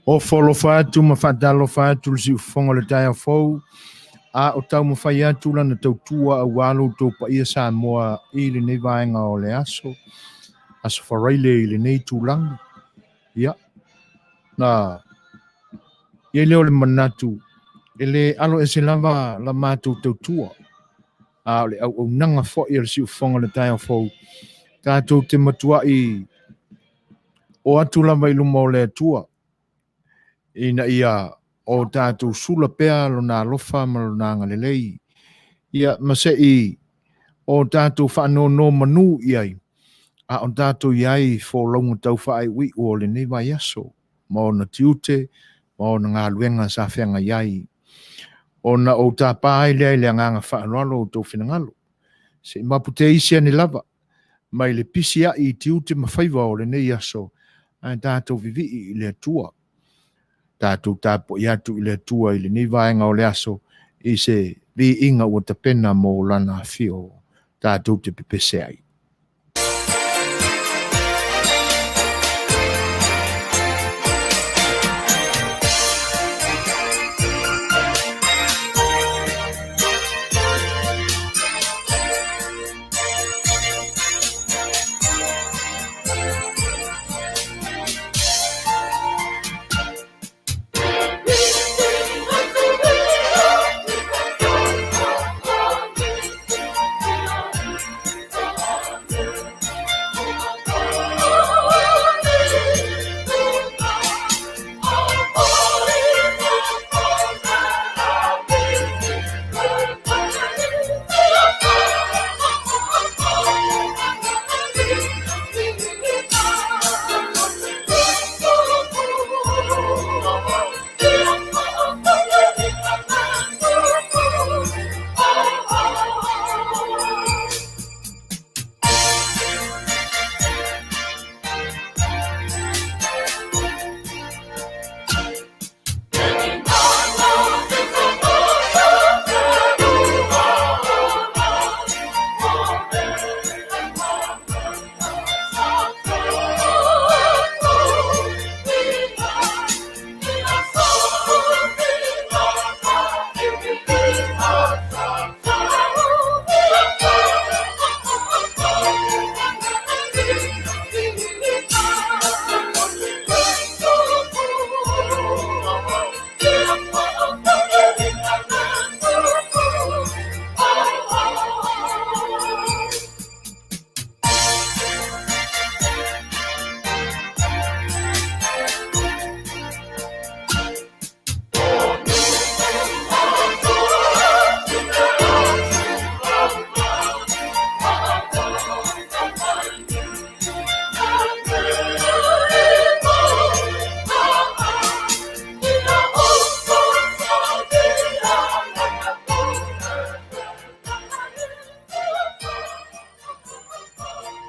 Ofo alofa atu ma faatalofa atu le siufofoga o le taeao fou, a o taumafai atu lana tautua aua lo outou paia Samoa i lenei vaega o le aso, Aso Faraile i lenei itulagi. Ia, na i ai lea o le manatu, e le alo ese lava la matou tautua, a o le auaunaga foi a le siufofoga o le taeao fou, tatou te matuai o atu lava i luma o le Atua, ina ia o tatou sula pea lona alofa ma lona agalelei, ia ma se i o tatou faanono manu i ai, a o tatou i ai i folauga tau faaiuiu o lenei vaiaso, ma ona tiute ma ona galuega sa feagai ai. Ona ou tapa ai lea i le agaga faaaloalo o outou finagalo, se i mapu isi ane lava mai le pisi ai i tiute ma faiva o lenei aso, ae tatou vivii i le Atua. Tatou tapuai atu i le Atua i lenei vaega o le aso, i se viiga ua tapena mo lana afio tatou te pepese ai.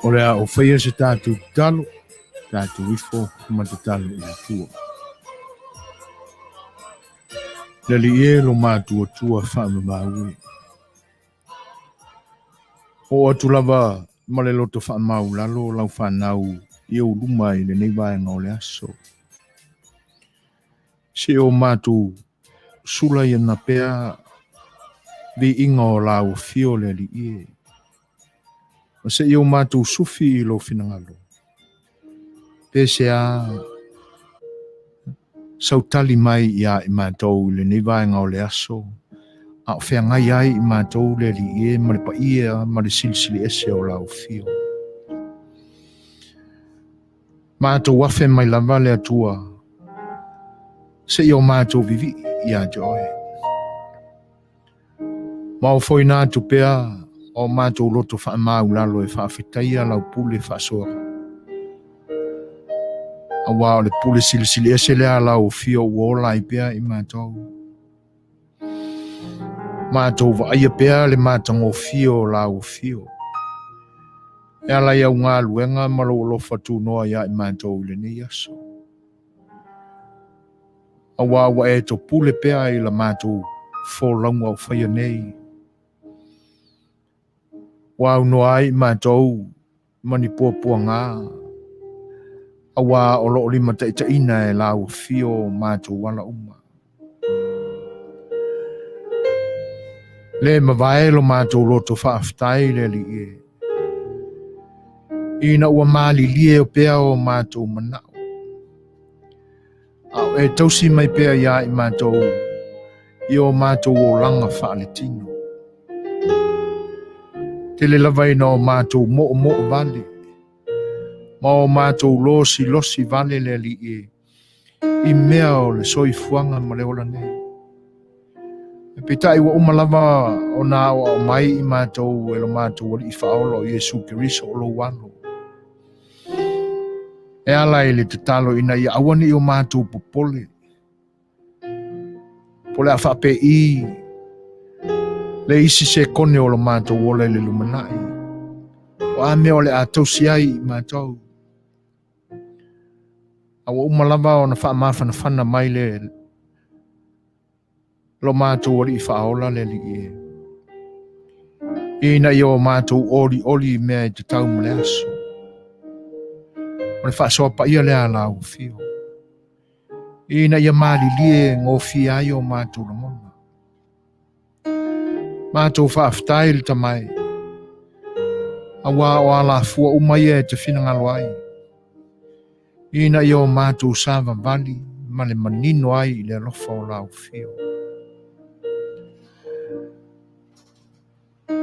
O le a ou faia se tatou tatalo, tatou ifo ma tatalo i le Atua. Le Alii e lo matuatua faamamaue. Oo atu lava ma le loto faamaulalo lau fanau i ou luma i lenei vaega o le aso. Se o matou sula ia na pea viiga o lau afio le Alii e. Ma se i o matou sufi i lou finagalo. Pe se a sautali mai ia i matou i lenei vaega o le aso, a o feagai ai i matou le Alii e ma le paia ma le silisili ese o lau afio. Matou afe mai lava le Atua, se i o matou vivii ia te oe. Ma o foina atu pea o matou loto faamaulalo e faafetaia lau pule faasoa. Aua o le pule silisili ese lea lau afio ua ola ai pea i matou. Matou vaaia pea le matagofie o lau afio. E ala i au galuega ma lou alofa tunoa ia i matou i lenei aso. Aua ua e topule pea i la matou folauga o faia nei. Ua aunoa ai i matou ma ni puapuaga. Auā o lo o limataitaiina e lau afio o matou ala uma. Le mavae lo matou loto faafetai le Alii e. Ina ua malilie pea o matou manao. A o e tausi mai pea iā i matou i o matou olaga faaletino. Tele lava ina o matou moomoo vale ma o matou losilosi vale le Alii e i mea o le soifuaga ma le ola nei. E peitai ua uma lava ona aoao mai i matou e lo matou Alii Faaola o Iesu Keriso o lou Alo. E ala i le tatalo ina ia aua ne i o matou popole, po o le a faapei le isi sekone o lo matou ola i le lumanai, o a mea o le a tausi ai i matou. A ua uma lava ona faamafanafana mai le lo matou Alii Faaola le Alii e. Ina ia o matou olioli i mea e tatau ma le aso. O le faasoa paia lea a lau afio. Ina ia malilie gofie ai o matou lagona. Matou faafetai le Tama e, auā o alafua uma ia e te finagalo ai, ina ia o matou savavali ma le manino ai i le alofa o lau afio.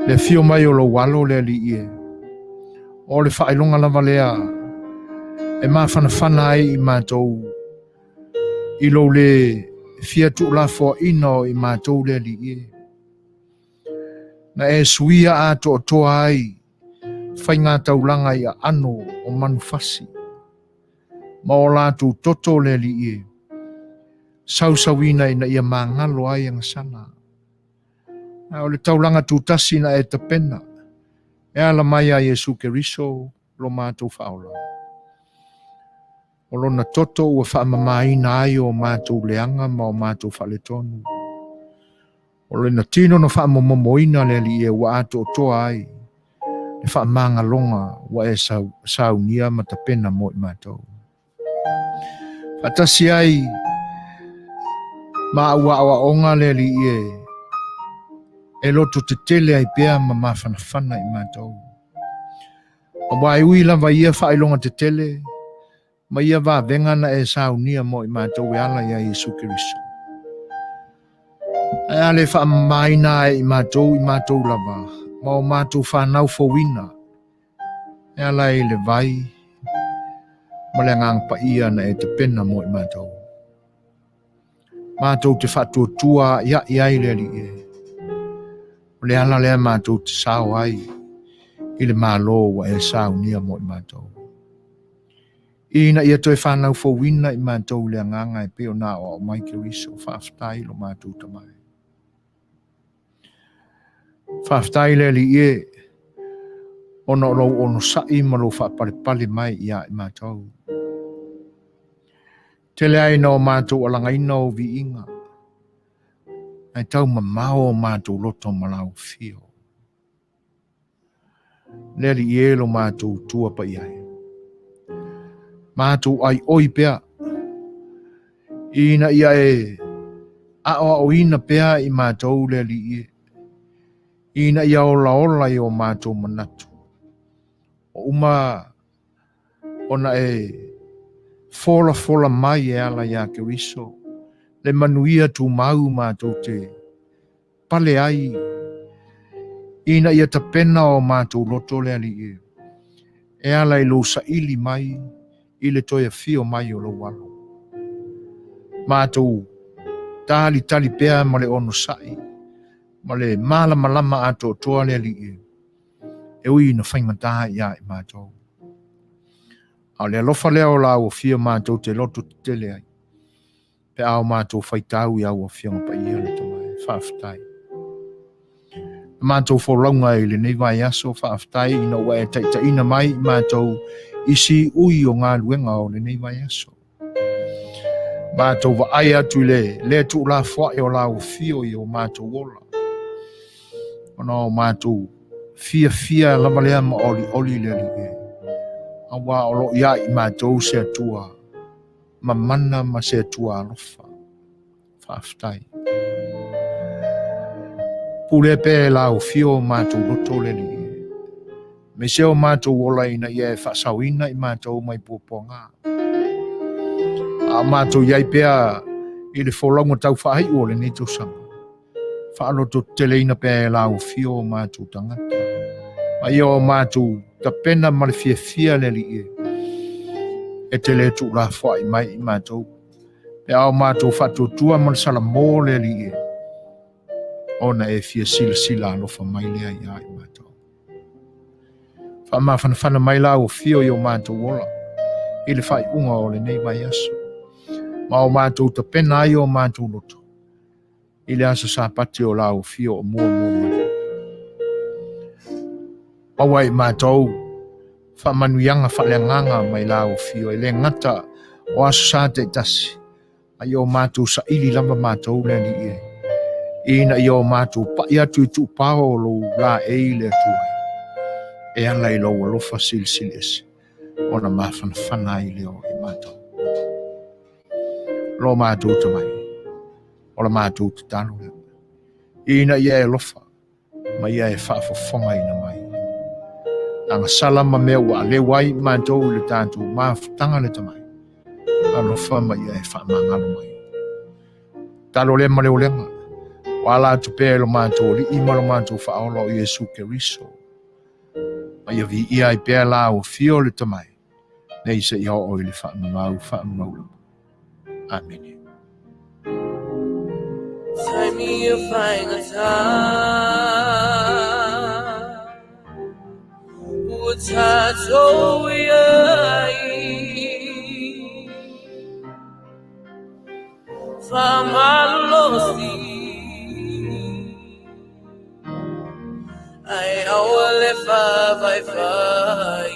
Le afio mai o lou alo le Alii e, o le faailoga lava lea e mafanafana ai i matou i lou le fia tuulafoaina o i matou le Alii e. Na e suia atoatoa ai faigataulaga i aano o manufasi ma o latou toto le Alii e, sausauina ina ia magalo ai agasala. A o le taulaga tutasi na e tapena e ala mai a Iesu Keriso lo matou Faaola. O lona toto ua faamamaina ai o matou leaga ma o matou faaletonu. O lona tino na faamomomoina le Alii e ua atoatoa ai le faamagaloga ua e saunia ma tapena mo i matou. Faatasi ai ma au aoaoga le Alii e, e loto tetele ai pea ma mafanafana i matou. Aua e ui lava ia faailoga tetele ma ia vavega na e saunia mo i matou e ala iā Iesu Keriso. Ae a le faamamaina ai i matou i matou lava ma o matou fanau fouina E ala i le vai ma le Agaga Paia na e tapena mo i matou. Matou te faatuatua a'ia'i ai le Alii e. O le ala lea matou te sao ai i le Malo ua e saunia mo i matou. Ina ia toe fanau fouina i matou i le Agaga e pei ona aoao mai Keriso, faafetai lo matou Tama e. Faafetai le Alii e, ona o lou onosai ma lou faapalepale mai iā i matou. Tele ai na o matou alagaina ou viiga, ae tau mamao o matou loto ma lau afio. Le Alii e lo matou tua paia e. Matou aioi pea, ina ia e aoaoina pea i matou le Alii e, ina ia olaola i o matou manatu. O uma ona e folafola mai e ala iā Keriso, le manuia tumau matou te pale ai ina ia tapena o matou loto le Alii e, e ala i lou saili mai i le toe afio mai o lou alo. Matou talitali pea ma le onosai ma le malamalama atoatoa le Alii e, e ui ina faigata iā i matou. A o le alofa lea o lau afio matou te loto tetele ai. Pe a o matou faitau i au Afioga Paia le Tama e. Faafetai. Na matou folauga i lenei vaiaso, faafetai ina ua e taitaiina mai i matou i siui o galuega o lenei vaiaso. Matou vaai atu i le le tuulafoai o lau afio i o matou ola. Ona o matou fiafia lava lea ma olioli le Alii e. Auā o lo o ia i matou se Atua mamana ma se Atua alofa. Faafetai. Pule pea e lau afio o matou loto le Alii. Aemaise o matou ola ina ia e faasaoina i matou mai puapuaga. A o matou i ai pea i le folauga tau faaiu o lenei tausaga. Faalototeteleina pea e lau afio o matou tagata. Ma ia o matou tapena ma le fiafia le Alii e. E te le tuulafoai mai i matou. Pe a o matou faatuatua ma le salamo le Alii e. Ona e fia silasila alofa mai lea ia i matou. Faamafanafana mai lau afio i o matou ola i le faaiuga o lenei vaiaso. Ma o matou tapena ai o matou loto i le aso Sapati o lau afio o muamua mai. Maua i matou faamanuiaga faaleagaga mai lau afio e le gata o aso sa taitasi, a ia o matou saili lava matou le Alii e, ina ia o matou pai atu i tuupao o lou laei le Atua e ala i lou alofa silisili ese ona mafanafana ai lea o i matou. Lo matou tamai, o la matou tatalo lea, ina ia e alofa ma ia e faafofogaina mai. Agasala ma mea ua aleu ai matou i le tatou mafutaga le tamai, alofa ma ia e faamagalo mai. Talo lea ma le olega, ua ala atu pea i lo matou Alii ma lo matou Faaola o Iesu Keriso. Ma ia viia ai pea lau afio le tamai, nei seia oo i le faamamau faamamau lava. Amene. Taimi o faigata Ua tatou i ai Faamalolosi Ae aua le faavaivai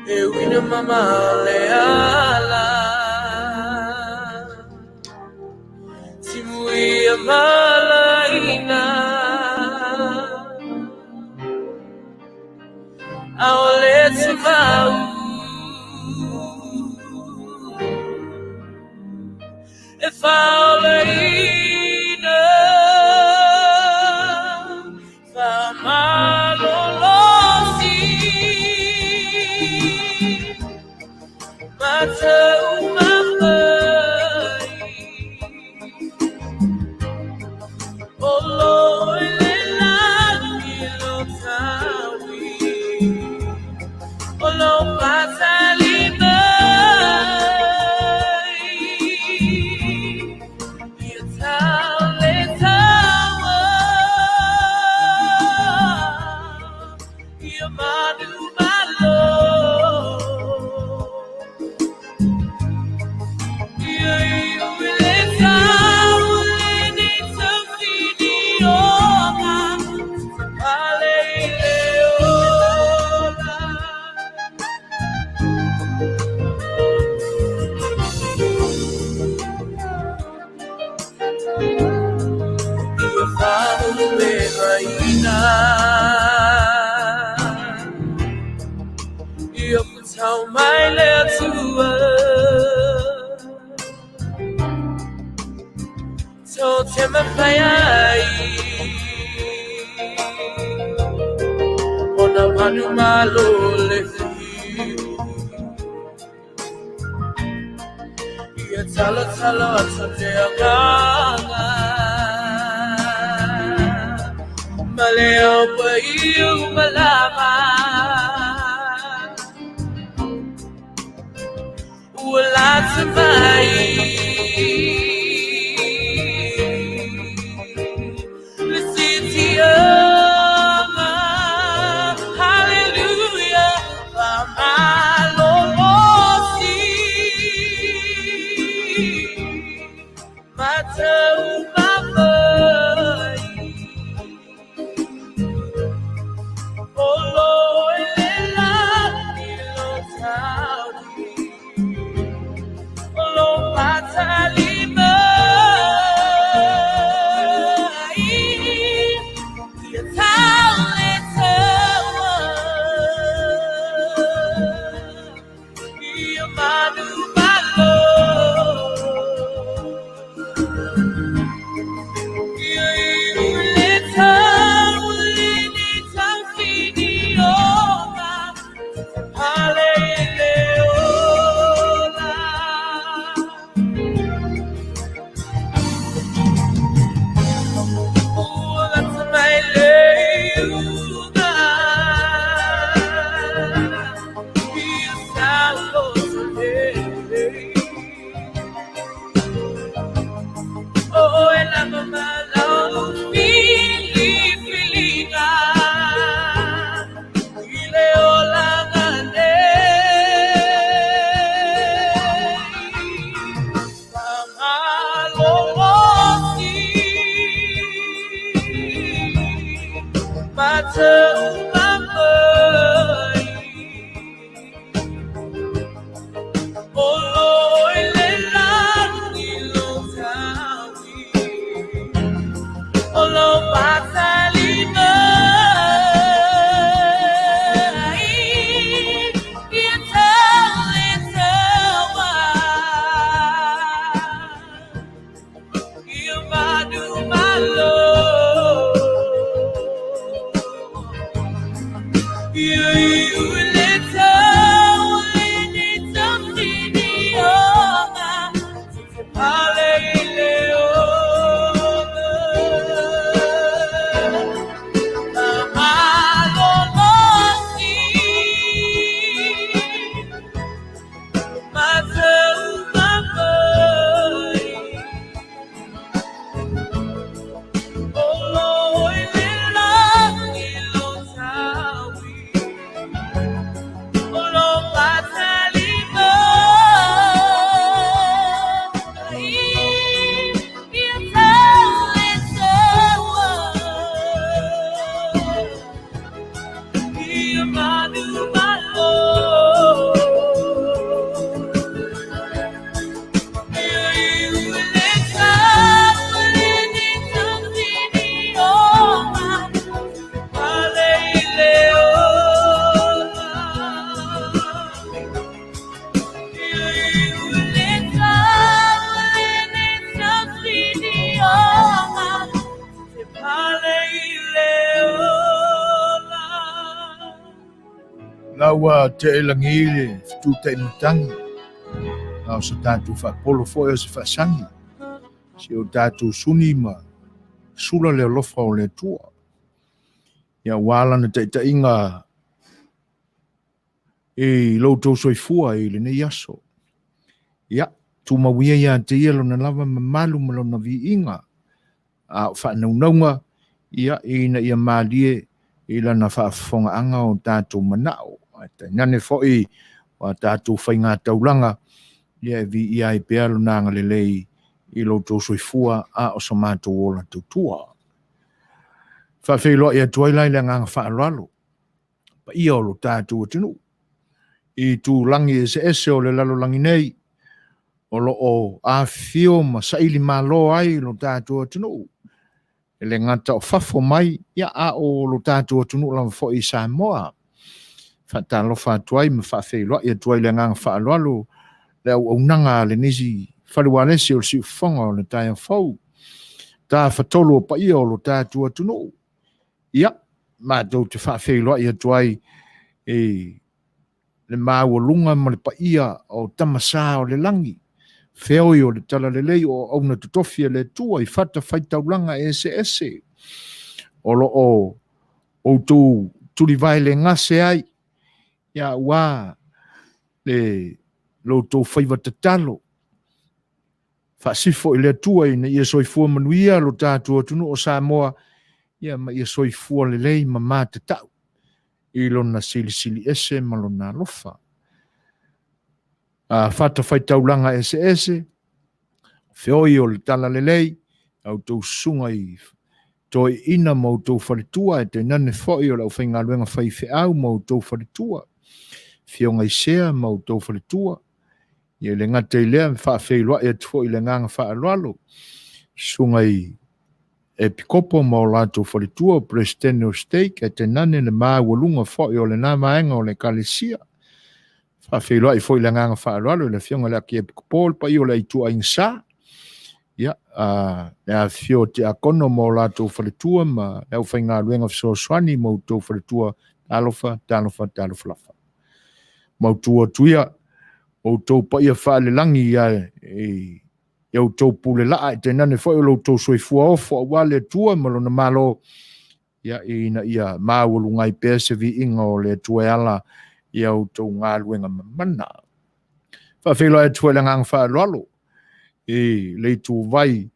E uina mamao le ala Timuia malaina Aole tumau E faolaina Faamalolosi Mataumafai O lo i le lagi lo taui O lo patali mai Ia tau le taua Ia manu malo Ia iu i le tau lenei taufini oga Pale i le ola. Ia faaulumegaina Ia tau mai le Atua Tou te mafai ai Ona manumalo le whiu Ia talotalo atu te agaga Ma le ao paia malama Ua lata mai Le siitiaga Hallelujah Faamalolosi Mataumafai O lo i le lagi lo taui O lo patali mai Ia tau le taua. La ua te'e lagi le fetutai matagi, a o se tatou faapolo foi o se faasagi, se o tatou suni ma sula le alofa o le Atua. Ia ua lana taitaiga i lo outou soifua i lenei aso. Ia, tumau ia ia te ia lona lava mamalu ma lona viiga, a o faanaunauga, ia, ina ia malie i lana faafofogaaga o tatou manao. Ae tainane foi o a tatou faigataulaga, ia e viia ai pea lona agalelei i lo outou soifua a o so matou ola tautua. Faafeiloai atu ai la i le agaga faaaloalo paia o lo tatou atunuu i tulagi eseese o le lalolagi nei, o lo o afifio ma saili malo ai lo tatou atunuu, e le gata o fafo mai, ia a o lo tatou atunuu lava foi i Samoa. Faatalofa atu ai ma faafeiloai atu ai le agaga faaaloalo le auaunaga a lenei fale ualesi o le Siufofoga o le taeao fou, tafatolu o paia o lo tatou atunuu. Ia, matou te faafeiloai atu ai i le maualuga ma le paia o Tama Sa o le lagi, feoi o le talalelei o auauna totofi a le Atua i fatafaitaulaga eseese o lo o outou tulivae le gase ai, ia aua le lo outou faiva tatalo faasifo i le Atua ina ia soifua manuia lo tatou atunuu o Samoa, ia ma ia soifua lelei ma matatau i lona silisili ese ma lona alofa. A fatafaitaulaga eseese, feoi o le talalelei, a outou susuga i toeaiina ma outou faletua, e tainane foi o le aufaigaluega faifeau ma outou faletua, afioga i sea ma outou faletua. Ia le gata i lea, faafeiloai atu foi i le agaga faaaloalo susuga i epikopo ma o latou faletua, o Peresetene o Stake, ae tainane le maualuga foi o lena vaega o le Ekalesia. Faafeiloai foi i le agaga faaaloalo i le afioga i le Akiepikopo, le paia o le Aituaiga Sa, ia, le afifio o Tiakono ma o latou faletua ma le aufaigaluega fesoasoani ma outou faletua, talofa, talofa, talofa lava. Mautu atu ia outou paia faalelagi ia i outou pule laa, e tainane foi o lo outou soifua ofo aua le Atua ma lona Malo, ia ina ia maualuga ai pea se viiga o le Atua e ala i a outou galuega mamana. Faafeiloai atu foi le agaga faaaloalo i le ituvai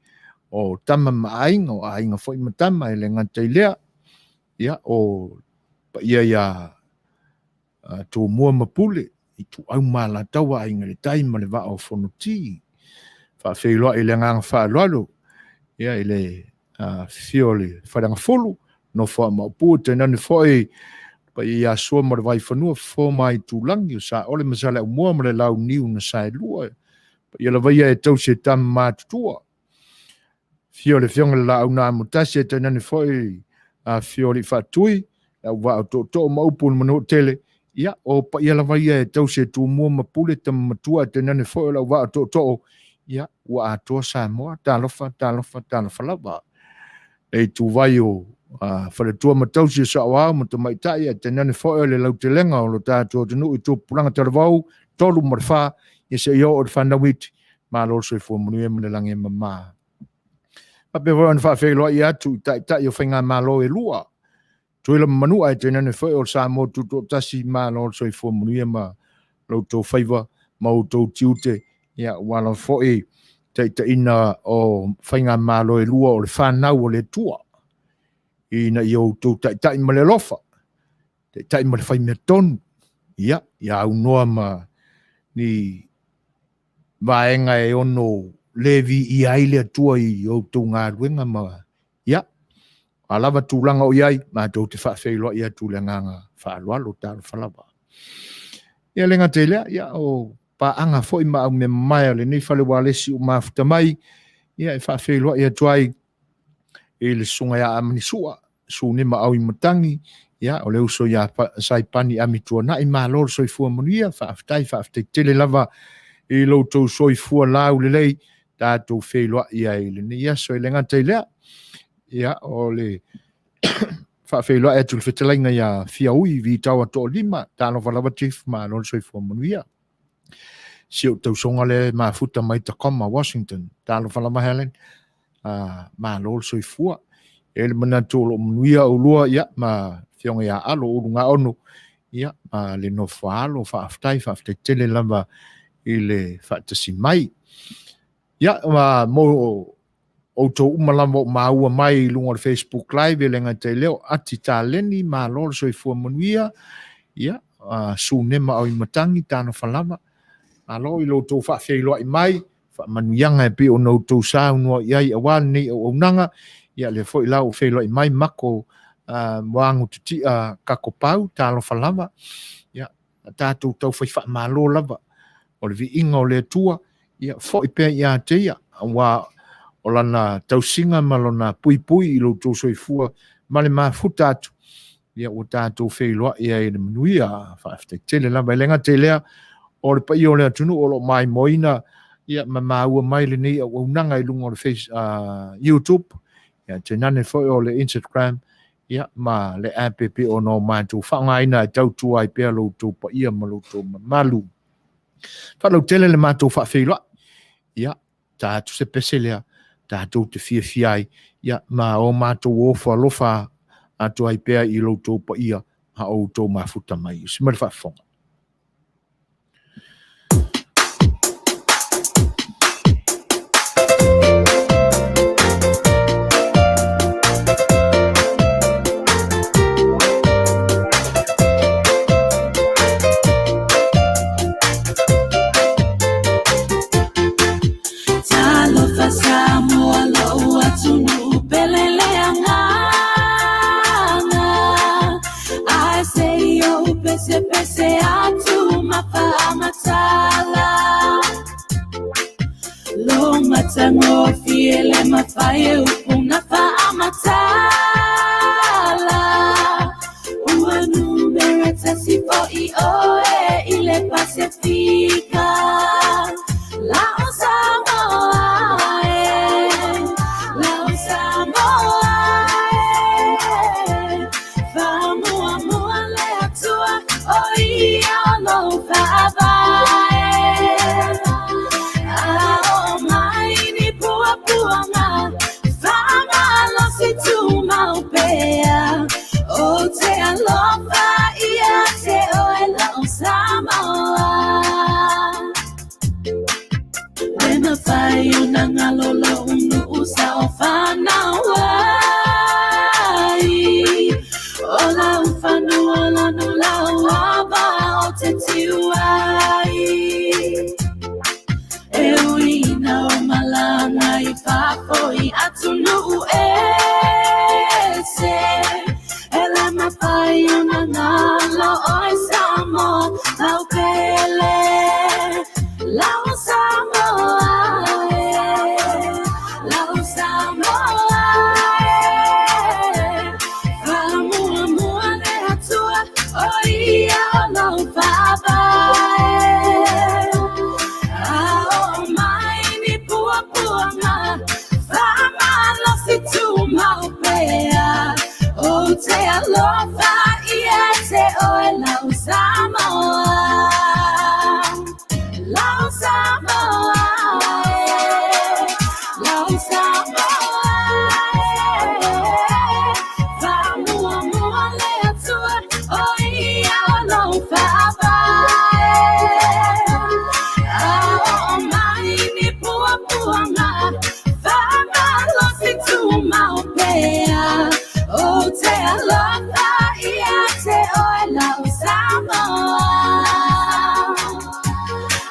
o tama ma aiga, o aiga foi ma tama, e le gata i lea, ia, o paia ia Tumua ma Pule, Ituau ma Alataua, Aiga i le Tai ma le Vaa o Fonoti. Faafeiloai i le agaga faaaloalo, ia, i le afifio o le Faleagafulu, nofo a Maopu, tainane foi paia ia Sua ma le Vaifanua, Fofo ma Aitulagi, o Saole ma Saleaaumua ma le Launiu na Saelua, paia lava ia e tausi e tama matutua. Afio le Afioga i le Laau na Amotasi, ae tainane foi afifio o Alii Faatui, le auvaa o Tootoo ma upu i le Manuatele. Ia, o paia lava ia e tausi e Tumua ma Pule, tama matua, ae tainane foi o le auvaa o Tootoo, ia, ua atoa Samoa. Talofa, talofa, talofa lava. Le ituvai o faletua ma tausi o saoao ma tamaitai, ae tainane foi o le lautelega o lo tatou atunuu i tupulaga talavou, 3 ma le 4, ia seia oo i le fanau iti, malo le soifua manuia ma le lagi e mama. Faapea foi ona faafeiloai atu i taitai o faigamalo e lua, Tutuila ma Manua, ae tainane foi o le Samoa Tutoatasi, malo le soifua manuia ma lo outou faiva ma outou tiute, ia ua lava foi taitaiina o faigamalo e lua o le fanau o le Atua, ina ia outou taitai ma le alofa, taitai ma le faimea tonu, ia, ia aunoa ma ni vaega e ono le viia ai le Atua i outou galuega ma, ia, a lava tulaga o i ai, matou te faafeiloai atu i le agaga faaaloalo, talofa lava. Ia le gata i lea, ia, o paaga foi ma au mea mamae o lenei fale ualesi ua mafuta mai, ia, e faafeiloai atu ai i le susuga ia Amanisua, Sunema Auimatagi, ia, o le uso ia Saipani Amituanai, malo le soifua manuia, faafetai, faafetai tele lava i lo outou soifua laulelei, tatou feiloai ai i lenei aso. E le gata i lea, ia, o le faafeiloai atu i le fetalaiga ia Fiaui Vitaoa Toalima, talofa lava Chief, malo le soifua manuia. Si ou tausoga lea e mafuta mai Tacoma, Washington, talofa lava Helen, malo le soifua. E le manatu o loo manuia oulua, ia, ma afioga ia Alo Ulugaono, ia, ma le nofo a alo, faafetai, faafetai tele lava i le faatasi mai. Ia, ma mo outou uma lava o maua mai i luga o le Facebook Live, e le gata i lea o Ati Taleni, malo le soifua manuia, ia, Sunema Auimatagi, talofa lava, malo i lo outou faafeiloai mai, faamanuiaga e pei ona outou saunoa i ai aua lenei auaunaga, ia lea foi la ua feiloai mai Mako Moagu Titia Kakopau, talofa lava, ia, tatou taufai faamalo lava, o le viiga o le Atua, ia foi pea ia te ia, aua o lana tausiga ma lona puipui i lo outou soifua ma le mafuta atu, ia ua tatou feiloai ai i le manuia, faafetai tele lava. E le gata i lea, o le paia o le atunuu o lo o maimoaina, ia, ma maua mai lenei auaunaga i luga o le YouTube, ia, tainane foi o le Instagram, ia, ma le app e pei ona o matou faaaogaina e tautua ai pea lo outou paia ma lo outou mamalu. Faalautele le matou faafeiloai, ia, ta atu se pese lea tatou te fiafia ai, ia, ma o matou ofo alofa atu ai pea i lo outou paia a o outou mafuta mai. Usi mai le faafofoga. Talofa Samoa lou atunuu pele le agaga. Ae se i ou pesepese atu ma faamatala. Lo matagofie le mafai e upu na faamatala. Ua numera tasi fo'i oe i le Pasefika. Lao Samoa e, Lao Samoa e. Faamuamua le Atua o ia o lou faavae. A oo mai ni puapuaga, faamalosi tumau pea. Ou te alofa ia te oe Lao Samoa. Le mafai ona galo lou nuu saofai. fiu ai. E ui ina ou malaga i fafo i atunuu ese, e le mafai ona galo oe Samoa, lau pele, lau Samoa e, lau Samoa e. Faamuamua le Atua, o ia o lou faavae. A oo mai ni puapuaga, faamalosi tumau pea. Ou te alofa ia te oe lau Samoa, lau Samoa e, lau Samoa e. Faamuamua le Atua, o ia o lou faavae. A oo mai ni puapuaga, faamalosi tumau pea. Ou te alofa ia te oe lau Samoa.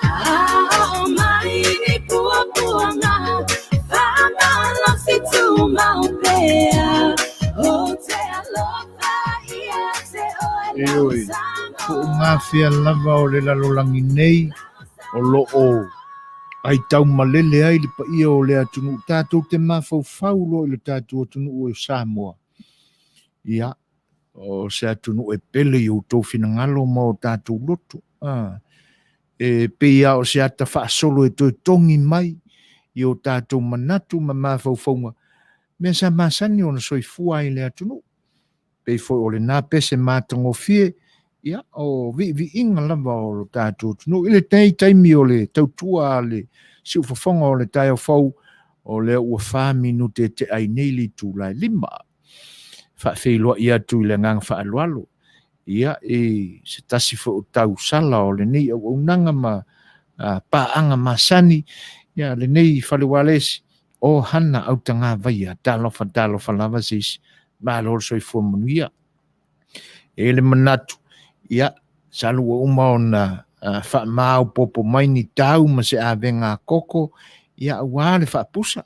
A oo mai ni puapuaga, faamalosi tumau pea. Ou te alofa ia te oe lau Ioe, Samoa. Puugafea lava o le lalolagi nei o lo o aitaumalele ai le paia o le atunuu tatou te mafaufau loa i le tatou atunuu o Samoa. Ia, o se atunuu e pele i outou finagalo ma o tatou loto. E pei lava o se ata faasolo e toe togi mai i o tatou manatu ma mafaufauga, mea sa masani ona soifua ai le atunuu. Pei foi o lena pese matagofie, ia, o viiviiga lava o lo tatou atunuu. I lenei taimi o le tautua a le siufofoga o le taeao fou, o lea ua 4 minute e tea ai nei le itula e 5. Faafeiloai atu i le agaga faaaloalo, ia, i se tasi foi o tausala o lenei auaunaga ma paaga masani, ia, lenei fale ualesi, o Hana Autagavaia. Talofa, talofa lava seisi, malo le soifua manuia. E le manatu, ia, sa ua uma ona faamaopoopo mai ni tau ma se avega a koko, ia, aua le faapusa.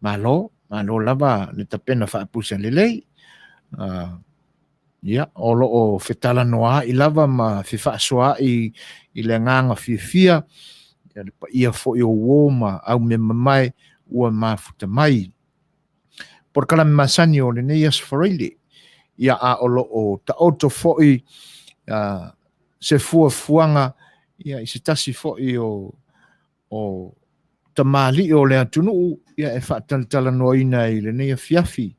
Malo, malo lava le tapena faapusa lelei. Ia, o lo o fetalanoaai lava ma fefaasoaai i le agaga fiafia, ia, le paia foi o uo ma au mea mamae ua mafuta mai. Polokalame masani o lenei aso Faraile, ia, a o lo o taoto foi se fuafuaga, ia, i se tasi foi o tamalii o le atunuu, ia, e faatalatalanoaina i lenei afiafi.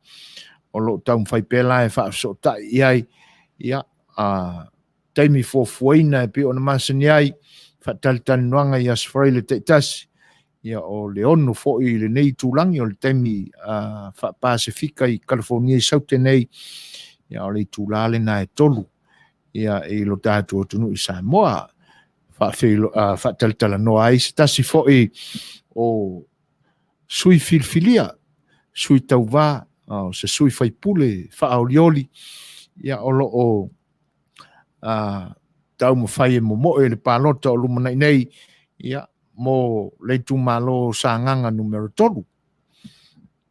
O lo o taumafai pea la e faafesootai i ai, ia, taimi fuafuaina e pei ona masani ai faatalatalanoaga i aso Faraile taitasi, ia, o le 6 foi i lenei itulagi o le taimi faapasifika i California i Saute nei, ia, o le itula lena e 3, ia, i lo tatou atunuu i Samoa. Faatalatalanoa ai se tasi foi o sui filifilia, sui tauvā, o se sui faipule faaolioli, ia, o lo o taumafai e momoe le palota o lumanai nei, ia, mo le itumalo Sagaga Nu.3,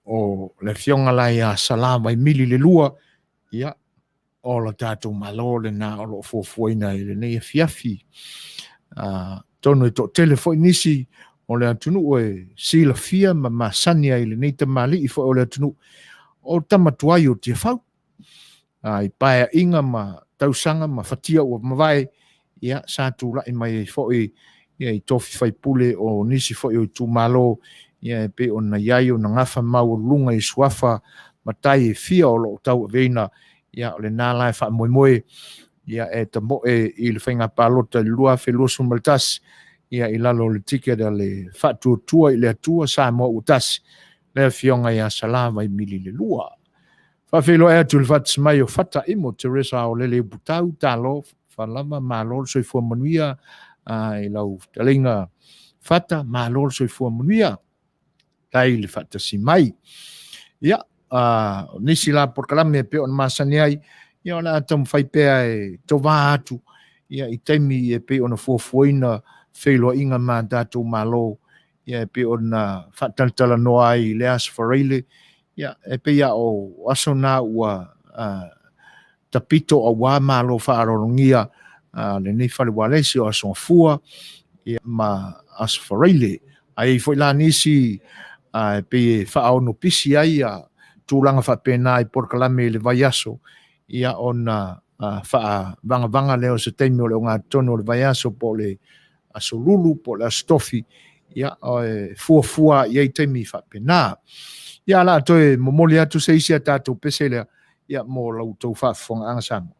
o le afioga la ia Salā Vaimili le lua. Ia, o lo tatou Malo lena o lo o fuafuaina i lenei afiafi. Tonu e toatele foi nisi o le atunuu e silafia ma masani ai lenei tamalii foi o le atunuu, o tama tuai o Tiafau. I paeaiga ma tausaga ma fatia ua mavae, ia, sa tulai mai ai foi, ia, i tofi faipule o nisi foi o itumalo, ia, e pei ona i ai ona gafa maualuluga i suafa matai e fia o lo o tauaveina. Ia, o lena la e faamoemoe, ia, e tamoe i le faiga palota i le 2021, ia, i lalo o le ticket a le Faatuatua i le Atua Samoa Ua Tasi, le afioga ia Salā Vaimili le lua. Faafeiloai atu i le faatasi mai o Fata Imo Teresa o Lele Uputau, talofa lava, malo le soifua manuia i lau fetalaiga Fata, malo le soifua manuia, tai le faatasi mai. Ia, nisi la polokalame e pei ona masani ai, ia, o le a taumafai pea e tovā atu. ia i taimi e pei ona fuafuaina feiloaiga ma tatou Malo ia e pei ona faatalatalanoa ai i le Aso Faraile, ia e pei lava o aso na ua tapito aua malo faaaloalogia lenei fale ualesi o Aso Gafua ia ma Aso Faraile. Ae i ai foi la nisi e pei e faaonopisi ai tulaga faapena i polokalame i le vaiaso, ia ona faavagavaga lea o se taimi o le ogatotonu o le vaiaso po o le Aso Lulu po o le Aso Tofi, ia e fuafua i ai taimi faapena. Ia o le a toe momoli atu se isi a tatou pese lea ia mo la outou faafofogaaga Samoa.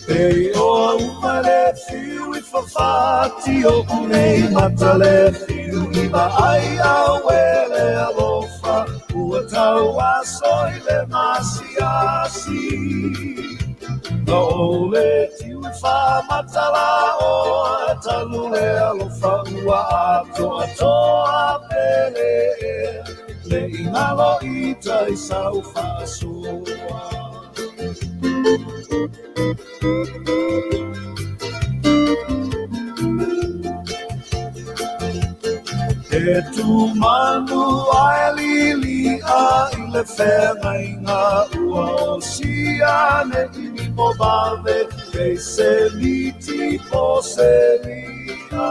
Pei o auma le fiu i fafati o nei mata le fiu i vaai au e le alofa ua tau aso i le masiasi. Na o le tiu i whamatala o talu le alofa ua atoatoa pele ea le ingalo i tai sau whaasoa. E tu manu ai lili a i le whengainga ua o sia ne ini mo vave kei se miti po se ria.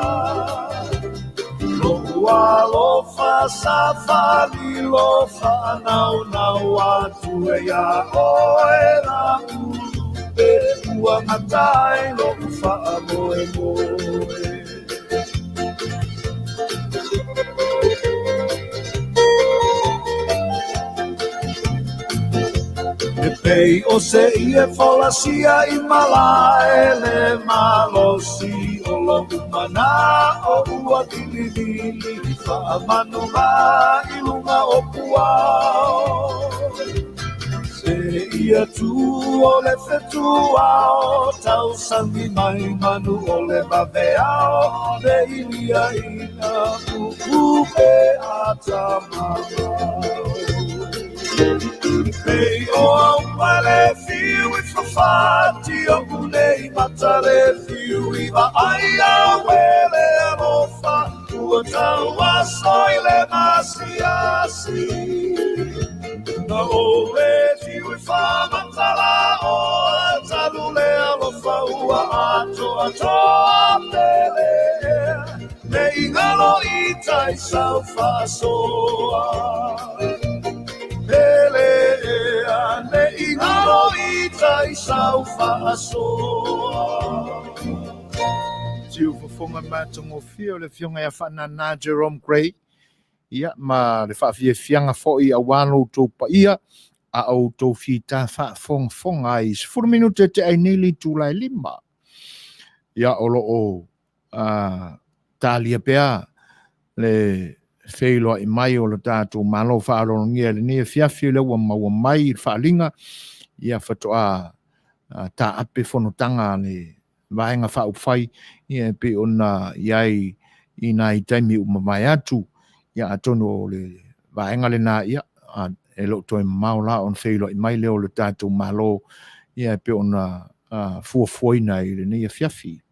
Lo ua lofa sa fali lofa nau nau atu e ia oe la ulupe ua matai lo ufa a moe moe. E pei o se ie folasia i malae le malosi o lo umana o ua dililili whaamanu ma i lunga o puao. Se ia tu o le fetuao, tau sangi mai manu o le maveao, le ilia ina pupupe a tamamao. Pei o au pale fiu i fafati o unei mata le fiu i vaai au e le alofa ua tau aso i le masiasi. Na o le tiu i whamatala o talu le alofa ua atoatoa pele ea me ingalo i tai sau whaasoa. Pele ea me ingalo i tai sau whaasoa. Tiu fofoga matagofie o le Afioga ia Faanana Jerome Gray, ia ma le faafiafiaga foi auā lo outou paia a outou fita faafogafoga ai. 10 minute te ai nei le itula e 5. Ia o loo talia pea le feiloai mai o le tatou Malo faaaloalogia i lenei afiafi lea ua maua mai i le faaaliga ia faatoa taape fonotaga a le Vaega Faaupufai ia e pei ona i ai i nai taimi ua mavae atu. Ia atonu o le vaega lena ia e le o toe mamao la ona feiloai mai lea o le tatou Malo ia e pei ona fuafuaina i lenei afiafi.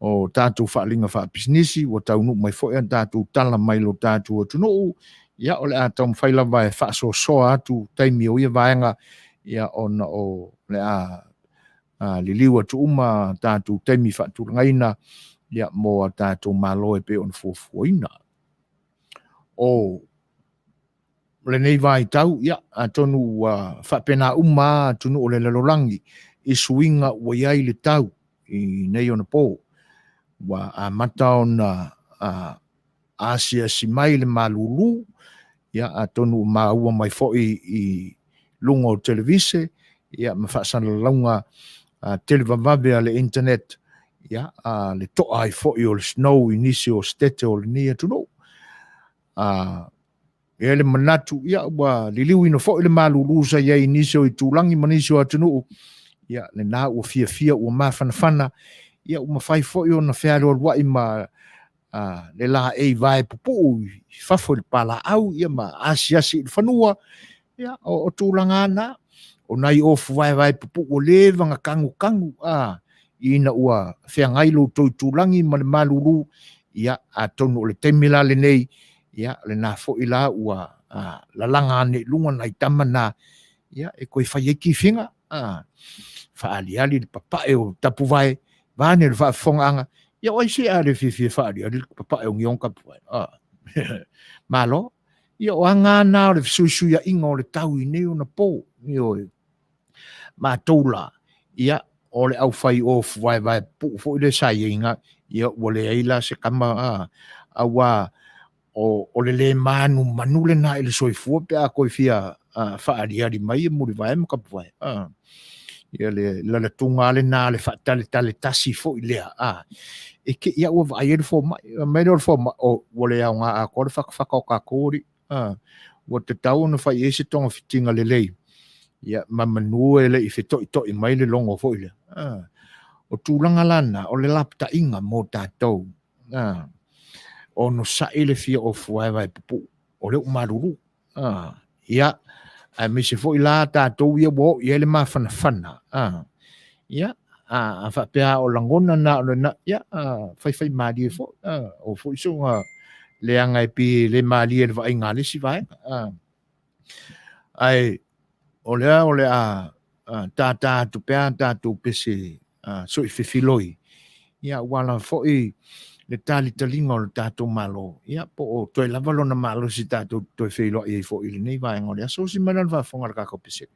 O tatou faaaliga faapisinisi ua taunuu mai foi a tatou tala mai lo tatou atunuu, ia o le a taumafai lava e faasoasoa atu taimi o ia vaega ia ona o le a liliu atu uma tatou taimi faatulagaina ia mo a tatou Malo e pei ona fuafuaina. O lenei vaitau, ia, atonu ua faapena uma atunuu o le lalolagi i suiga ua i ai le tau i nei ona po. Ua amata ona asiasi mai le malulu, ia, atonu ua maua mai foi i luga o televise, ia, ma faasalalauga televavave a le internet, ia, le toa ai foi o le snow i nisi o stete o lenei atunuu. E ai le manatu, ia, ua liliuina foi le malulu sa i ai i nisi o itulagi ma nisi o atunuu, ia, lena ua fiafia, ua mafanafana, ia, ua mafai foi ona fealualuai ma le laei vae pupuu i fafo i le palaau, ia, ma asiasi i le fanua, ia, o tulaga na, o nai ofu vaevae pupuu ua leva ona kagukanu, ina ua feagai lo outou itulagi ma le malulu, ia, atonu o le taimi la lenei, ia, lena foi la ua lalaga ane i luga nai tama na, ia, e toe fai ai kifiga, faaliali le papae o tapuvae, vaeane le faafofogaaga, ia o ai se a le fiafia faaliali le papae o ni tapuvae, malo, ia o aga na o le fesuisuiaiga o le tau i nei ona po, ioe, matou la, ia, o le aufai ofu vaevae pupuu foi lea sa i ai na, ia ua leai la se kama, auā o le lē manumanu lena i le soifua pe a toe fia faaliali mai e mulivae ma tapuvae, ia le lalatuga lena le faataletale tasi foi lea, e te i au ua vaai ai le fomai, mai lea o le fomai, o ua le aoga atoa le fatafata o tatou alii, ua tatau ona fai ai se togafitiga lelei, ia ma manu e le i fetoitoi mai le logo foi lea. O tulaga la na, o le lapataiga mo tatou, onosai le fia ofu vaevae pupuu, o lea ua malulu. Ia, aemaise foi la tatou ia ua oo i ai le mafanafana. Ia, a faapea o lagona na o lena, ia, faifai malie foi, o foi soga leaga e pei e le malie le vaaiga a le isi vaega. Ae o lea o le a tātā atu pea tatou pese soifefiloi, ia ua lava foi le talitaliga o le tatou Malo, ia po o toe lava lona malosi tatou toe feiloai ai foi i lenei vaega o le aso. Usi mai la le faafofoga a le tatou pese.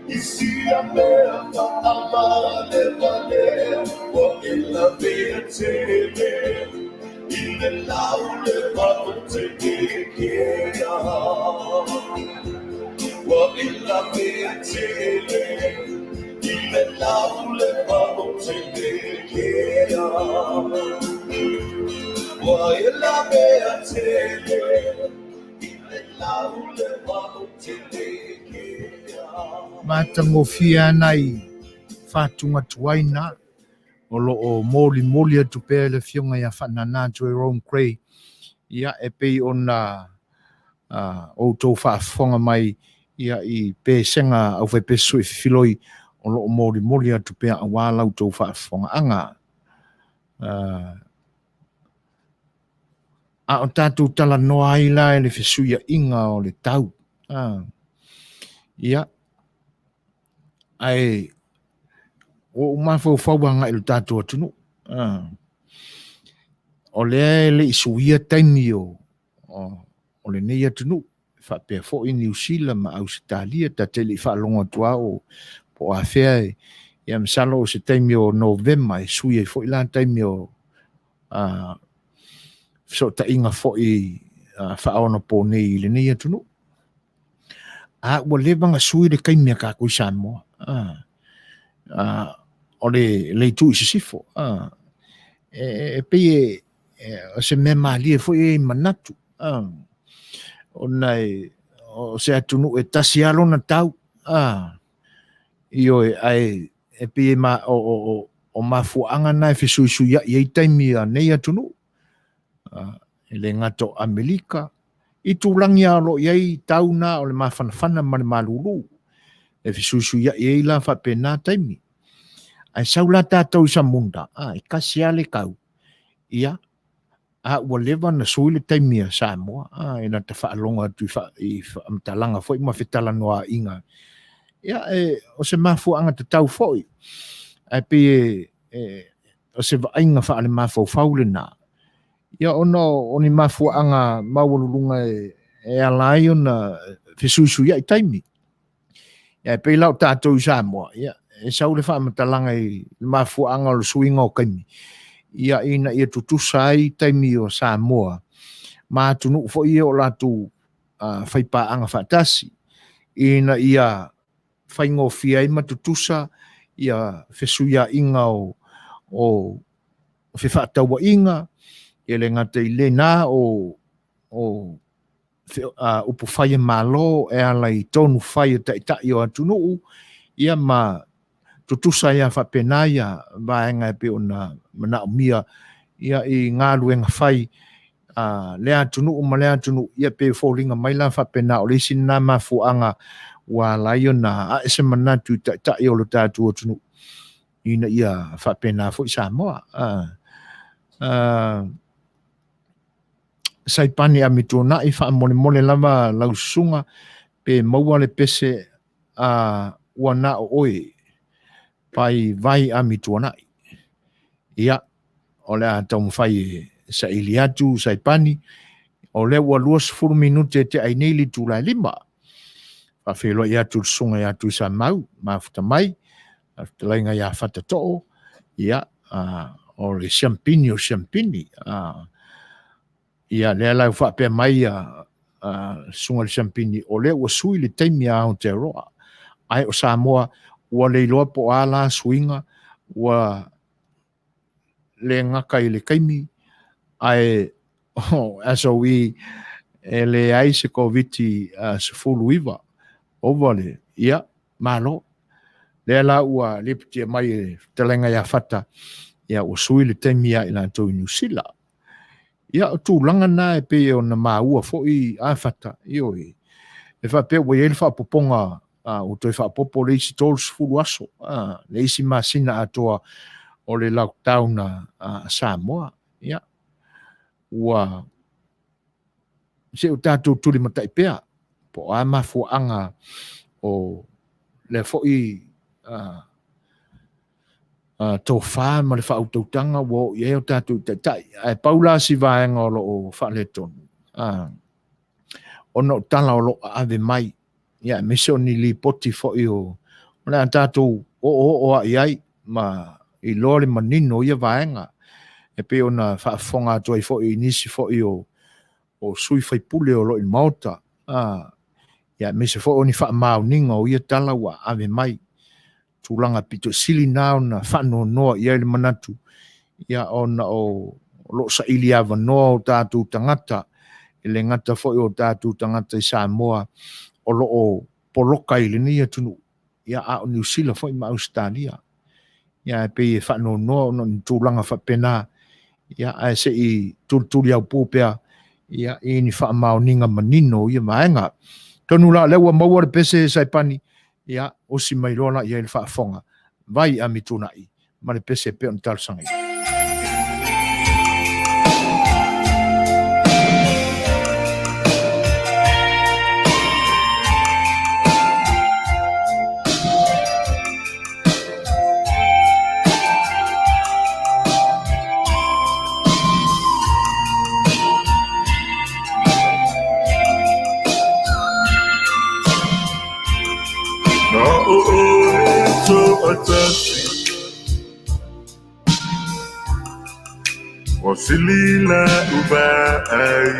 I si a mea whaamale vale. lavea tele i le lauleva o te kea. Ua e lavea tele i le lauleva o te kea. Ua e lavea tele i le lauleva o te kea. Matagofie lava nai fatuga tuai na o lo o molimoli atu pea e le Afioga ia Faanana Jerome Gray, ia e pei ona outou faafofoga mai ia i pesega aufaipese soififiloi o lo o molimoli atu pea aua la outou faafofogaaga. A o tatou talanoa ai la i le fesuiaiga o le tau. Ia, ae ua ou mafaufau agai i lo tatou atunuu. O lea e le i suia taimi o lenei atunuu, faapea foi Niu Sila ma Ausetalia, ta te le i faalogo atu lava o po o afea e, ia masalo o se taimi o Novema e sui ai foi la taimi o fesootaiga foi faaonaponei i lenei atunuu. A ua leva ona sui le taimi a tatou i Samoa, o le itu i sisifo. E pei e o se mea malie foi e i manatu, ona o se atunuu e tasi lava lona tau, ioe, ae e pei e ma, o mafuaaga na e fesuisuiai ai taimi a nei atunuu. E le gata o Amerika, i tulaga lava o lo o i ai tau na o le mafanafana ma le malulu, e fesuisuiai ai la faapena taimi. Ae sau la tatou i Samunda, e tasi lava le tau, ia, a ua leva ona sui le taimi a Samoa, e lata faalogo atu i faamatalaga foi ma fetalanoaiga. Ia, o se mafuaaga tatau foi, ae pei o se vaaiga faalemafaufau lena. Ia, ona o ni mafuaaga maualuluga e ala ai ona fesuisuiai taimi. Ia, e pei la o tatou i Samoa, ia, e sau le faamatalaga i le mafuaaga o le suiga o taimi, ia, ina ia tutusa ai taimi o Samoa ma atunuu foi ia o latou faipaaga faatasi, ina ia faigofie ai ma tutusa ia fesuiaiga o fefaatauaiga, e le gata i lena o upufai a Malo e ala i tonu fai a taitai o atunuu, ia ma tutusa ai lava faapena ia vaega e pei ona manaomia ia i galuega fai a lea atunuu ma lea atunuu, ia pei e foliga mai la faapena o le isi lena mafuaaga ua ala ai ona ae se manatu i taitai o le tatou atunuu ina ia faapena foi Samoa. Saipani Amituanai, faamolemole lava lau susuga pe maua le pese a ua na o oe pai vai Amituanai. Ia, o le a taumafai e saili atu Saipani, o lea ua 20 minute e tea ai nei le itula e 5. Faafeiloai atu le susuga ia Tuisamau, mafuta mai, le fetalaiga ia Fatatoo, ia, o le siampini o siampini. Ia, lea la ua faapea mai ia susuga i le siampini, o lea ua sui le taimi a Aotearoa. Ae o Samoa, ua le iloa po o a la suiga, ua le gata i le taimi, ae SOE e leai se Koviti-19. Ova le, ia, malo. Lea la ua lipotia mai e fetalaiga ia Fata, ia ua sui le taimi ia i latou i Niu Sila. Ia, o tulaga na e pei ona maua foi a Fata, ioe, e faapea ua i ai le faaopoopoga, ua toe faaopoopo le isi 30 aso, le isi masina atoa o le lockdown a Samoa. Ia, ua se o tatou tulimatai pea, po o a mafuaaga o lea foi tofa ma le faautautaga ua oo i ai o tatou taitai. Ae pau la si vaega o lo o faaletonu, ona o tala o lo o aave mai, ia, aemaise o ni lipoti foi o le a tatou oooo lava i ai ma iloa le manino o ia vaega e pei ona faafofoga atu ai foi i nisi foi o o sui faipule o lo o i le Maota, a, ia aemaise foi o ni faamaoniga o ia tala ua ave mai. Tulaga pito sili na ona faanoanoa i ai le manatu, ia ona o lo o saili avanoa o tatou tagata, e le gata foi o tatou tagata i Samoa o lo o poloka i lenei atunuu, ia a o Niu Sila foi ma Ausetalia. Ia e pei e faanoanoa ona o ni tulaga faapena, ia ae se i tulituliaupu pea ia i ni faamaoniga manino o ia vaega. Atonu la o lea ua maua le pese Saipani, ia osi mai loa la i ai le faafofoga, vai Amituanai ma le pese e pei ona talosagaina. Na o oe toatasi Ua sili la'u vaai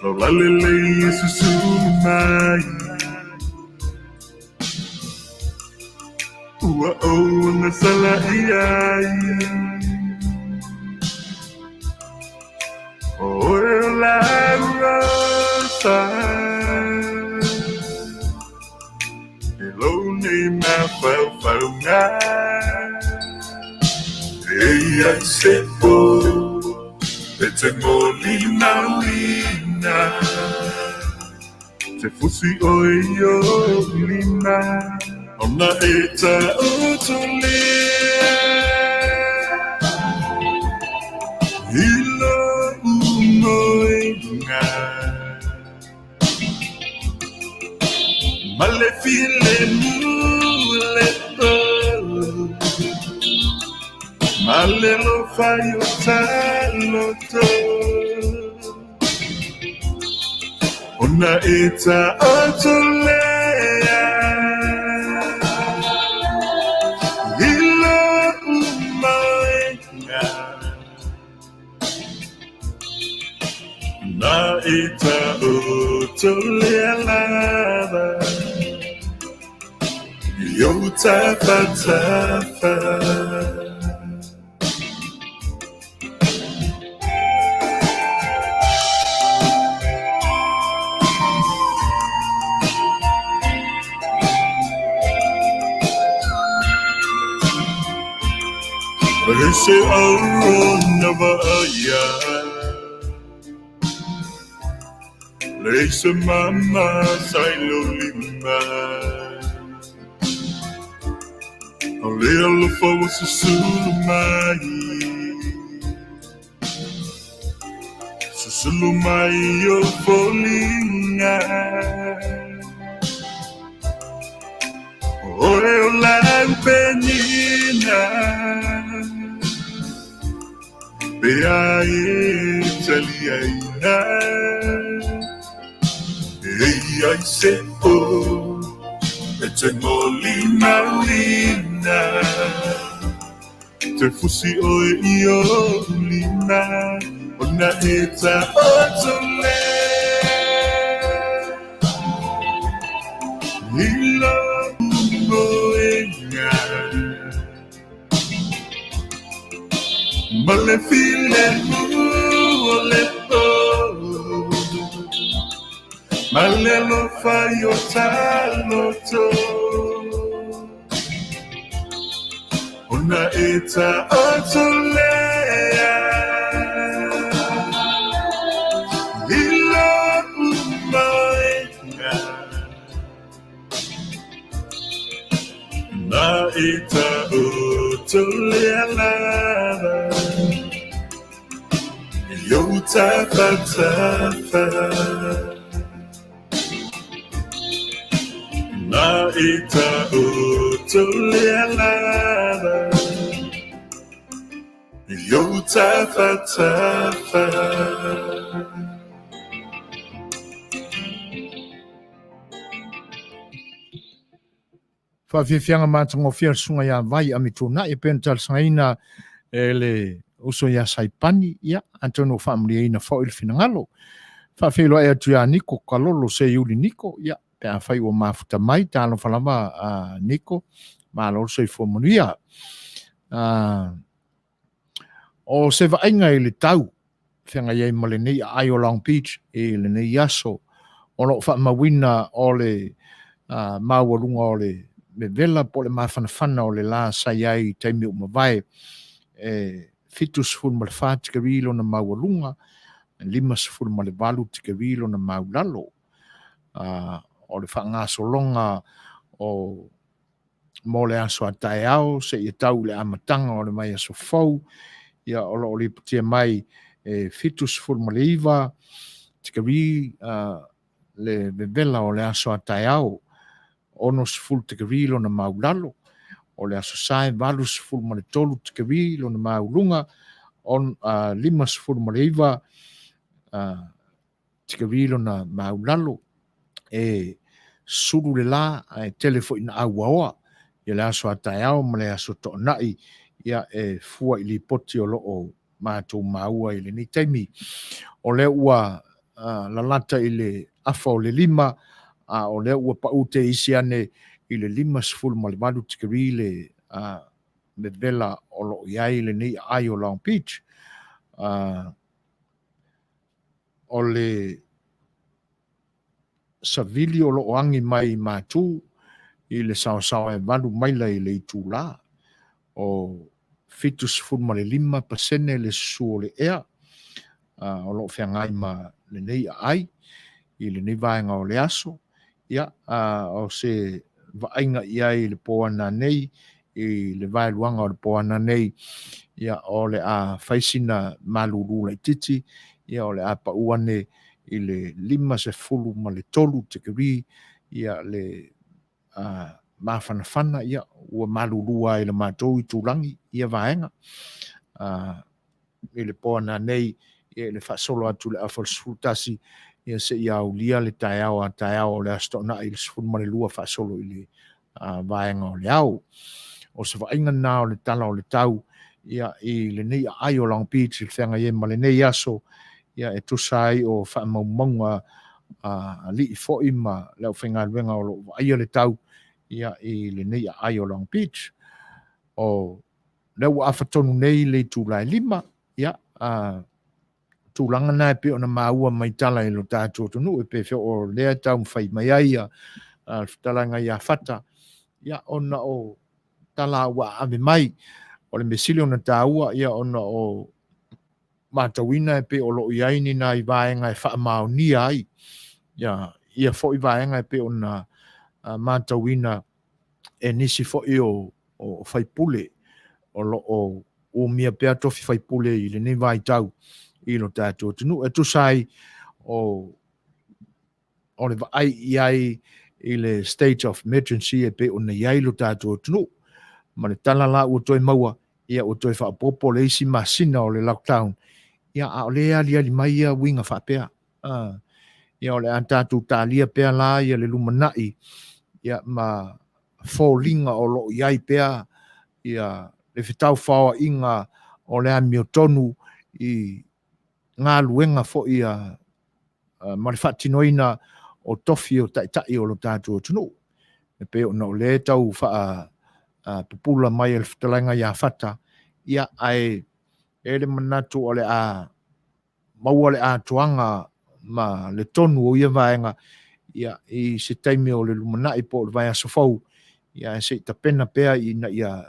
Lau lalelei e susulu mai Ua ou agasala i ai O oe o lau rosa E lou nei mafaufauga E i ai se po E te molimauina Te fusi oe i ou lima Ona e taoto lea I lou moega Ma le filemu o le po Ma le alofa i o ta loto Ona e taoto lea I lou moega Na e taoto lea lava I ou tafatafa. Leai se auro na vaaia, Leai se mama sa i lou lima. A o le alofa ua susulu mai, Susulu mai i ou foliga. O oe o lau penina, Pea e taliaina. E i ai se po e te molimauina, Te fusi oe i ou lima, Ona e taoto lea I lou moega. Ma le filemu o le po, Ma le alofa i o ta loto, Ona e taoto lea I lou moega. Na e taoto lea lava I ou tafatafa. Na e taoto lea lava I ou tafatafa. Faafiafiaga matagofie a le Susuga ia Vai Amituanai e pei ona talosagaina e le uso ia Saipani, ia, atonu ua faamalieina foi le finagalo. Faafeiloai atu ia Niko Kalolo Seiuli Niko, ia, pe afai ua mafuta mai, talofa lava a Niko, malo le soifua manuia. O se vaaiga i le tau feagai ai ma lenei aai o Long Beach i lenei aso, o lo o faamauina o le maualuga o le vevela po o le mafanafana o le la sa i ai i taimi ua mavae e 74 tikeri lona maualuga, 58 tikeri lona maulalo. O le faagasologa o mo le aso a taeao seia tau i le amataga o le vaiaso fou, ia o lo o lipotia mai e 79 tikeri le vevela o le aso a taeao, 60 tikeri lona maulalo, o le aso Sa e 83 tikeri lona mauluga, 59 tikeri lona maulalo. E sulu le la ae tele foi ina auaoa ia le aso a taeao ma le aso toonai, ia e fua i lipoti o lo o matou maua i lenei taimi. O lea ua lalata i le afa o le 5, a o lea ua pau te isi ane i le 58 tikeri le vevela o lo o i ai lenei aai o Long Beach. O le savili o lo o agi mai i Matu i le saosaoa e 8 maila i le itula, o 75% le susu o le ea o lo o feagai ma lenei aai i lenei vaega o le aso. Ia, o se vaaiga i ai i le po ana nei, i le vaeluaga o le po ana nei, ia, o le a fai sina malulu laitiiti, ia, o le a pau ane i le 53 tikeri, ia, le mafanafana, ia, ua malulu lava i le matou itulagi ia vaega. I le po ana nei, ia, i le faasolo atu i le afa o le 11, ia, seia aulia le taeao a taeao o le Aso Toonai i le 12 faasolo i le vaega o le ao. O se vaaiga lena o le tala o le tau, ia, i lenei aai o Long Beach i le feagai ai ma lenei aso, ia, e tusa ai o faamaumauga a alii foi ma le aufaigaluega o lo o vaaia le tau, ia, i lenei aai o Long Beach. O lea ua afa tonu nei le itula e 5, ia, tulaga na e pei ona maua mai tala i lo tatou atunuu, e pei foi o lea e taumafai mai ai le fetalaiga ia Fata, ia, ona o tala ua ave mai. O le mea sili ona taua, ia, ona o matauina e pei o lo o i ai ni nai vaega e faamaonia ai, ia, ia foi vaega e pei ona matauina e nisi foi o faipule o lo o umia pea tofi faipule i lenei vaitau i lo tatou atunuu, e tusa ai o le vaai i ai i le state of emergency e pei ona i ai lo tatou atunuu. Ma le tala la ua toe maua, ia, ua toe faaopoopo le isi masina o le lockdown, ia, a o lea e aliali mai ia uiga faapea. Ia, o le a tatou talia pea la ia le lumanai, ia, ma foliga o lo o i ai pea ia le fetaufaoaiga o le amiotonu i galuega foi ma le faatinoina o tofi o taitai o lo tatou atunuu. E pei ona o lea e tau faapupula mai e le fetalaiga ia Fata, ia, ae e le manatu o le a maua le atoaga ma le tonu o ia vaega, ia, i se taimi o le lumanai po o le vaiaso fou, ia, ae se i tapena pea ina ia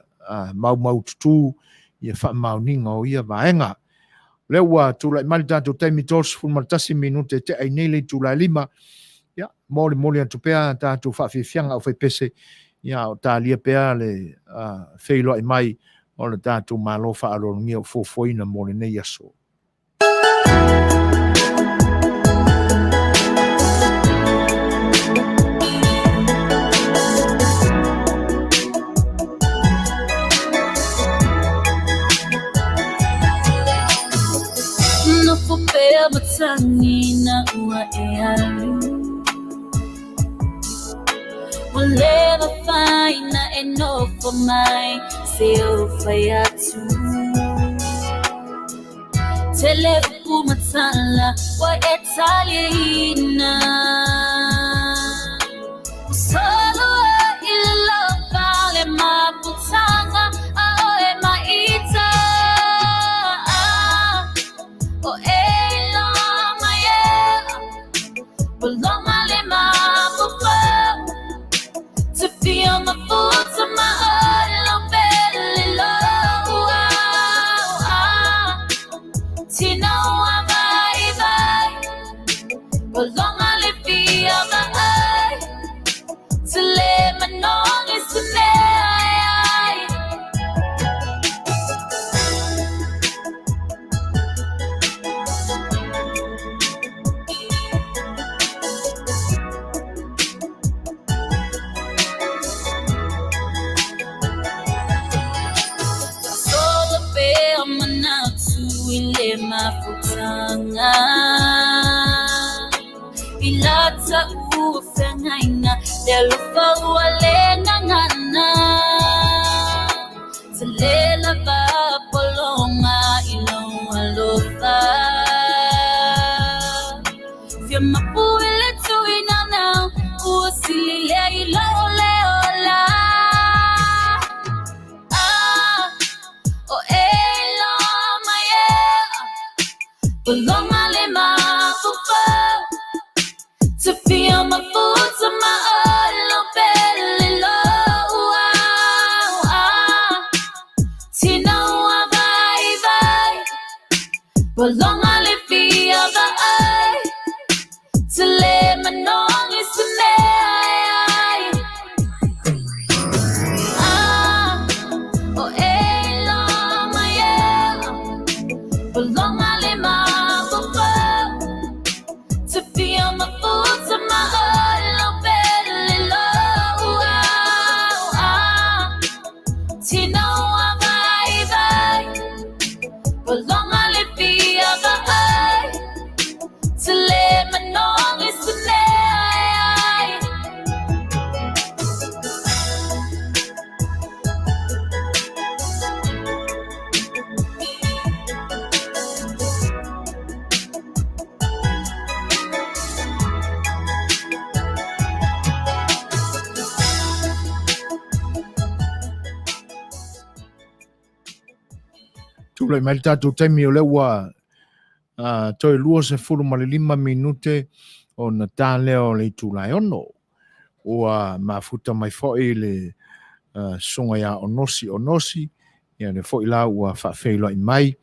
maumaututu ia faamaoniga o ia vaega. O lea ua tulai mai le tatou taimi 31 minute e tea i nei le itula e 5, ia, molimoli atu pea tatou faafiafiaga au faipese, ia, o talia pea le feiloai mai o le tatou Malo faaaloalogia o fuafuaina mo lenei aso. Nofo pea matagi ina ua e alu. Ua le mafai na e nofo mai se i ou fai atu. Tele upu ma tala ua e taliaina. Ua solo ai le alofa le mafutaga a oe ma ita. O e iloa mai e Polonga le mafaufau To feel my futa ma olo pele loa. Tina ua vai vai Polonga le fia vai To le manongi se mea e ai. Solo pea manatu i le mafutaga I lata ua feagaina le alofa ua le gagana Tele lava pologa i lou alofa Fia mapu i le tuinanau ua sili lea i lou le ola. Ah, o e iloa mai e Polonga le mafaufau To feel my futa ma olo pele loa. Tina ua vai vai Polonga le fia vai To le manongi se mea e ai. Ah, o e iloa mai e Polonga le mafaufau To feel my futa ma olo pele loa. Tina ua vai vai Polonga le fia vai To le manongi se mea e ai. Tulai mai le tatou taimi o lea ua toe 25 minute ona ta lea o le itula e 6. Ua mafuta mai foi le susuga ia Onosi Onosi, ia le foi la ua faafeiloai mai.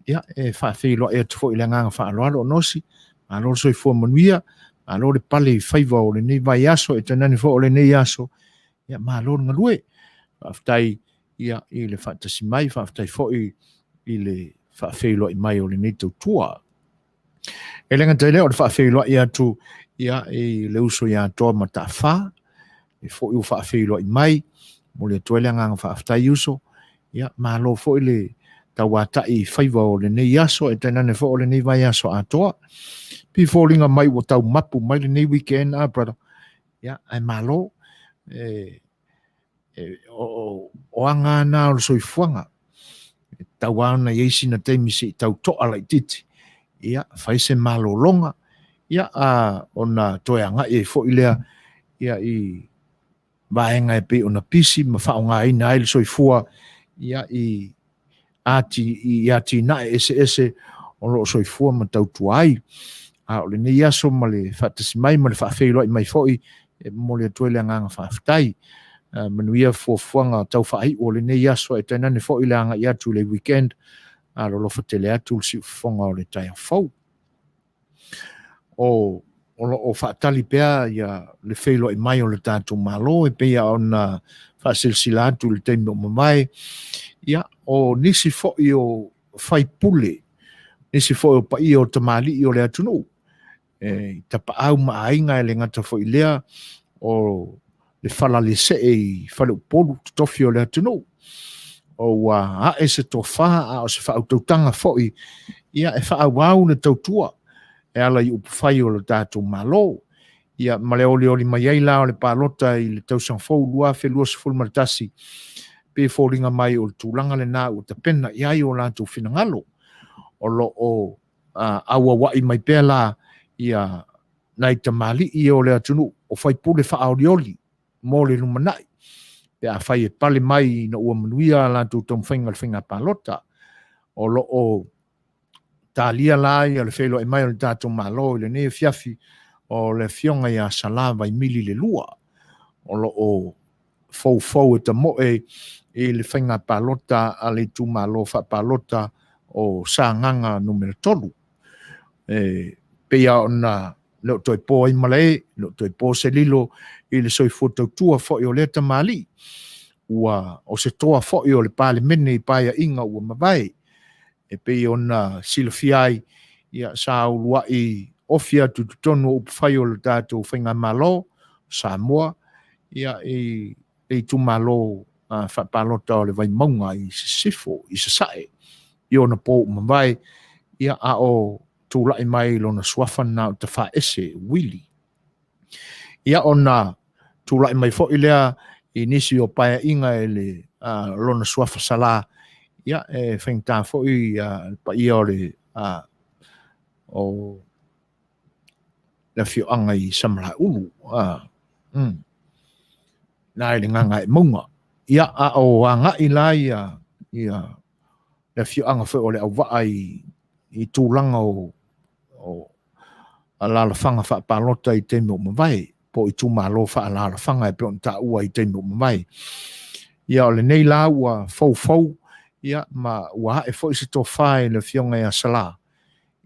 Ia e faafeiloai atu foi i le agaga faaaloalo Onosi. Malo le soifua manuia, malo le pale i faiva o lenei vaiaso, e tainane foi o lenei aso. Ia malo le galue. Faafetai ia i le faatasi mai, faafetai foi i le faafeiloai mai o lenei tautua. E le gata i lea o le faafeiloai atu ia i le uso ia Toa Mataafa, e foi ua faafeiloai mai, momoli atu ai le agaga faafetai uso. Ia malo foi le tauatai i faiva o lenei aso, e tainane foi o lenei vaiaso atoa. Pei foliga mai ua tau mapu mai lenei weekend, ah brother. Ia, ae malo, e, e, o, o aga na o le soifuaga. E tatau lava ona i ai sina taimi se i tau to'a laitiiti, ia, fai se malologa, ia, a, ona toe agai ai foi lea, ia, i vaega e pei ona pisi ma faaaogaina ai le soifua, ia, i ati, i atinae eseese o lo o soifua ma tautua ai. A o lenei aso ma le faatasi mai ma le faafeiloai mai foi, e momoli atu ai le agaga faafetai. Manuia fuafuaga tau faaiu o lenei aso, e tainane foi le agai atu i le weekend, alolofa tele atu le siufofoga o le taeao fou. O o lo o faatali pea ia le feiloai mai o le tatou Malo e pei ona faasilasila atu i le taimi o mavae. Ia, o nisi foi o faipule, nisi foi o paia o tamalii o le atunuu, e i tapaau ma aiga e le gata foi i lea o le falalesee i faleupolu totofi o le atunuu. O ua ae se tofa a o se faautautaga foi ia e faaauau le tautua e ala i upufai o le tatou Malo. Ia, ma le olioli mai ai la o le palota i le tausaga fou 2021, pe foliga mai o le tulaga lena ua tapena i ai o latou finagalo. O lo o auauai mai pea la ia nai tamalii o le atunuu o faipule faaolioli mo le lumanai, pe afai e pale mai ina ua manuia a latou taumafaiga i le faiga palota. O lo o talia la ia le feiloai mai o le tatou Malo i lenei afiafi o le afioga ia Sala Vaimili le Lua, o lo o foufou e tamoe i le faiga palota a le itumalo faapalota o Sagaga Nu.3. E pei lava ona le o toe po ai malae, le o toe po se lilo i le soifua tautua foi o lea tamalii, ua o se toa foi o le Palemene i paeaiga ua mavae. E pei ona silafia ai, ia, sa uluai ofi atu i totonu o upufai o le tatou faigamalo Samoa, ia, i le itumalo faapalota o le Vaimauga i Sisifo, i Sasae, i ona po ua mavae, ia, a o tulai mai lona suafa na o Tafaese Wili. Ia, ona tulai mai foi lea i nisi o paeaiga i le lona suafa Sala, ia, e faigata foi le paia o le o le afioaga i Samalaeulu, na i le Gagaemauga. Ia, a o agai la ia le afioaga foi o le Auvaa i tulaga o alalafaga faapalota i taimi o mavae, po o itumalo faaalaalafaga e pei ona taua i taimi o mavae. Ia, o lenei la ua foufou, ia, ma ua ae foi se tofa i le afioga ia Sala,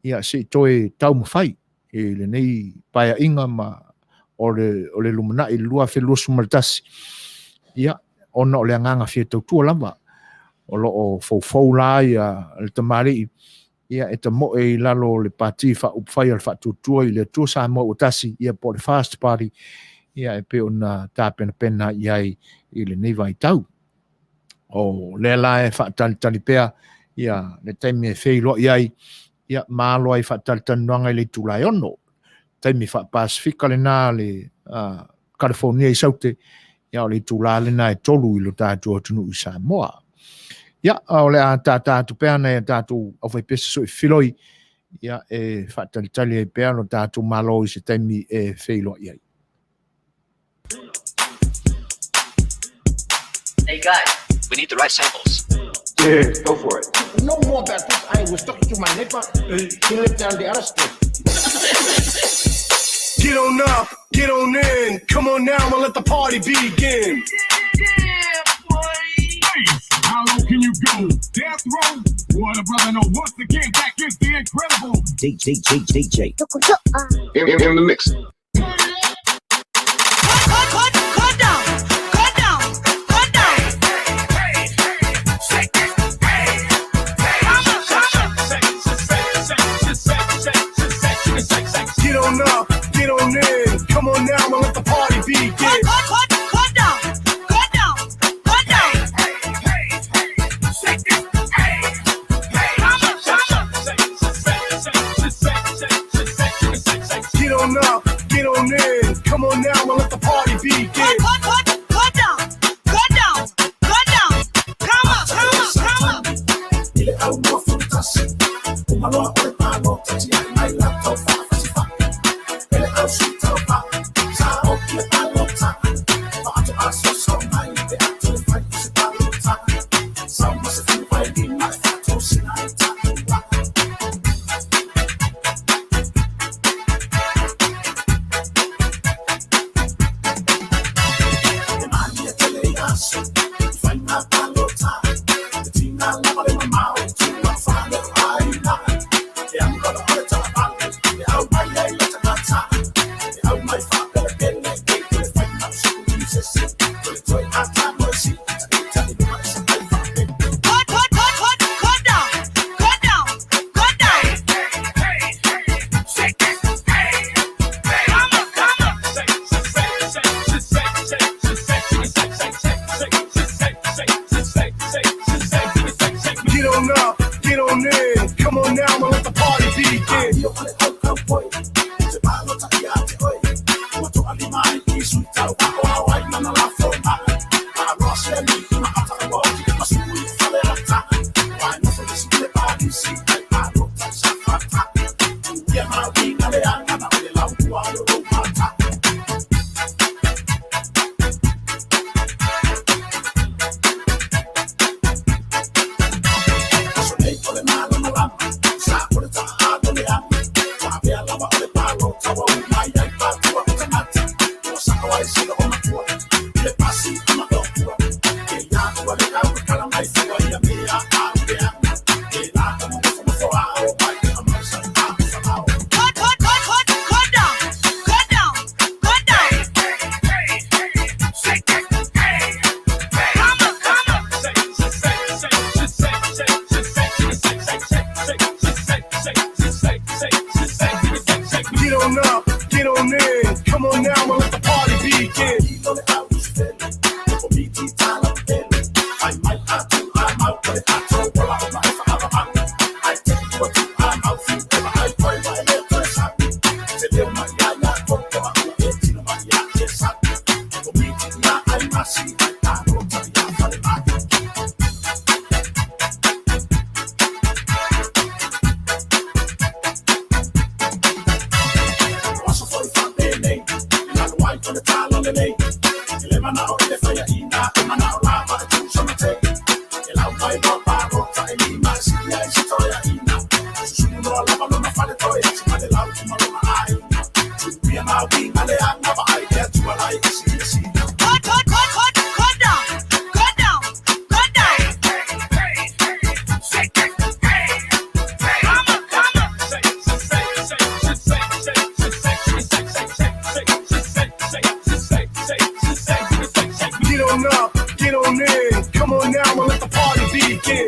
ia, se i toe taumafai i lenei paeaiga ma o le lumanai i le 2021, ia, ona o le agaga fia tautua lava. O lo o foufou la ia le tamalii, ia, e tamoe i lalo o le pati faaupufai o le Faatuatua i le Atua Samoa ua tasi, ia, po o le First Party, ia, e pei ona tapenapena i ai i lenei vaitau. O lea la e faatalitali pea ia le taimi e feiloai ai, ia, ma alo ai faatalitanoaga i le itula e 6. Taimi faapasifika lena le California i Saute, ia, o le itula lena e 3 i lo tatou atunuu i Samoa. Ia, o le a tata atu pea nai a tatou aufaipese soifiloi, ia, e faatalitali ai pea lo tatou Malo i se taimi e feiloai ai. Hey guys, we need the right samples. Yeah, go for it. No more about this. I was talking to my neighbor. He lived down the other street. Get on up, get on in. Come on now and let the party begin. Yeah, boy. How low can you go? Death row? What a brother know. Once again, back is the incredible DJ, DJ, DJ. In the mix. Get on up, get on in. Come on now and let the party begin. Go down, go down, go down. Get on up, get on in. Come on now and let the party begin. Go down, go down, go down. Come on, come on, come on. Go down, go down, go down. Come on, come on. Get on up, get on in. Come on now and let the party begin. Get on up, get on in. Come on now and let the party begin.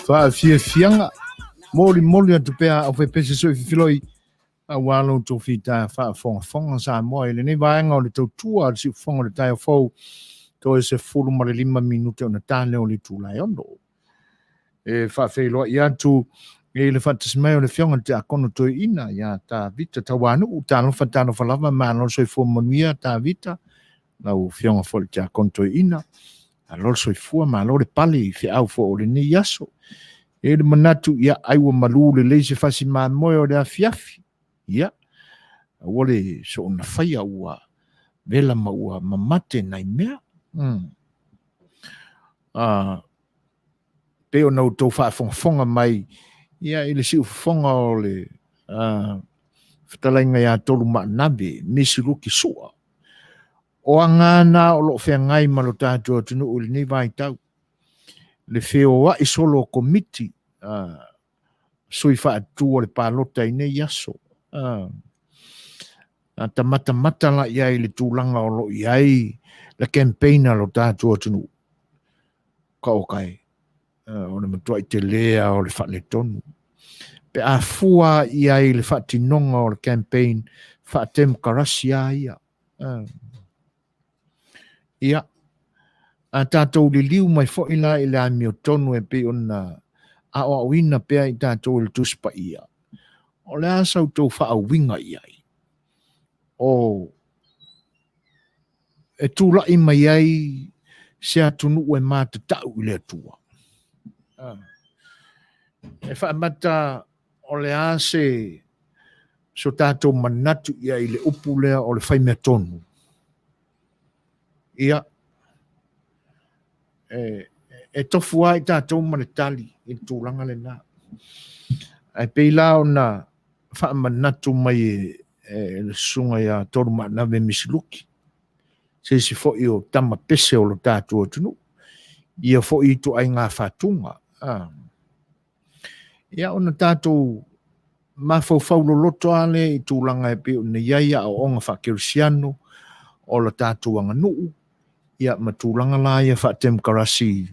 Faafiafiaga molimoli atu pea au faipese soififiloi auā lo outou fita faafogafoga Samoa i lenei vaega o le tautua a le siufofoga o le taeao fou toe 15 minute ona ta lea o le itula e 6. E faafeiloai atu i le faatasi mai o le Afioga i le Tiakono Toeaina ia Tavita Tauanuu. Talofa, talofa lava, malo le soifua manuia Tavita, lau Afioga foi i le Tiakono Toeaina. Malo le soifua, malo le pale i feau foi o lenei aso. E le manatu, ia, ai ua malu lelei se fasi mamoe o le afiafi. Ia, aua le soona faia ua vela ma ua mamate nai mea. Pei ona outou faafogafoga mai ia i le siufofoga o le fetalaiga ia Tolu Maanave, Misiluki Sua. O aga na o lo o feagai ma lo tatou atunuu i lenei vaitau. Le feoai solo o komiti sui faatu o le palota i nei aso. A tamatamata la i ai le tulaga o lo o i ai le campaign a lo tatou atunuu. Ka o kai, o le matuai telē lava o le faaletonu. Pe a fua i ai le faatinoga o le campaign faatemokarasi lava ia. Ia, a tatou liliu mai foi la i le amiotonu e pei ona aoaoina pea i tatou e le Tusi Paia, o le a sa outou faauiga i ai? O e tulai mai ai se atunuu e matatau i le Atua. E faamata o le a se so tatou manatu i ai i le upu lea o le faimea tonu. Ia, e tofu lava i tatou ma le tali i le tulaga lena. Ae pei la ona faamanatu mai e le susuga ia Tolu Maanave Misiluki, se isi foi o tama pese o lo tatou atunuu, ia foi ituaiga fatuga. Ia ona tatou mafaufau loloto lava lea i tulaga e pei ona i ai aoaoga faakerisiano o la tatou aganuu, ia ma tulaga la ia faatemokarasi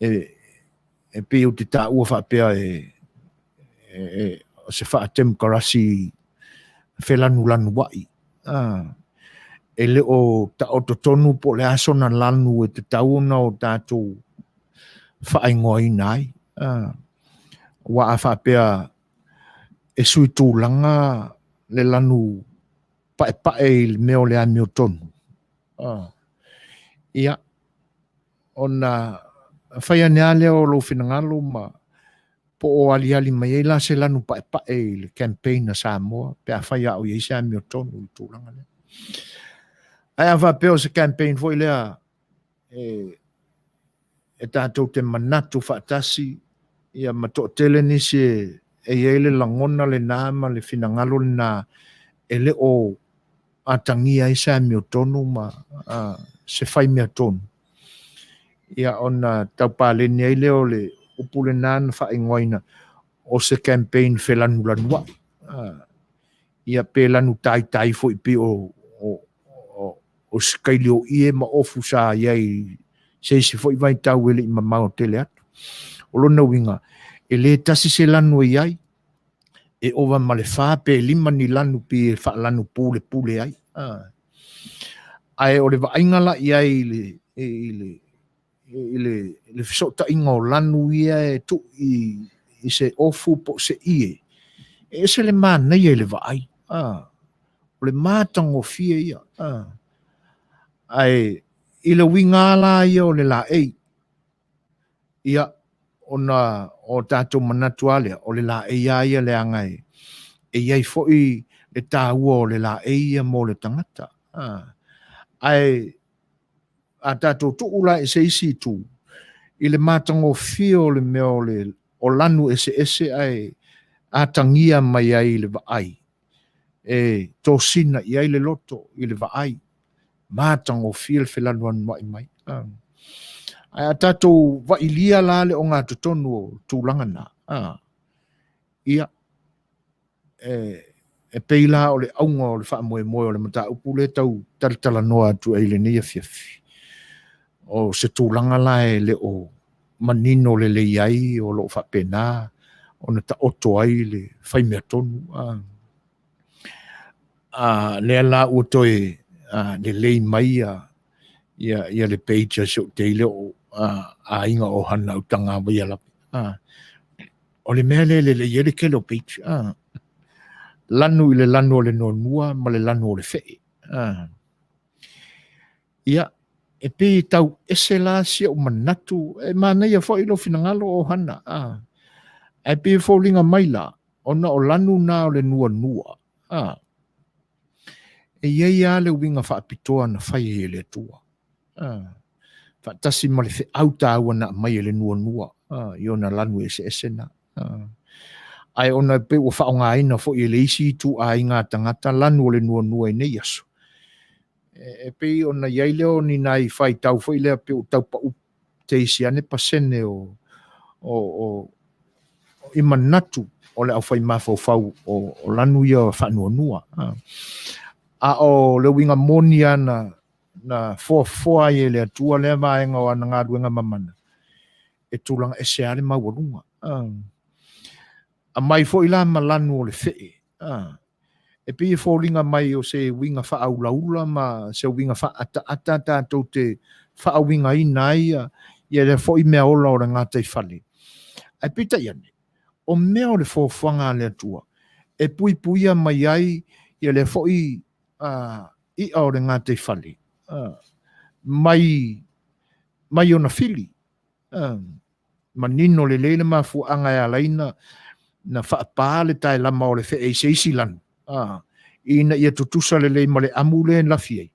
e pei ou te taua faapea e se faatemokarasi felanulanuai. E le o taoto tonu po o le a sona lanu e tatau ona o tatou faaigoaina ai. Ua a faapea e sui tulaga le lanu paepae i le mea o le amiotonu. Ia, ona fai ane lava lea o lou finagalo ma po o aliali mai ai la se lanu paepae i le campaign a Samoa pe afai a o i ai se amiotonu i le tulaga lea. Ae a faapea o se campaign foi lea e, e tatou te manatu faatasi ia ma toatele nisi e, e i ai le lagona lena ma le finagalo lena e le o atagia ai se amiotonu ma a, se fai mea tonu. Ia ona taupaleni ai lea o le upu lena na faaigoaina o se campaign felanulanuai. Ia pe lanu taitai foi pei o, o, o, o se kaili o ie ma ofu sa i ai se isi foi vaitau e le i mamao tele atu. O lona uiga, e le tasi se lanu e i ai, e ova ma le fa pe lima ni lanu pi e faalanu pulepule ai. Ae o le vaaiga la i ai i le, i le, i le, le fesootaiga o lanu ia e tuu i, i se ofu po o se ie, e ese le manaia i le vaai. O le matagofie ia. Ae i le uiga la ia o le laei, ia, ona o tatou manatu lava lea, o le laei lava ia leaga e, e i ai foi le taua o le laei ia mo le tagata. Ae a tatou tuu la i se isi itu, i le matagofie o le mea o le o lanu eseese ae atagia mai ai i le vaai, e tosina i ai le loto i le vaai, matagofie le felanuanuai mai. Ae a tatou vailia la le ogatotonu o tulaga na, ia, e pei la o le auga o le faamoemoe o le mataupu lea tau talatalanoa atu ai i lenei afiafi. O se tulaga la e le o manino lelei ai o lo o faapena ona taoto ai le fai mea tonu. A, lea la ua toe lelei mai ia, ia, ia le page a si ou teile o aiga o hana utanga vaia lava. O le mea lea e lelei ai le tele o page. Lanu i le lanu o le nuanua ma le lanu o le fee. Ia, e pei e tau ese la si ou manatu, e manaia foi lou finagalo o Hana. Ae pei e foliga mai la, ona o lanu na o le nuanua. E i ai lava le uiga faapitoa na fai ai e le Atua. Faatasi ma le feau taua na aumai e le nuanua i ona lanu eseese na. Ae ona e pei ua faaaogaina foi e le isi ituaiga tagata lanu o le nuanua i nei aso. E pei ona i ai lea o ni nai faitau foi lea pei ua tau pau teisi ane pasene o, o, o, i manatu o le aufai mafaufau o, o lanu ia faanuanua. A o le uiga moni lava na, na foafoa ai e le Atua lea vaega o ana galuega mamana, e tulaga ese lava le maualuga. Aumai foi la ma lanu o le fee. E pei e foliga mai o se uiga faaulaula ma se uiga faaataata tatou te faauigaina ai ia lea foi mea ola o le gataifale. Ae peitai ane, o mea o le foafoaga a le Atua e puipuia mai ai ia lea foi i'a o le gataifale mai mai ona fili. Manino lelei le mafuaaga e ala ai na faapā le taelama o le fee i se isi lanu, ina ia tutusa lelei ma le amu lea e lafi ai,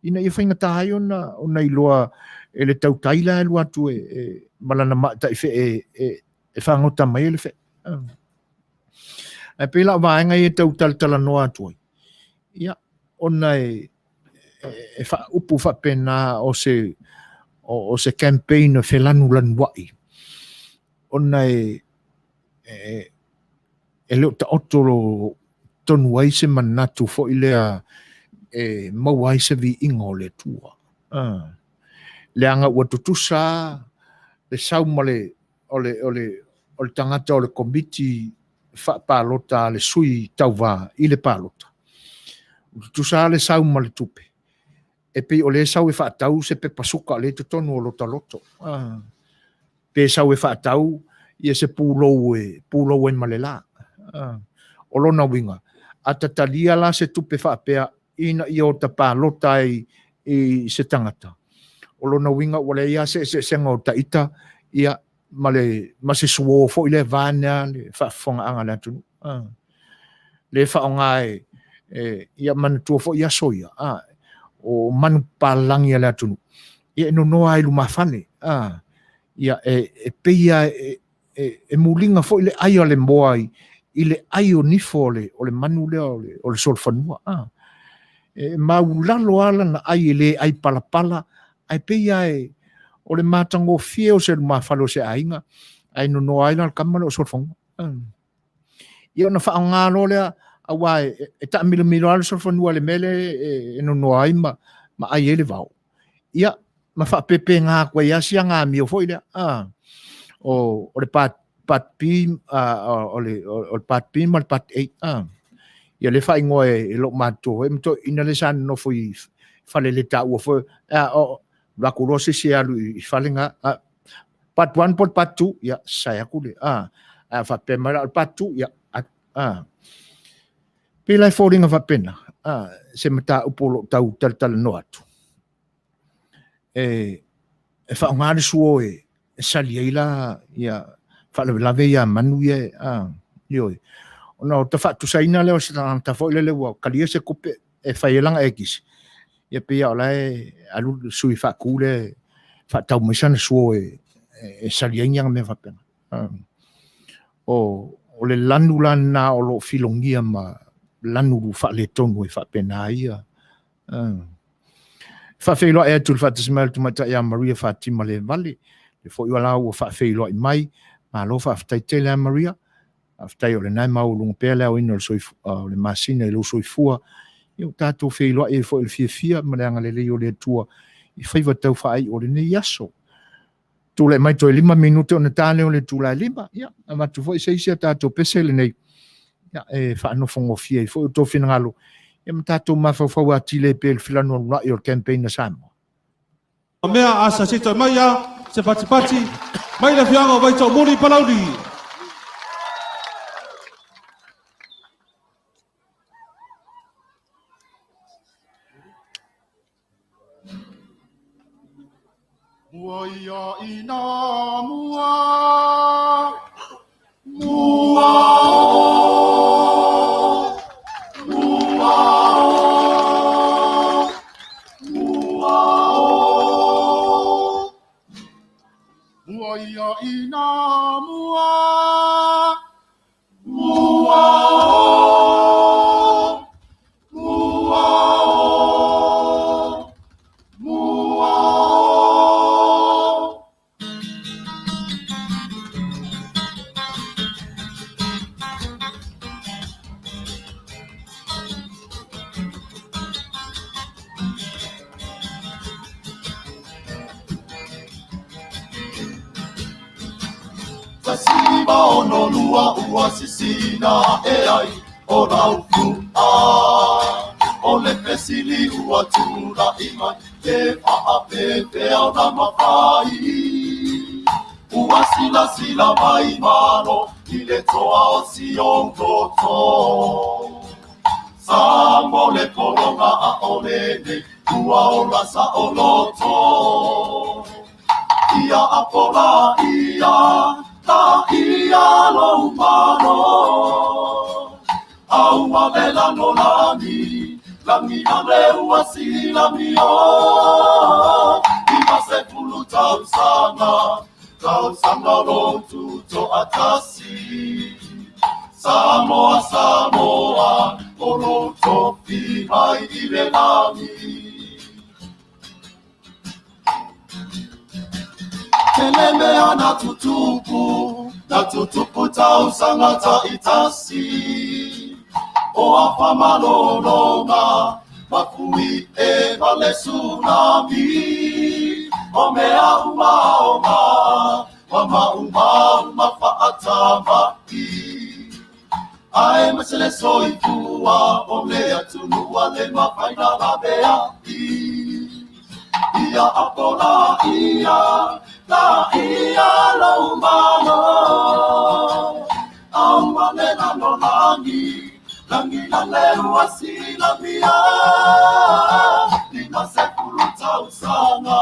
ina ia faigata ai ona, ona iloa e le tautai la e alu atu e, e, ma lana maa taifee e, e, e fagota mai ai le fee. Ae pei la o vaega ia e tau talatalanoa atu ai, ia, ona e, e faaupu faapena o se, o, o se campaign e felanulanuai, ona e, e, e le o taoto lo tonu ai se manatu foi lea e maua ai se viiga o le Atua. Leaga ua tutusa le sau ma le, o le, o le, o le tagata o le komiti faapalota a le sui tauva i le palota. Ua tutusa lava le sau ma le tupe. E pei o lea e sau e faatau se pepa suka o lea e i totonu o lota loto. Pe sau e faatau ia se pulou e pulou ai ma le la. O lona uiga, a ta talia la se tupe faapea ina ia ota palota ai i se tagata. O lona uiga ua leai lava se eseesega o taita, ia, ma le, ma se suo foi lea vaeane le faafofogaaga a le atunuu. A. Le faaaoga e, e, ia manatua foi aso ia, a, o manu papalagi a le atunuu, ia e nonoa ai i lumafale, a, ia e, e pei lava e, e, e muliga foi le ai a le moa i, i le ai o nifo o le, o le manu lea o le, o le solofanua. A. E maulalo lava lana ai e le ai palapala, ae pei lava e, o le matagofie o se lumafale o se aiga, ae nonoa ai la le tama lea o solofanua. A. Ia ona faaaoga loa lea, aua e, e taamilomilo lava le solofanua i le mea lea e, e nonoa ai ma, ma ai ai le vao. Ia, ma faapepega atu ai lava sia amio foi lea. A, o, o le part, part B, a, o, le, o le part B ma le part A. A, ia le faaigoa e, e lou matua foi, ma toeaiina lea sa nonofo i fale le taua foi, a, o, alu atu loa se isi e alu i fale na, a, part 1 po o le part 2, ia, sae atu le, a, a faapea mai la, o le part 2, ia, a, a. Pei la e foliga faapena, a, se mataupu o lo o tau talatalanoa atu. E, e faaaoga le suo e, e sali ai la ia faalavelave ia manu ia, a, ioe. Ona o ta faatusaina lea o se tagata foi lele ua kalia se tupe e fai ai lana ekisi. Ia pei lava o la e alu le sui faatu lea e faatau mai sana suo e, e, e sali ai ni ana mea faapena. O, o le lanu la lena o lo o filogia ma lanu faaletonu e faapena ai ia. Faafeiloai atu i le faatasi mai o le tamaitai ia Maria Fatima Levale, le foi o la ua faafeiloai mai. Malo faafetai tele a Maria. Faafetai o lena e maualuga pea le aoina o le, soifu, o le masina i lou soifua. Ia ua tatou feiloai ai foi i le fiafia ma le agalelei o le Atua i faiva tau faaiu o lenei aso. Tulai mai toe 5 minute ona ta lea o le itula e 5. Ia, avatu foi se isi a tatou pese lenei. Ia, e faanofogofie ai foi o outou finagalo. Ia ma tatou mafaufau atili ai pea i le filanuanua'i o le campaign a Samoa. Mea a sa sito mai a se patipati mai le afioaga o Vaitoomuli Palauli. Mua ia ina mua, mua o, mua o, mua o. Mua ia ina mua, mua o, mua o, mua o. 1962 ua sisina ae ai o Laufu'a. O le fesili ua tulai mai, pe faapefea ona mafai. Ua silasila mai Malo i le toa o si ou toto. Sa mo le pologa a o lenei ua ola saoloto. Ia apo la ia, la ia lou malo. Au ma le lano lani, lagi a le ua silami o. 50 tausaga, tausaga o lou tutoatasi. Samoa, Samoa, o lou tofi mai i le lagi. Tele mea na tutupu, na tutupu tausaga taitasi. O afa malologa, mafui e ma le tsunami. O mea uma o ma maumau ma faatamai. Ae ma se le soifua o le atunuu a le mafai na laveai. Ia apo la ia, la ia lou malo. Au ma le lalolagi, lagi la le ua silamia. 50 tausaga,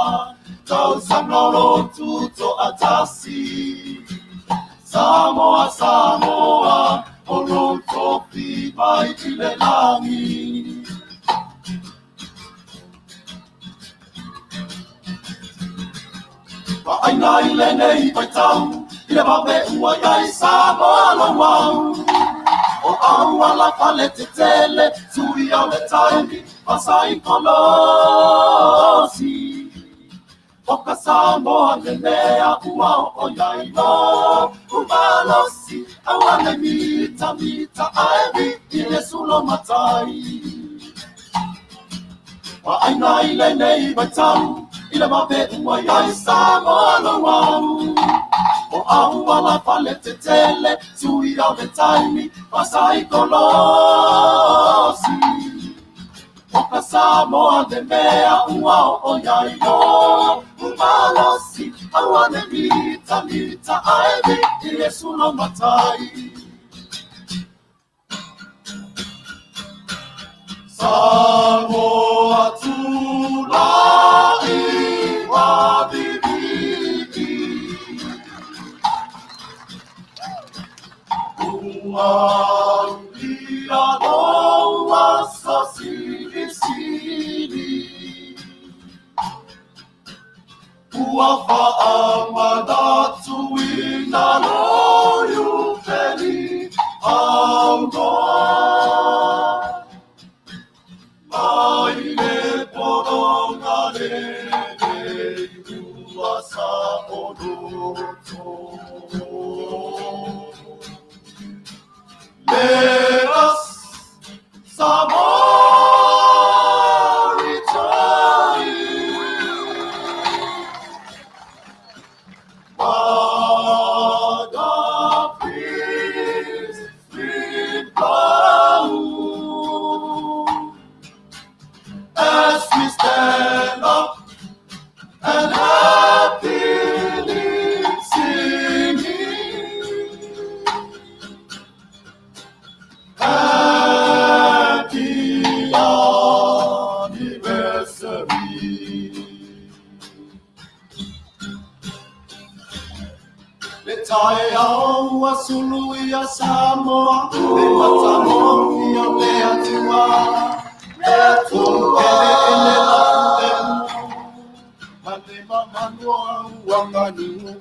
faatasi. Samoa, Samoa, o lou tofi mai i le lagi. Vaaina i lenei vaitau, i le vave ua i ai Samoa lou au. O auala faletetele, suia o le taimi, fasaikolosi. O ka Samoa le mea ua oo i ai lou malosi, aua ne i mitamita ae vii Iesu lou Matai. Vaaina i lenei vaitau, i le vave ua i ai Samoa lou au. O auala faletetele, suia o le taimi, fasaikolosi. O ka Samoa le mea ua oo i ai lou malosi, aua ne i mitamita ae vii Iesu lou Matai. Samoa tulai ma vivii. Ua ulia lou aso silisili. Ua faamanatuina lou Iupeli aunoa. Mai le pologa lelei ua saoloto. Let us Samoa return. By the peace As we stand up and happily singing. Happy anniversary. Le taeao ua sulu ia Samoa, le matagofie o le Atua. Le Atua. Eleele lafuemu, ma le mamanu o au aganuu.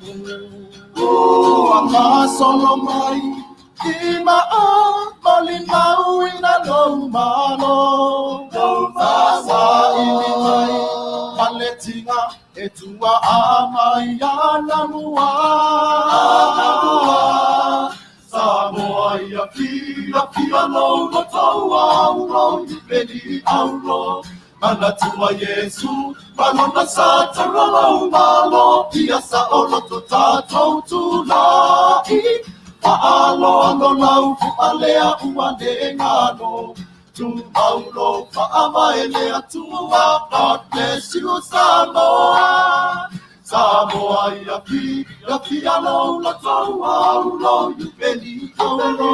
Ua gasolo mai i maa malimauina lou Malo. Sa saili mai ma le tiga e tuaa mai anamua. Samoa ia fiafia lou loto auro Iupeli auro. Manatua Iesu ma lona sa taula lou Malo ia saoloto tatou tulai. Faaaloalo lau fua lea ua le galo. Tumau lou faavae i le Atua. God bless you Samoa. Samoa ia fiafia lou loto auro Iupeli auro.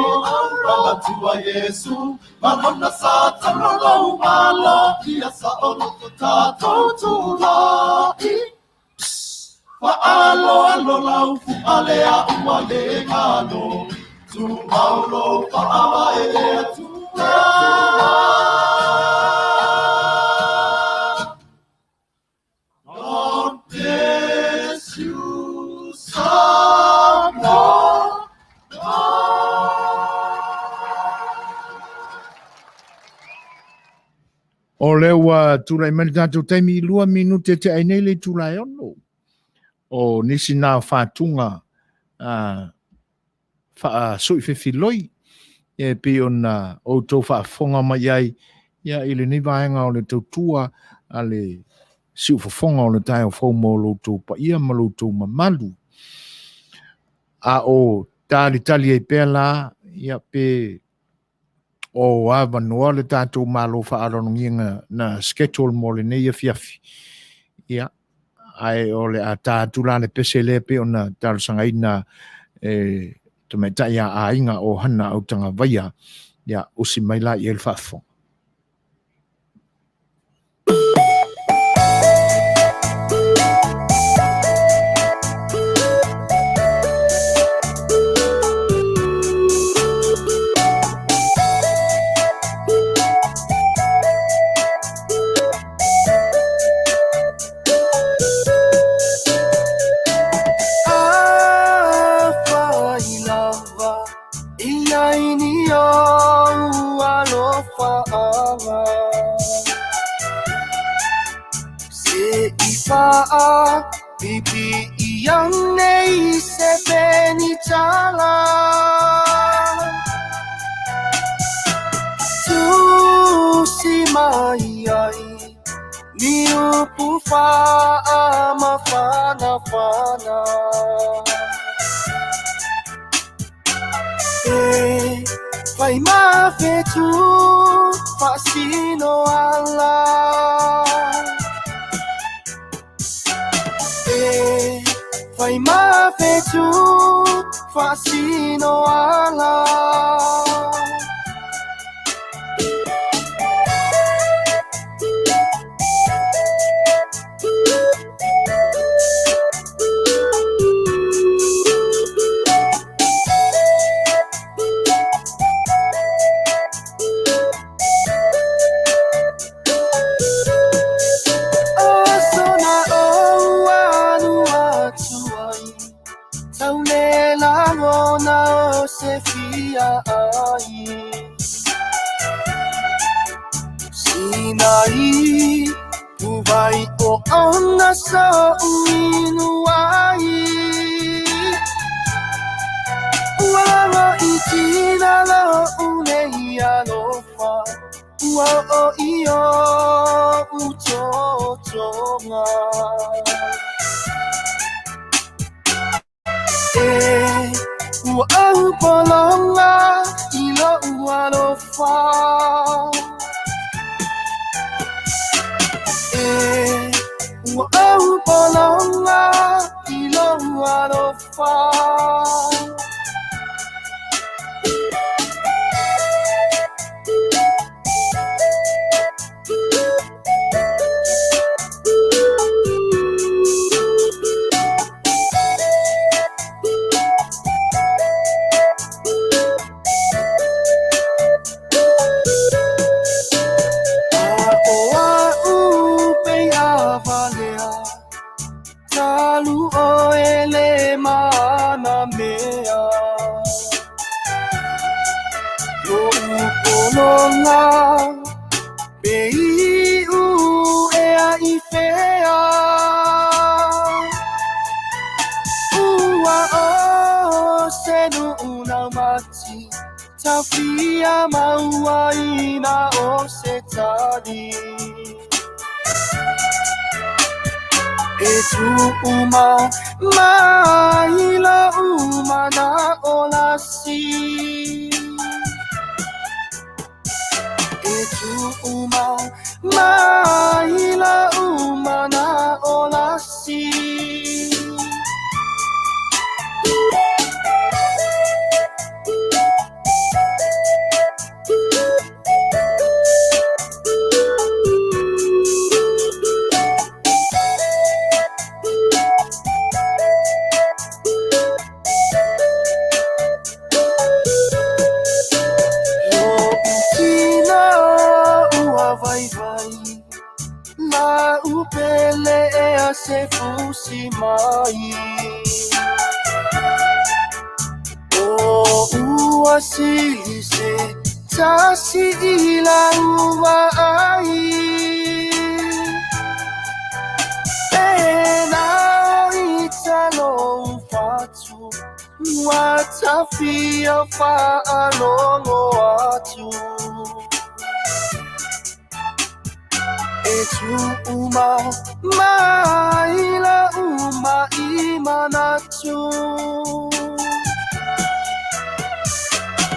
Manatua Iesu ma lona sa taula lou Malo ia saoloto tatou tulai. Faaaloalo lau fua lea ua le galo. Tumau lou faavae i le Atua. God bless you, Samoa. O lea ua tulai mai le tatou taimi i 2 minute te ai nei le itula e 6. O nisi na o fatuga faasui fefiloi e pei ona outou faafofoga mai ai ia i lenei vaega o le tautua a le siufofoga o le taeao fou mo lo outou paia ma lo outou mamalu. A o talitali ai pea la ia pe o avanoa le tatou Malo faaaloalogia na schedule mo lenei afiafi. Ia, ae o le a ta atu la le pese lea pei ona talosagaina e tamaitai a aiga o Hana Autagavaia. Ia, usi mai la i ai le faafofoga. Pipi i ane i se penitala. Tusi mai ai ni upu faamafanafana. E fai ma fetu faasino ala. E fai ma fetu faasino ala. Aso na ou alu atu ai, tau le lagona o se fia ai. Sinai, uvai o ona so inu ai. Ua lago i tina lo unei alofa, ua o i o utotoga. E ua au pologa i lou alofa. E ua au pologa i lou alofa. A o a'u pei a valea, talu oe le mana mea. Lo'u pologa pe iu ea i fea. Ua o se nuu laumati, taofia mauaina o se tali. E tuuma mai lou mana'o lasi. E tuuma mai lou mana'o lasi. Lou tina ua vaivai, lau pele ea se fusi mai. O ua sili se tasi i lau vaai. E nao i talou fatu, ua tafia faalogo atu. E tuuma mai lau mai manatu.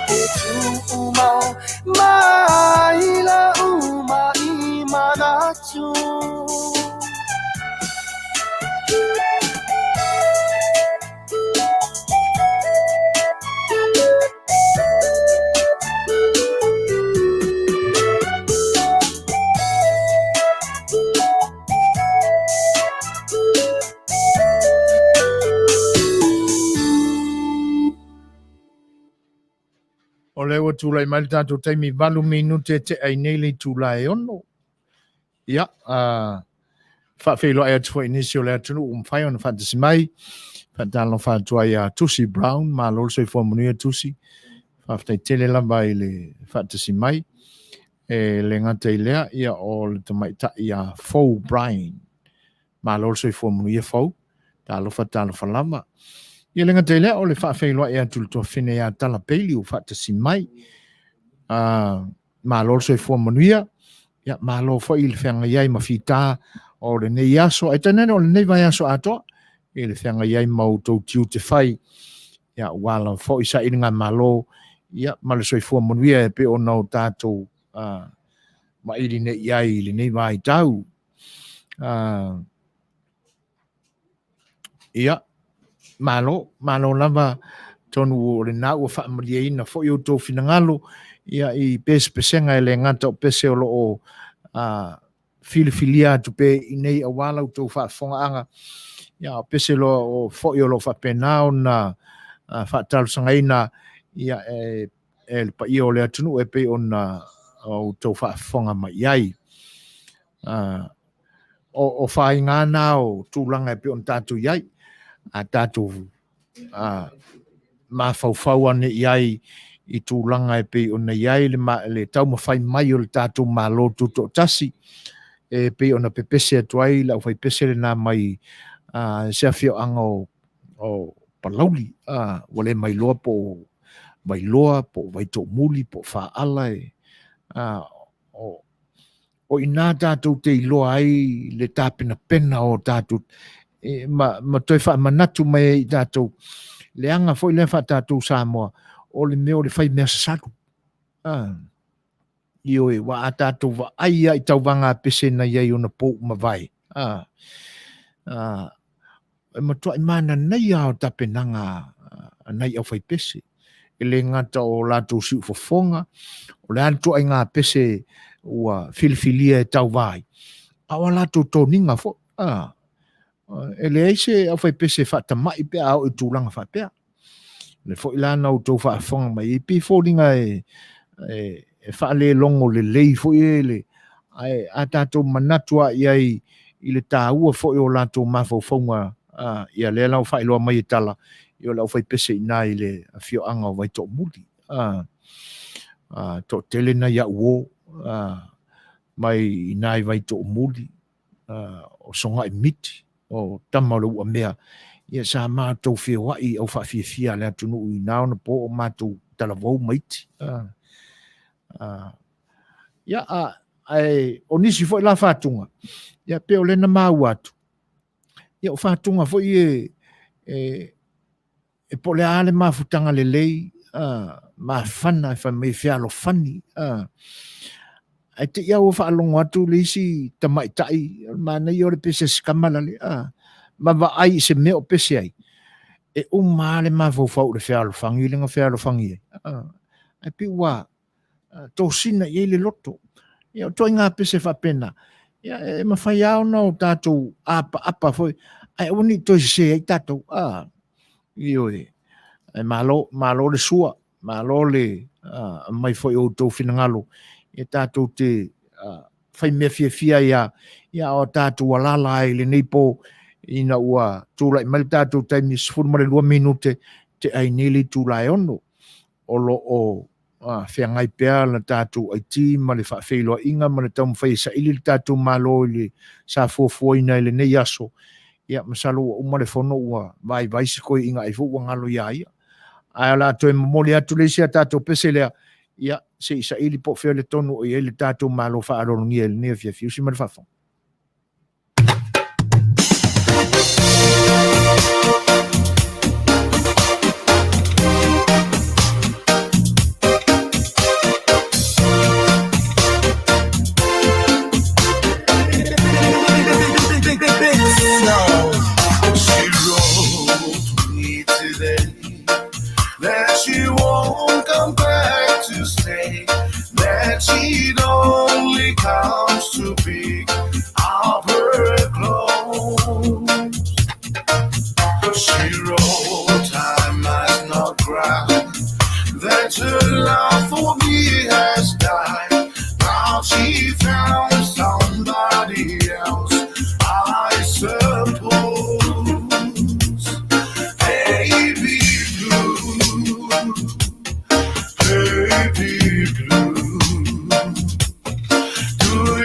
E tuuma mai lau mai manatu. O lea ua tulai mai le tatou taimi 8 minute e tea i nei le itula e 6. Ia, faafeiloai atu foi i nisi o le atunuu ua mafai ona faatasi mai. Faatalofa atu ai ia Tusi Brown, malo le soifua manuia Tusi. Faafetai tele lava i le faatasi mai. E le gata i lea, ia o le tamaitai ia Fou Brian. Malo le soifua manuia Fou. Talofa talofa lava. Ia le gata i lea o le faafeiloai atu i le tuafafine ia Tala Bailey ua faatasi mai. Malo le soifua manuia. Ia, malo foi i le feagai ai ma fita o lenei aso. Ae tainane o lenei vaiaso atoa i le feagai ai ma outou tiute fai. Ia, ua lava foi sailiga malo ia, ma le soifua manuia e pei ona o tatou maili nei i ai i lenei vaitau. Ia, malo, malo lava tonu o lena ua faamalieina foi outou finagalo ia i pesepesega e le gata o pese o lo o filifilia atu pea i nei aua la outou faafofogaaga, ia o pese loa o foi o lo o faapena ona faatalosagaina ia e le paia o le atunuu e pei ona outou faafofoga mai i ai. O faiga na o tulaga e pei ona tatou i ai, a tatou mafaufau ane i ai i tulaga e pei ona i ai le taumafai mai o le tatou Malo Tutoatasi, e pei ona pepese atu ai le aufaipese lena mai se afioaga o Palauli, ua le mailoa po o Vailoa, po o Vaitoomuli, po o Faala e, o i ina tatou te iloa ai le tapenapena o tatou ma toe faamanatu mai ai i tatou le aga foi lea faatatou Samoa o le mea o le fai mea sasalu. Ioe, ua a tatou vaai lava i tauvaga a pese na i ai ona pou mavae. E matuai mananaia lava o tapenaga a nai aufaipese. E le gata o latou siufofoga, o le a le ituaiga pese ua filifilia e tauva ai, a o a latou toniga foi. E leai se aufaipese e faatamai pe a oo i tulaga faapea. O le foi la na outou faafofoga mai ai, pei e foliga e faalelogo lelei foi e le, ae a tatou manatu lava i ai i le taua foi o latou mafaufauga, ia lea la ua faailoa mai e Tala, ia o le aufaipese i ina i le afioaga o Vaitoomuli. Toatele nai au uo mai i ina i Vaitoomuli, o Sogai Miti, o tama o le uamea, ia sa matou feoai i au faafiafia a le atunuu i na ona po o matou talavou ma iti. Ia, ae o nisi foi la fatuga, ia pei o lea na maua atu, ia o fatuga foi e po o le a le mafutaga lelei, mafana e fai mai e fealofani, ae te i lava ua faalogo atu le isi tamaitai, o le manaia o le pese a si tama lale, ma vaai i se mea o pese ai, e uma lava le mafaufau i le fealofani lea na fealofani ai, ae pei ua tosina i ai le loto. Ia, o ituaiga pese faapena, ia, e mafai lava ona o tatou apaapa foi, ae aua ne i toe sese ai tatou. Ioe, ae malo, malo le sua, malo le aumai foi o outou finagalo, ia tatou te fai mea fiafia ai lava, ia a o tatou alaala ai i lenei po, ina ua tulai mai le tatou taimi 12 minute, tea ai nei le itula e 6, o lo o feagai pea le tatou IT ma le faafeiloaiga ma le taumafai e saili le tatou Malo i le sa fuafuaina i lenei aso. Ia, masalo ua uma le fono ua vaivai si toeaina ai foi ua galo ia ia. Ae o le a toe momoli atu le isi a tatou pese lea, ia, se i saili po o fea le tonu o i ai le tatou Malo faaaloalogia i lenei afiafi. Usi mai le faafofoga. She wrote me today that she won't come back to stay, that she'd only comes to pick up her clothes. She wrote, I must not cry, that her love for me has died. Now she found somebody else, I suppose. Baby blue, baby blue, do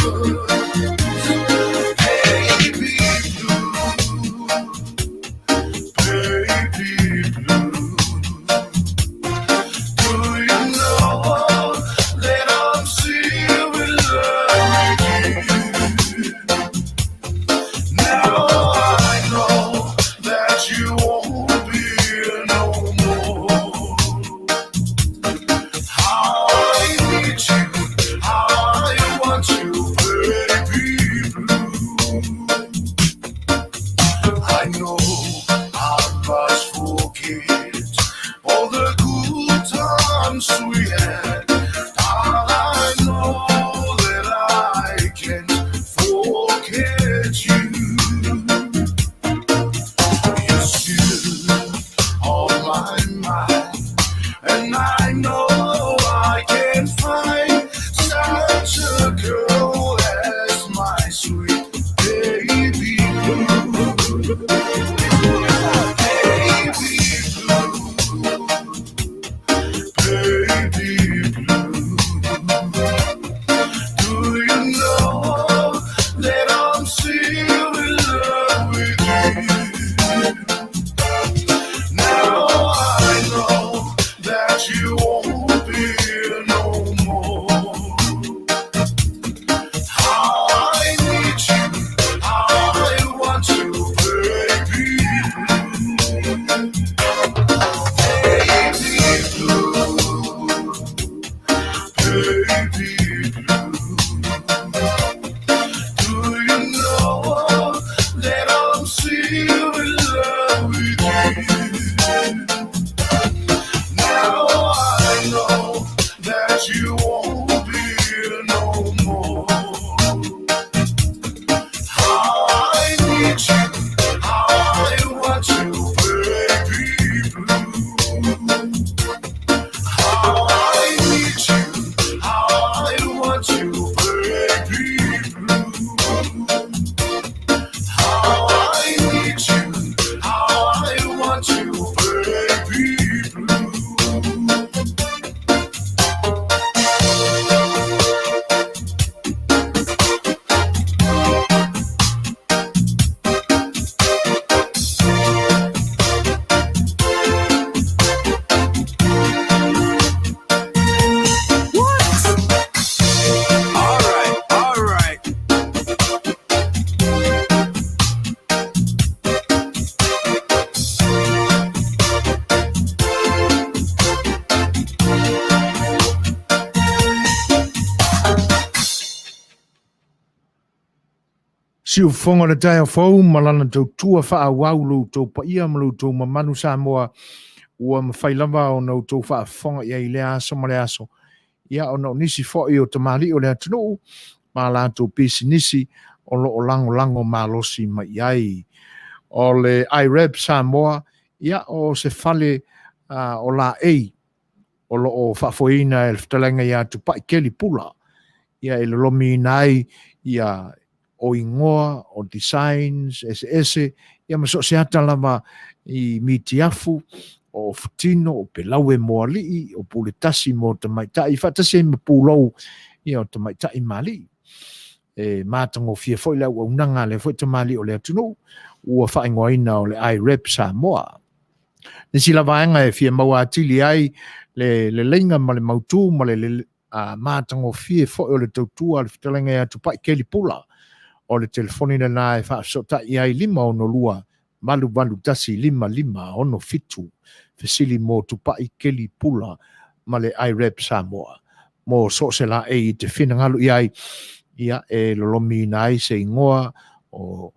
Baby blue, baby blue. Do you know that I'm still in love with you? Now I know that you won't be here no more. How I need you, how I want you, baby blue. I know I must forget all the good times we had. I know that I can't forget you. You're still on my mind, and I know I can find such a girl as my sweet baby blue. Baby blue, baby blue. Do you know that I'm still in love with you? Now I know that you won't be here no more. How I need you, how I want you, baby blue. Baby blue, baby blue. Do you know that I'm still in love with you? Now I know that you won't be here no more. How I need you, how I want you, baby blue. How I need you, how I want you, baby blue. How I need you, how I want you, baby blue. All right, all right. Siufofoga o le taeao fou ma lana tautua faaauau lo outou paia ma lo outou mamalu Samoa ua mafai lava ona outou faafofoga i ai i lea aso ma le aso. Ia ona o nisi foi o tamalii o le atunuu ma latou pisinisi o lo o lagolago malosi mai i ai. O le IREB Samoa, ia o se fale o laei o lo o faafoeina e le fetalaiga ia Tupai Keli Pula, ia e lolomiina ai ia o igoa, o designs eseese, ia ma so o se ata lava i mitiafu, o ofutino, o pelaue mo alii, o puletasi mo tamaitai, faatasi ai ma pulou ia o tamaitai ma alii. E matagofie foi le auaunaga a lea foi tamalii o le atunuu ua faaigoaina o le IREP Samoa. Nisi la vaega e fia maua atili ai le leleiga ma le mautu ma le matagofie foi o le tautua a le fetalaiga ia Tupai Keli Pula. O le telefoni lena e faafesootai ai 562 881 5567. Fesili mo Tupai Keli Pula ma le IREP Samoa. Mo so o se laei i te finagalo i ai, ia e lolomiina ai se igoa o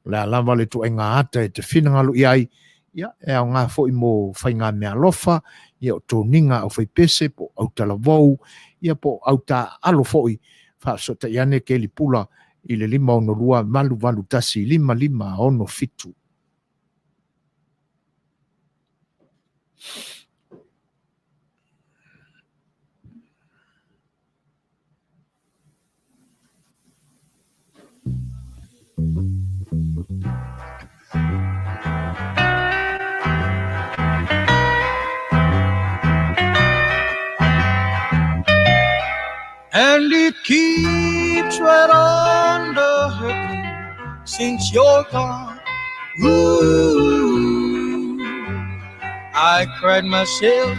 O le a lava le ituaiga ata e te finagalo i ai, ia, e aoga foi mo faigameaalofa, ia, o toniga aufaipese, po o autalavou, ia, po o autaaalo foi, faafesootai ane Keli Pula i le 562 881 5567. And it keeps sweat under her clothes since you're gone. Ooh, I cried myself.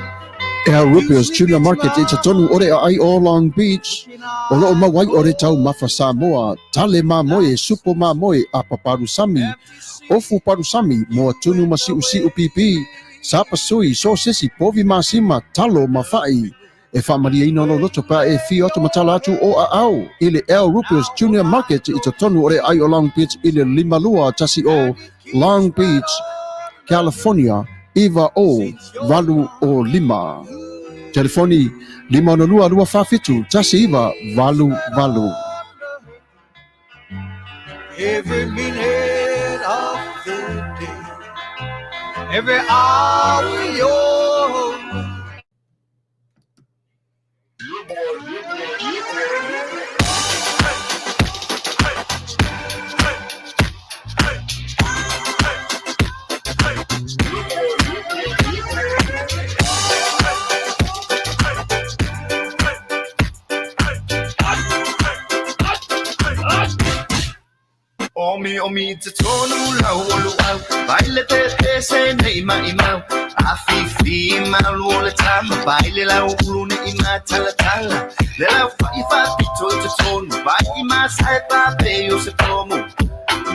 El Rubio's Junior Market i totonu o le aai o Long Beach, o loo mau ai o le taumafa Samoa, tale mamoe, supo mamoe, apa palusami, ofu palusami, moa tunu ma siusiu pipi, sapasui, sosesi, povi masima, talo ma fa'i. E faamalieina lou loto pe a e afio atu ma tala atu o aao i le El Rubio's Junior Market i totonu o le aai o Long Beach i le 5210 Long Beach, California 90805. Telefoni 562 247 1988. Every minute of the day, every hour you're away. Omi omi te tonu lau o luau Vai le te te se nei mai mau A fi fi malu o le tama Vai le lau ulu ni i ma tala tala Le lau fa i fa pito te tonu Vai i ma sai pa pe o se tomu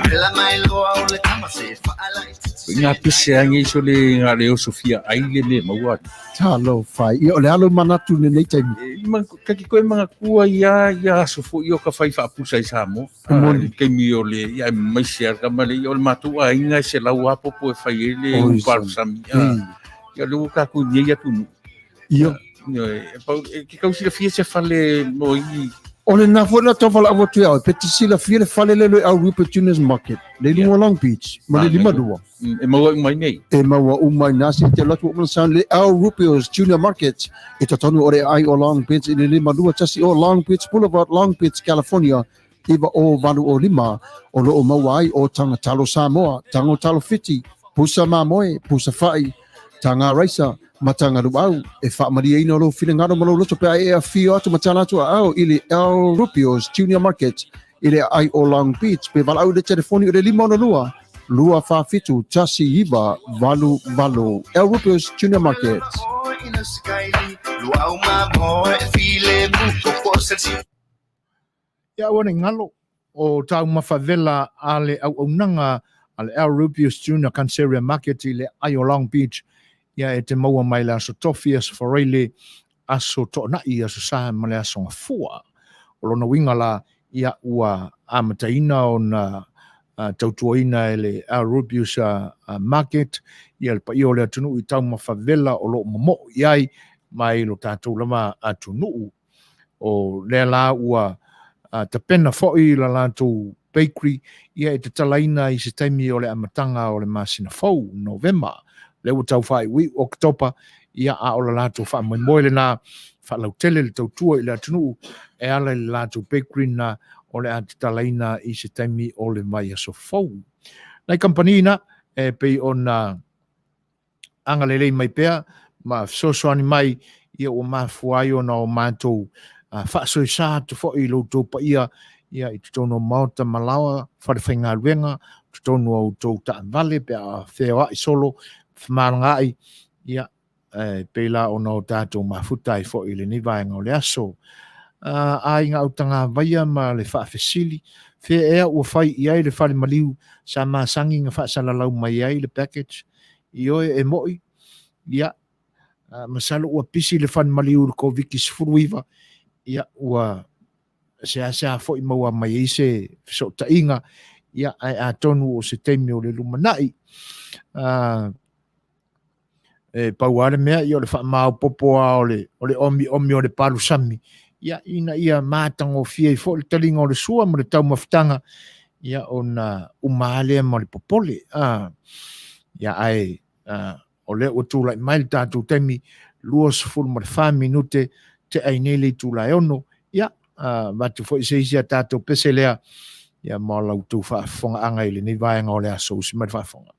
Vela mai loa o le tama se fa ala i te Ngā pese ange iso le ngā leo Sofia ai le me maua atu. Talofa, ia o le alo manatu lenei taimi. E, ma, kaki koe manatua ia, ia aso foi o ka fai faapusa i Samoa. E moni. I taimi o le, ia e maise a kama le, ia o le matou aiga e selau a popo e fai ai le Oi, upalosami. Ah, ia le ua tatou i nei atunuu. Ia. Ia, e, pau, e, ke kau silafia se fale mo i O lena foi na tau valaau atu ia oe, pe te silafia le fale lea i Auripa Juniors Market, le i luga o Long Beach, ma le 52. E maua uma i nei. E maua uma i nā se te alu atu o Sound, le Al Rubio's Junior Market, i totonu o le aai o Long Beach i le 521 o Long Beach Boulevard, Long Beach, California, 90805, o lo o maua ai o taga talo Samoa, tago talo Fiti, pusa mamoe, pusa fa'i, taga raisa, ma taga luau, e faamalieina lou finagalo ma lou loto pe a e afio atu ma tala atu aao i le El Rubio's Junior Market i le aai o Long Beach pe valaau i le telefoni o le 562 247 1988. El Rubio's Junior Market. Ia aua ne i galo, o taumafa vela a le auaunaga a le El Rubius Junior Canceria Market i le aai o Long Beach, ia e te maua mai le Aso Tofi, Aso Faraile, Aso Toonai, Aso Sa ma le Aso Gafua. O lona uiga la, ia ua amataina ona tautuaina e le El Rubius Market ia le paia o le atunuu i taumafa vela o lo o momoo i ai mai lo tatou lava atunuu. O lea la ua tapena foi la latou bakery ia e tatalaina i se taimi o le amataga o le masina fou, Novema. Lea ua tau faaiuiu Oketopa, ia a o la latou faamoemoe lena faalautele le tautua i le atunuu e ala i le latou bakery na o le a tatalaina i se taimi o le vaiaso fou. Nai kamupani na e pei ona agalelei mai pea ma fesoasoani mai ia ua mafua ai ona o matou faasoesa atu foi i lo outou paia ia i totonu o maota ma laoa fale faigaluega, totonu o outou taavale pe a feoai solo femalagaai ia e pei la ona o tatou mafuta ai foi i lenei vaega o le aso. Aiga Autagavaia ma le faafesili, fea ea ua fai i ai le fale maliu sa masani na faasalalau mai ai le package? Ioe, e mo'i, ia, masalo ua pisi le fale maliu i le Koviti-19, ia, ua seasea foi maua mai ai se fesootaiga, ia, ae atonu o se taimi o le lumanai. E pau lava le mea, ia o le faamaopoopo lava o le, o le omiomi o le palusami, ia, ina ia matagofie ai foi le taliga o le sua ma le taumafataga, ia, ona uma lava lea ma le popole. Ia, ae o lea ua tulai mai le tatou taimi, 24 minute tea ai nei le itula e 6, ia, avatu foi se isi a tatou pese lea, ia, ma la outou faafofogaaga i lenei vaega o le aso. Usi mai le faafofoga.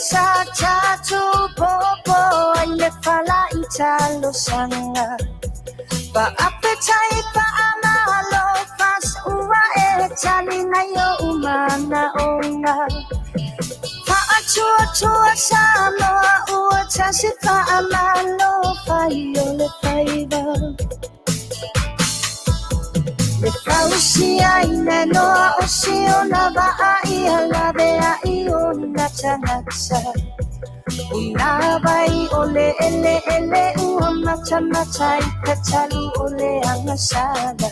sa tatou popo ai le fala i talosaga. Faafetai faamalo fas ua e tali nai o'u manaʻoga. Faatuatua Samoa ua tasi faamalo fai o le faiva. Le fausiaina noa o siona vaa ia lavea'i ona tagata. Una vai o le ele ele ua matamata i ka talu o le agasala.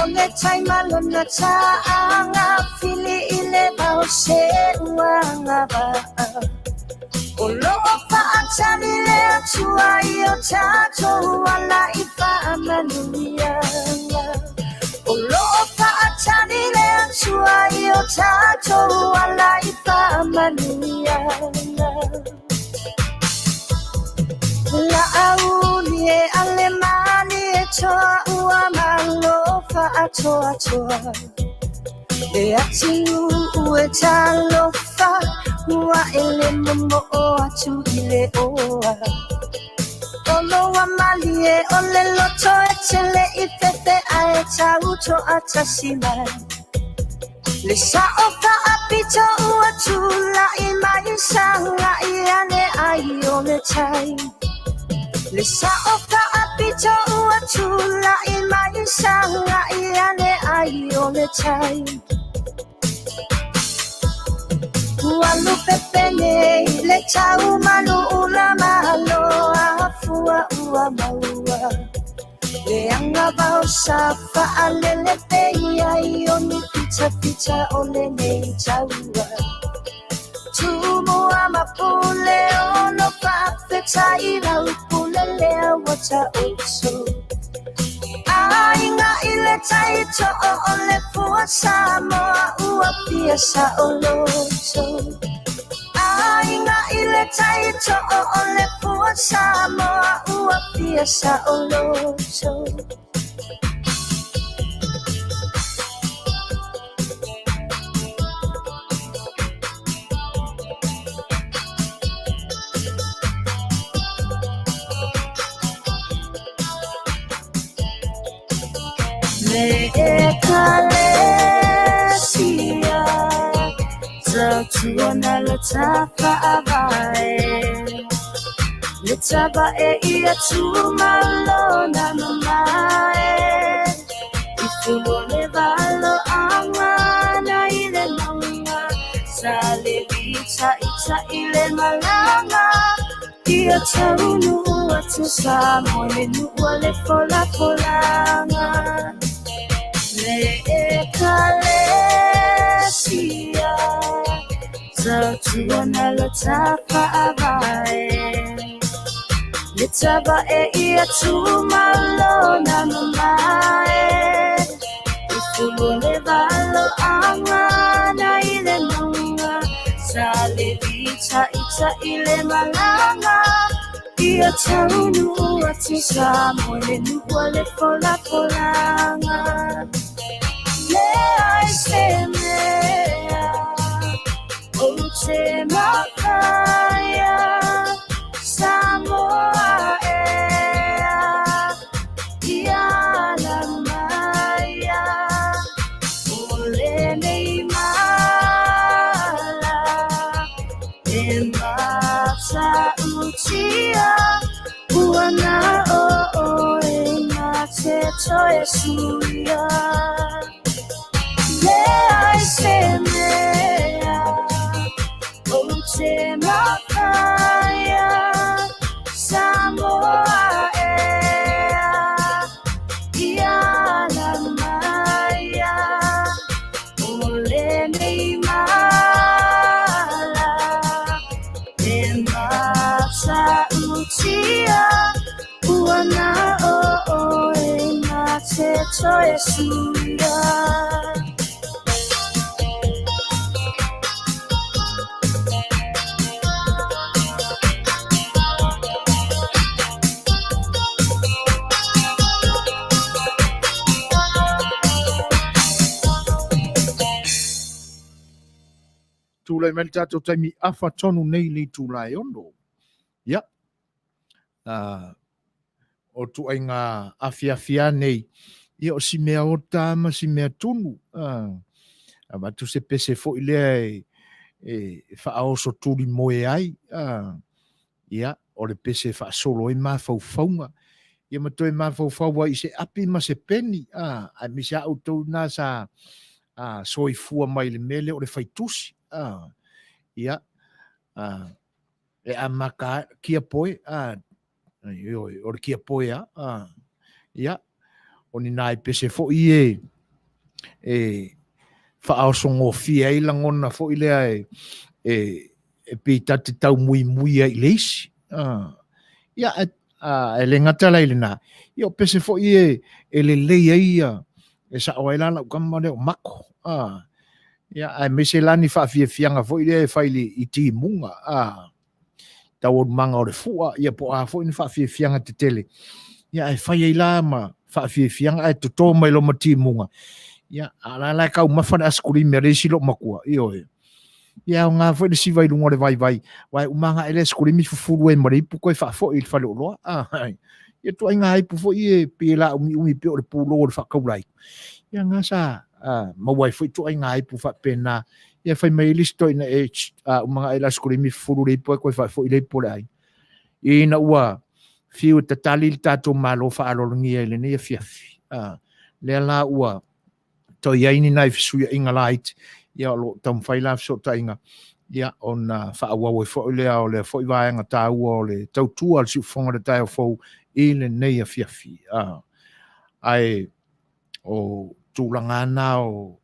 O le taimalona ta'aga fili i le vao se uaga va'a. O lo'o fa'atali le Atua i o tatou ala i fa'amanuiaga. O lo'o fa'atali le Atua i o tatou ala i fa'amanuiaga. La'auli e ale mali e toa ua malo fa'atoatoa. Le atinu'u e talofa ua e le momo'o atu i le oa. O loa malie o le loto e tele i fefe ae tau to'atasi mai. Le sa'o fa'apito ua tula'i mai saga'i ane ai o le tai. Le sa'o fa'apito ua tula'i mai saga'i ane ai o le tai. Ua lupepe nei le taumalu ula malo afua ua maua. Le agavao sa fa'alele pei ai o ni fitafita o lenei taua. Tumua ma pule ono fa'afetai lau pule lea ua ta'oto. Aiga i le tai to'o o le fua Samoa ua fia sa'oloto. Aiga i le tai to'o o le fua Samoa ua fia sa'oloto. Le ekalesia tautuana lo tafa'avae. Le tava'e ia tumalona mamae. I fulo le valo'aga na i le mauga. Sa le litaʻitaʻi le malaga. Ia taunu'u atu Samoa le nu'u a le folafolaga. Le ekalesia tautuana lo tafa'avae. Le tava'e ia tumalona mamae. I fulo le valo'aga na i le mauga. Sa le litaʻitaʻi le malaga. Ia taunu'u atu Samoa le nu'u a le folafolaga. Leai se mea ou te mafaia Samoa ea ia ala maia o lenei mala e matautia ua na o oe na te toe suia. Leai se mea ou te mafaia Samoa ea ia ala maia o lenei mala e matautia ua na o oe na te toe suia. Tulai mai le tatou taimi afa tonu nei le itula e 6. Ia, o tuaiga afiafi lava nei, ia o si mea ota ma si mea tunu. Avatu se pese foi lea e faaoso tuli moe ai. Ia, o le pese e faasolo ai mafaufauga. Ia ma toe mafaufau ai i se api ma se peni, aemaise lava outou na sa soifua mai i le mea lea o le faitusi. Ia, e amata kia poe, ioe, o le kia poe lava. Ia, o ni nai pese foi e e faaosogofie ai lagona foi lea e pei ta te taumuimui ai i le isi. Ia, e le gata la i lena, ia o pese foi e lelei ai ia, e sao ai la lau tama lea o Mako. Ia, aemaise la ni faafiafiaga foi lea e fai i timuga, taualumaga o le fua, ia po o a foi ni faafiafiaga tetele, ia ae fai ai la ma faafiafiaga ae toto mai loa ma timuga, ia a o la la e taumafa le asikulimi a le isi loomatua, ioe. Ia e aoga foi le siva i luga o le vaivai, aua e uma agai le asikulimi fufulu ai ma le ipu toe faafoi i le faleoloa. Ia ituaiga ipu foi ia e pei e laumiumi pei o le pulou o le faataulai. Ia na sa maua ai foi ituaiga ipu faapena. Ia fai mai ai le isi toeaina e a uma agai le asikulimi fufulu le ipu ae toe faafoi le ipu o le aiga. Ina ua fiu e tatali le tatou Malo faaaloalogia i lenei afiafi. Lea la ua toe i ai ni nai fesuiaiga laiti, ia o lo o taumafai la fesootaiga, ia ona faaauau ai foi lea o lea foi vaega taua o le tautua a le siufofoga o le taeao fou i lenei afiafi. Ae o tulaga lava na o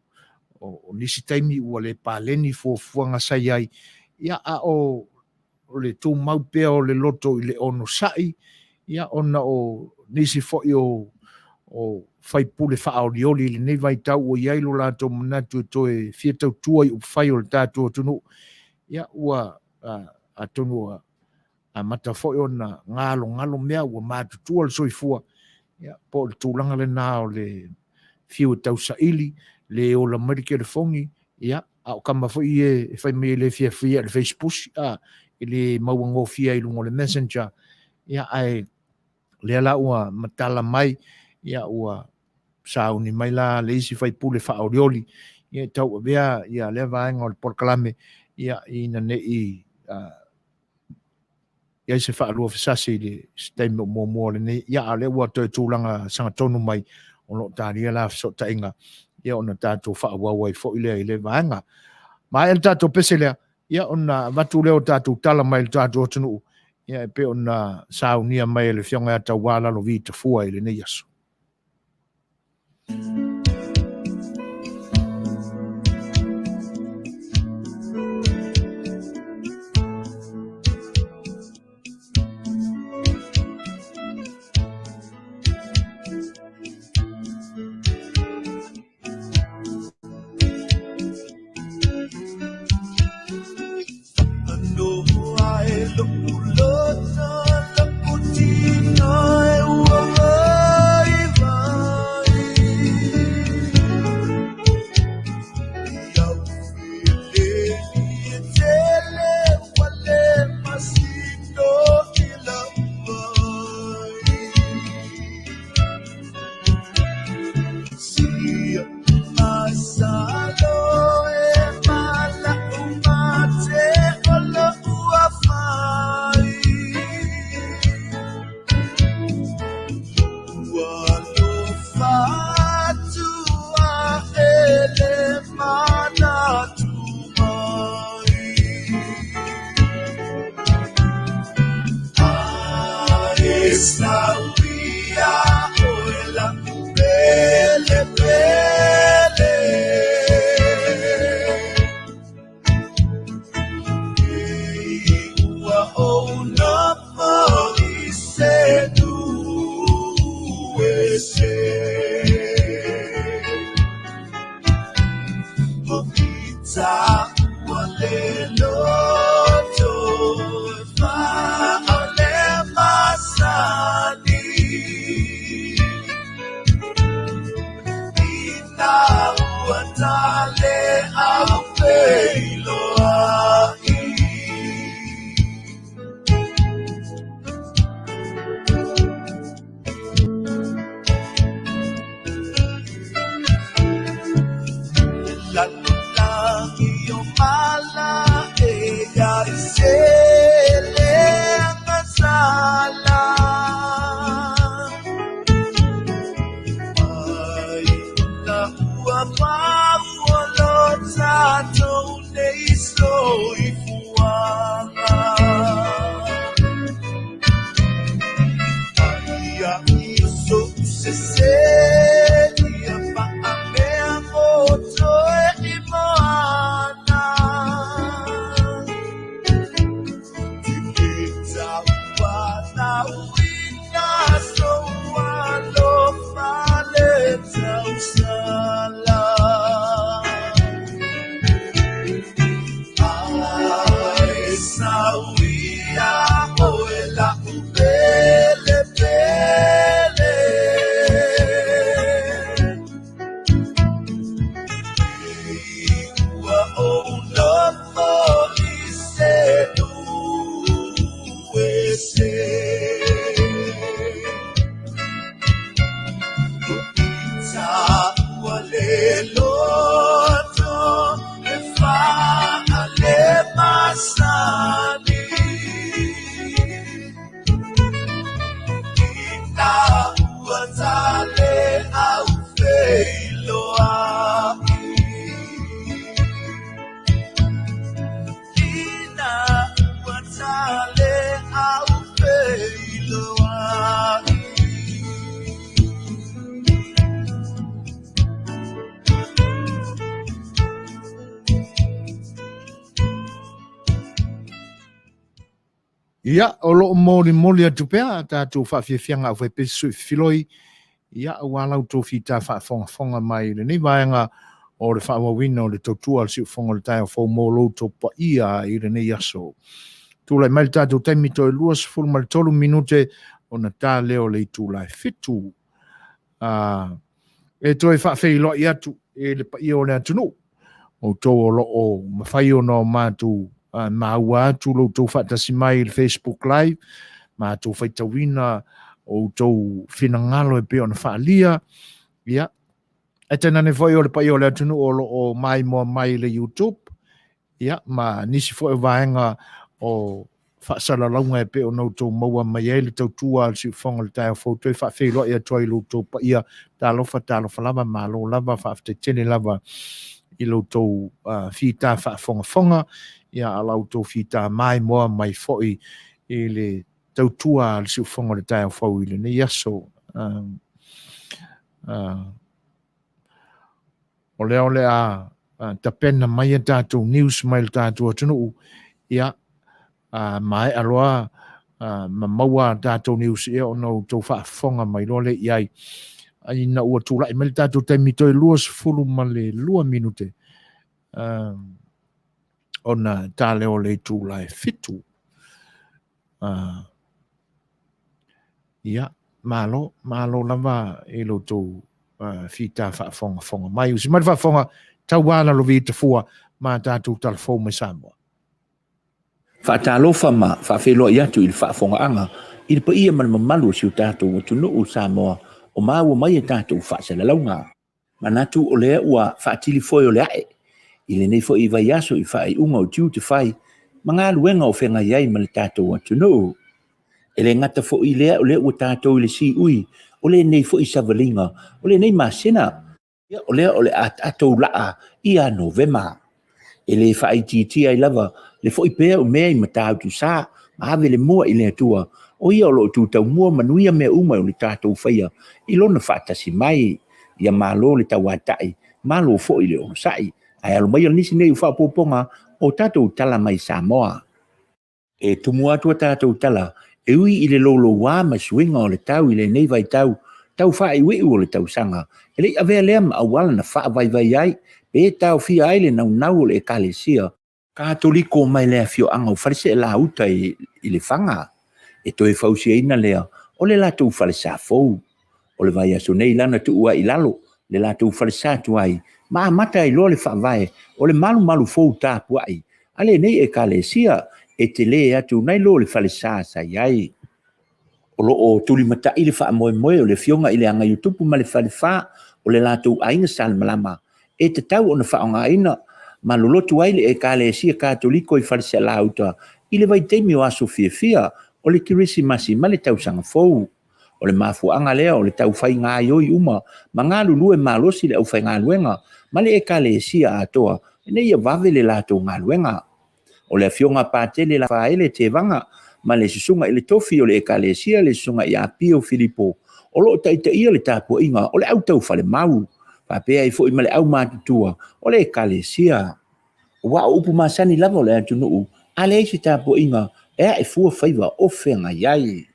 nisi taimi ua le paleni fuafuaga sa i ai, ia a o le tumau pea o le loto i le onosai, ia ona o nisi foi o faipule faaolioli i lenei vaitau ua i ai lo latou manatu e toe fia tautua i upufai o le tatou atunuu, ia ua atonu ua amata foi ona galogalo mea ua matutua le soifua, ia po o le tulaga lena o le fiu e tausaili, le ola mai le telefoni, ia a o tama foi ia e fai mai e le fiafia i le Facebook, e le mauagofie ai i luga o le Messenger, ia ae lea la ua matala mai, ia ua sauni mai la le isi faipule faaolioli, ia e tauavea ia lea vaega o le polokalame, ia ina ne i i ai se faaluafesasi i le se taimi o muamua o lenei, ia a o lea ua toe tulaga sagatonu mai o lo o talia la fesootaiga, ia ona tatou faaauau ai foi lea i le vaega. Maea le tatou pese lea, ia ona avatu lea o tatou tala mai le tatou atunuu, ia e pei ona saunia mai e le Afioga ia Tauā Lalovi Tafua i lenei aso. Sauina soalofa le tausala. Ai sauia oe la upele pele. Ua ou nofo i se ese. Ta ua le loto e whaale masani. Ina ua tale au wheiloa Ina ua tale au wheiloa. Ia, o loo molimoli atu pea a tatou faafiafiaga aufaipesi sui filoi, ia, aua la outou fita faafogafoga mai i lenei vaega o le faaauauina o le tautua a le siufofoga o le taeao fou mo lo outou paia i lenei aso. Tulai mai le tatou taimi toe 23 minute ona ta lea o le itula e 7. E toe faafeiloai atu i le paia o le atunuu, outou o loo mafai ona o matou maua atu lo outou faatasi mai i le Facebook Live, matou faitauina outou finagalo e pei ona faaalia, ia, ae tainane foi o le paia o le atunuu o loo maimoa mai i le YouTube, ia, ma nisi foi o vaega o faasalalauga e pei ona outou maua mai ai le tautua a le siufofoga o le taeao fou. Toe faafeiloai atu ai i lo outou paia, talofa, talofa lava, malo lava, faafetai tele lava i lo outou fita faafogafoga, ia, a la outou fita maimoa mai foi i le tautua a le siufofoga o le taeao fou i lenei aso. O lea o le a tapena mai a tatou news mai le tatou atunuu, ia, maea loa ma maua a tatou news, ia, ona outou faafofoga mai loa lea i ai. Ina ua tulai mai le tatou taimi toe 22 minute, ona ta lea o le itula e 7. Ia, malo, malo lava i lo outou fita faafogafoga mai. Usi mai le faafofoga, tauā lalovi i tafua ma tatou talafou mai Samoa. Faatalofa ma faafeiloai atu i le faafogaaga i le paia ma le mamalu o si o tatou atunuu Samoa o maua mai a tatou faasalalauga. Manatu o lea ua faatili foe o le ae i lenei foi vaiaso i faaiuga o tiute fai ma galuega o feagai ai ma le tatou atunuu. E le gata foi i lea, o lea ua tatou i le siui o lenei foi savaliga o lenei masina, ia o lea o le a tatou laa ia Novema. E le faaitiitia ai lava le foi pea o mea i Matautu-sa ma ave le mua i le Atua, o ia o lo o tu taumua manuia mea uma o le tatou faia i lona faatasi mai. Ia malo le tauatai, malo foi le onosai. Ae alo maia nisi nei o faaopoopoga o tatou tala mai Samoa. E tumu atu a tatou tala e ui i le louloua ma suiga o le tau i lenei vaitau tau faaiuiu o le tausaga, e le i avea lea ma auala na faavaivai ai pe taofia ai le naunau o le Ekalesia Katoliko mai le afioaga o Faleseelauta i Lefaga, e toe fausiaina lea o le latou falesa fou. O le vaiaso nei lana tuu ai i lalo le latou falesa tuai ma amata ai loa le faavae o le malumalu fou tapuai a lenei Ekalesia e tele atu nai lo le falesa sa i ai. O lo o tulimatai le faamoemoe o le Afioga i le Agaiotupu ma le Falefa o le latou aiga Salemalama e tatau ona faaaogaina ma lolotu ai le Ekalesia Katoliko i Falesealauta i le vaitaimi o aso fiafia o le Kerisimasi ma le Tausaga Fou. O le mafuaaga lea o le tau fai gaoioi uma ma galulue malosi le aufaigaluega ma le Ekalesia atoa ina ia vave le latou galuega. O le Afioga Patele Lafaele Tevaga ma le Susuga i le Tofi o le Ekalesia le Susuga ia Pio Filipo o lo o taitaia le tapuaiga o le au taufalemau faapea ai foi ma le aumatutua o le Ekalesia. Aua o upu masani lava o le atunuu, a leai se tapuaiga e ae fua faiva o feagai ai.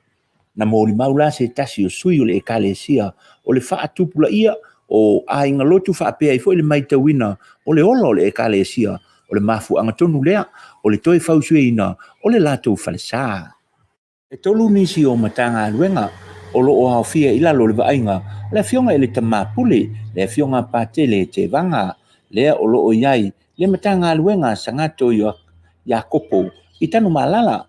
Na molimau la se tasi o sui o le Ekalesia o le faatupulaia o aiga lotu faapea ai foi le matauina o le ola o le Ekalesia o le mafuaaga tonu lea o le toe fausiaina o le latou falesa. E tolu nisi o Matagaluega o lo o aofia i lalo o le vaaiga a le Afioga i le Tama Pule, le Afioga Patele Tevaga, lea o lo o i ai le Matagaluega a Sagato Iakopo i Tanumalala,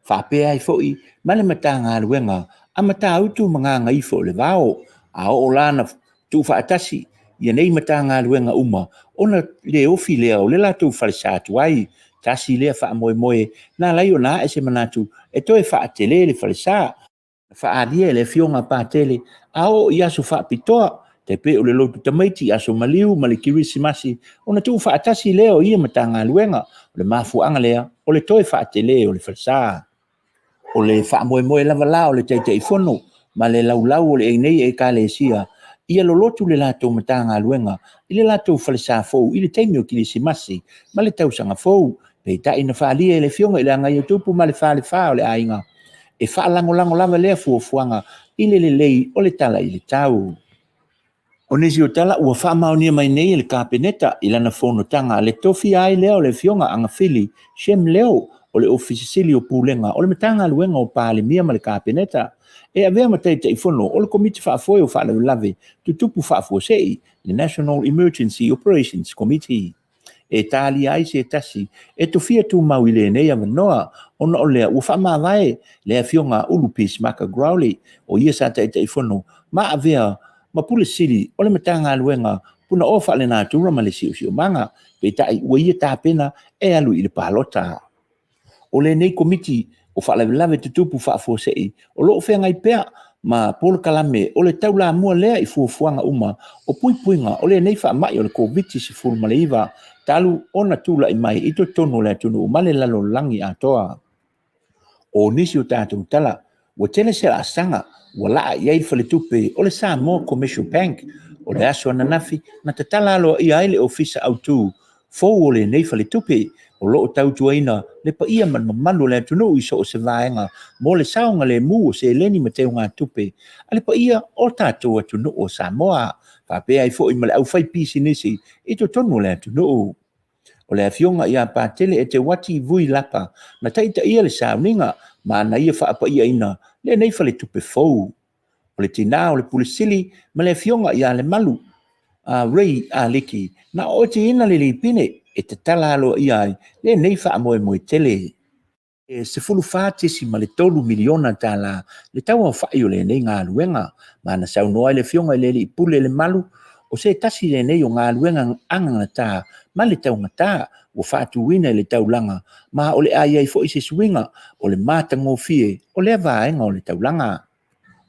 faapea ai foi ma le Matagaluega a Matautu ma Gagaifo o le Vao, a oo la na tuufaatasi ia nei Matagaluega uma ona le ofi lea o le latou falesa tuai. Tasi lea faamoemoe na ala ai ona ae se manatu e toe faatele le falesa. Na faaalia e le Afioga a Patele a oo i aso faapitoa, tai pei o le lotu tamaiti, aso maliu ma le Kerisimasi, ona tuufaatasi lea o ia Matagaluega. O le mafuaaga lea o le toe faatele o le falesa. O le faamoemoe lava la o le Taitaifono ma le laulau o lenei Ekalesia ia lolotu le latou Matagaluega i le latou falesa fou i le taimi o Kerisimasi ma le tausaga fou. Peitai na faaalia e le Afioga i le Agaiotupu ma le Falefa o le aiga e faalagolago lava lea fuafuaga i le lelei o le tala i le tau. O nisi o tala ua faamaonia mai nei e le Kapeneta i lana fonotaga le tofia ai lea o le Afioga Agafili Shem Leo o le Ofisa Sili o Pulega o le Matagaluega o Palemia ma le Kapeneta e avea ma Taitaifono o le Komiti Faafoe o Faalavelave Tutupu Faafuasei, le National Emergency Operations Committee. E talia ai se tasi e tofia tumau i lenei avanoa ona o lea ua faamavae le Afioga Ulu Peace Maka Growley, o ia sa Taitaifono ma avea ma Pule Sili o le Matagaluega Punaoa Faalenatura ma le Siosiomaga, peitai ua ia tapena e alu i le palota. O lenei Komiti o Faalavelave Tutupu Faafuasei o lo o feagai pea ma polokalame o le taulamua lea i fuafuaga uma o puipuiga o lenei faamai o le Koviti-19 talu ona tulai mai i totonu o le atunuu ma le lalolagi atoa. O nisi o tatou tala, ua tele se laasaga ua laa i ai le faletupe o le Samoa Commercial Bank. O le aso ananafi na tatala aloaia ai le Ofisa Autu fou o lenei faletupe o lo o tautuaina le paia ma le mamalu o le atunuu i so o se vaega mo le saogalemu o seleni ma teugatupe a le paia o tatou atunuu o Samoa, faapea ai foi ma le aufaipisinisi i totonu o le atunuu. O le Afioga ia Patele Eteuati Vui Lapa na taitaia le sauniga ma ana ia faapaiaina lenei faletupe fou. O le tinā o le Pule Sili ma le Afioga ia Lemalu a Ray Aleki na ootiina le lipine e tatala aloaia ai lenei faamoemoe tele. E $14.3 miliona tala le tauaofai o lenei galuega, ma na saunoa ai le Afioga i le Alii Pule Lemalu, o se tasi lenei o galuega agagata ma le taugata ua faatuina i le taulaga, ma o le a i ai foi se suiga o le matagofie o lea vaega o le taulaga.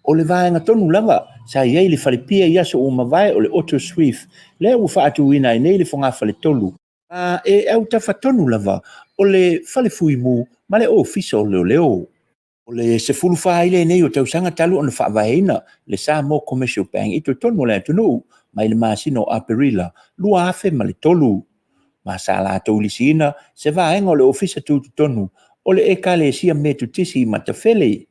O le vaega tonu lava sa i ai le falepia i aso ua mavae o le Otto Swift, lea ua faatuina ai nei le fogafale-tolu, a e autafa tonu lava o le fale fuimu ma le Ofisa o Leoleo. O le 14 ai lenei o tausaga talu ona faavaeina le Samoa Commercial Bank i totonu o le atunuu mai le masina o Aperila 2003, ma sa latou lisiina se vaega o le Ofisa Tutotonu o le Ekalesia Metotisi i Matafele.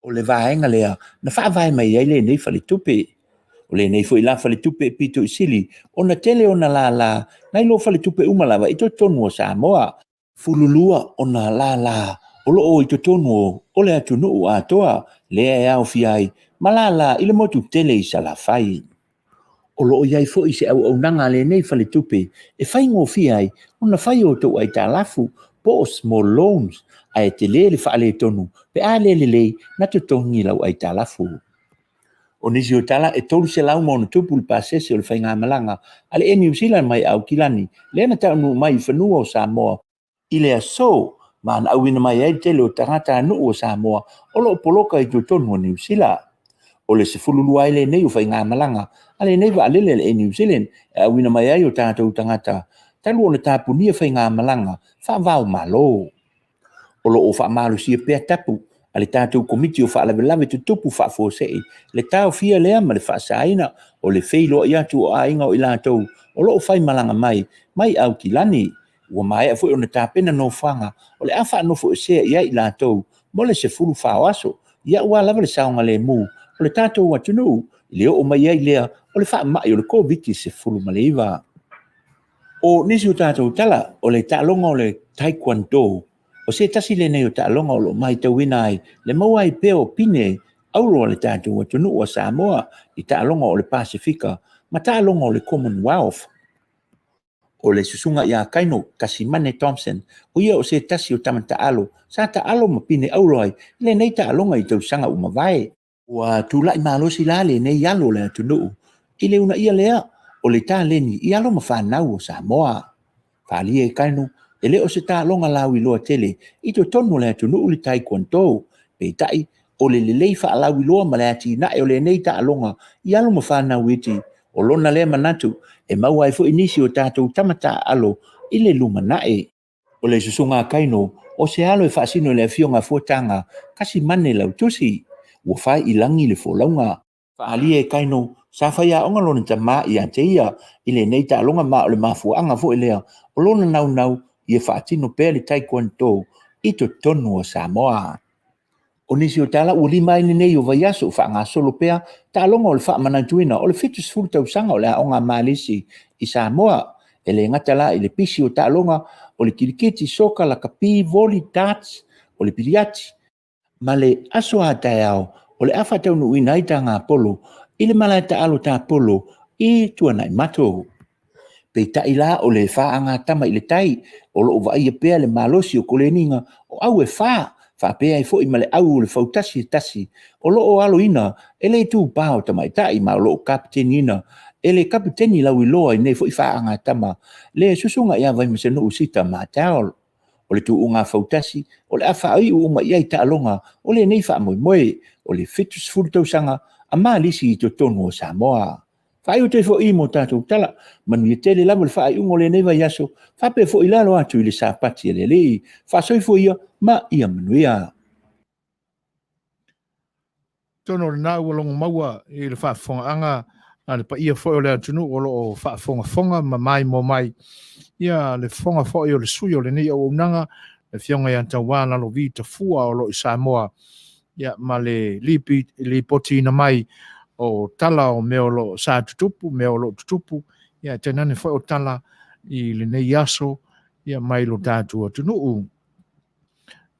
O le vaega lea na faavae mai ai lenei faletupe. O lenei foi la faletupe e pito i sili ona tele ona lala nai lo faletupe uma lava i totonu o Samoa. 12 ona lala o lo o i totonu o le atunuu atoa lea e aofia ai ma lala i le motu tele i Salafai. O lo o i ai foi se auaunaga a lenei faletupe e faigofie ai ona fai o outou aitalafu po o small loans, ae tele le faaletonu pe a le lelei na totogi lau aitalafu. O nisi o tala e 300 ma ono tupu le pasese o le faigamalaga a le Air New Zealand mai Aukilani lea na taunuu mai i fanua o Samoa i le aso ma na auina mai ai le tele o tagatanuu o Samoa o lo o poloka i totonu o Niu Sila. O le 12 ai lenei o faigamalaga a lenei vaalele a le Air New Zealand e auina mai ai o tatou tagata talu ona tapunia faigamalaga faava-o-Malo. O lo o faamalosia pea tapu a le tatou Komiti o Faalavelave Tutupu Faafuasei le taofia lea ma le faasaina o le feiloai atu o aiga o i latou o lo o faimalaga mai mai Aukilani. Ua maea foi ona tapena nofoaga o le a faanofoesea i ai i latou mo le 14 o aso ia aua lava le saogalemu o le tatou atunuu i le oo mai ai lea o le faamai o le Koviti-19. O nisi o tatou tala, o le taaloga o le Taekwondo, o se tasi lenei o taaloga o lo o matauina ai le maua ai pea o pine auro a le tatou atunuu a Samoa i taaloga o le Pasefika ma taaloga o le Commonwealth. O le susuga ia Kaino Kasimane Thompson, o ia o se tasi o tama taalo sa taalo ma pine auro ai i lenei taaloga i tausaga ua mavae. Ua tulai malosi la lenei alo o le atunuu i le uunaia lea o le taleni i alo ma fanau o Samoa. Faaalia e Kaino, e le o se taaloga lauiloa tele i totonu o le atunuu le Taekwondo, peitai o le lelei faalauiloa ma le atinae o lenei taaloga i alo ma fanau iti, o lona lea manatu e maua ai foi nisi o tatou tama taaalo i le lumanai. O le susuga a Kaino, o se alo e faasino i le afioga a Fuataga Kasimane Lautusi, ua fai i lagi le folauga. Faaalia e Kaino, sa faiaoga lona tama ia te ia i lenei taaloga ma o le mafuaaga foi lea o lona naunau ia faatino pea le Taekwondo i totonu o Samoa. O nisi o tala ua lima ai lenei o vaiaso o faagasolo pea taaloga o le faamanatuina o le 70 tausaga o le aoga a Malisi i Samoa. E le gata la i le pisi o taaloga o le kilikiti, soka, lakapi, voli, darts, o le piliati, ma le aso a taeao o le a faataunuuina ai tagapolo i le malae taalo tapolo i Tuanaimato. Peitai la o le faagatama i le tai o lo o vaaia pea le malosi o koleniga o au e fa, faapea ai foi ma le au o le fautasi e tasi o lo o aloina e le itupa o tamaitai ma o lo o kapeteniina e le kapeteni lauiloa i nei foi faagatama le susuga ia Vaimasanuu Sita Martell. O le tuuga fautasi o le a faaiu uma i ai taaloga o lenei faamoemoe o le 70 tausaga a Malisi i totonu o Samoa. Faaiu atu ai foi mo tatou tala, manuia tele lava le faaiuga o lenei vaiaso, faapea foi le alo atu i le Sapati a le Alii. Faasoifua ia ma ia manuia. Atonu o lena ua logo maua i le faafofogaaga a le paia foi o le atunuu o lo o faafogafoga ma maimoa mai ia le fofoga foi o le sui o lenei auaunaga, le Afioga ia Tauā Lalovi Tafua o lo o i Samoa, ia ma le lipotiina mai o tala o mea o lo o sa tutupu, mea o lo o tutupu, ia tainane foi o tala i lenei aso ia mai lo tatou atunuu.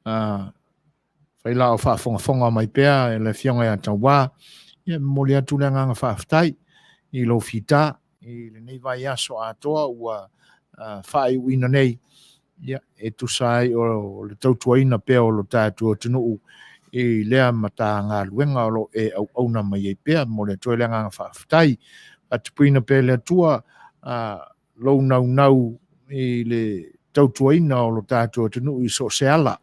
Fai la o faafogafoga mai pea e le Afioga ia Tauā, ia momoli atu le agaga faafetai i lou fita i lenei vaiaso atoa ua faaiuina nei, ia, e tusa ai o le tautuaina pea o lo tatou atunuu i lea Matagaluega o lo o e auauna mai ai pea. Momoli atu ai le agaga faafetai. Faatupuina pea e le Atua lou naunau i le tautuaina o lo tatou atunuu i so o se ala,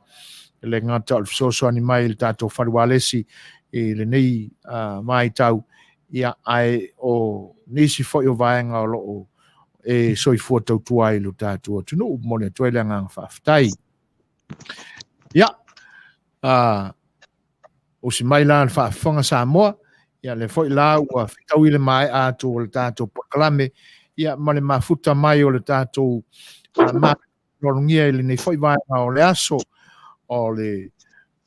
e le gata o le fesoasoani mai i le tatou fale ualesi i lenei vaitau, ia, ae o nisi foi o vaega o lo o e soifua tautua ai i lo tatou atunuu. Momoli atu ai le agaga faafetai. Ia, usi mai la le faafofoga Samoa, ia lea foi la ua fetaui le maea atu o le tatou polokalame, ia ma le mafuta mai o le tatou malologia i lenei foi vaega o le aso o le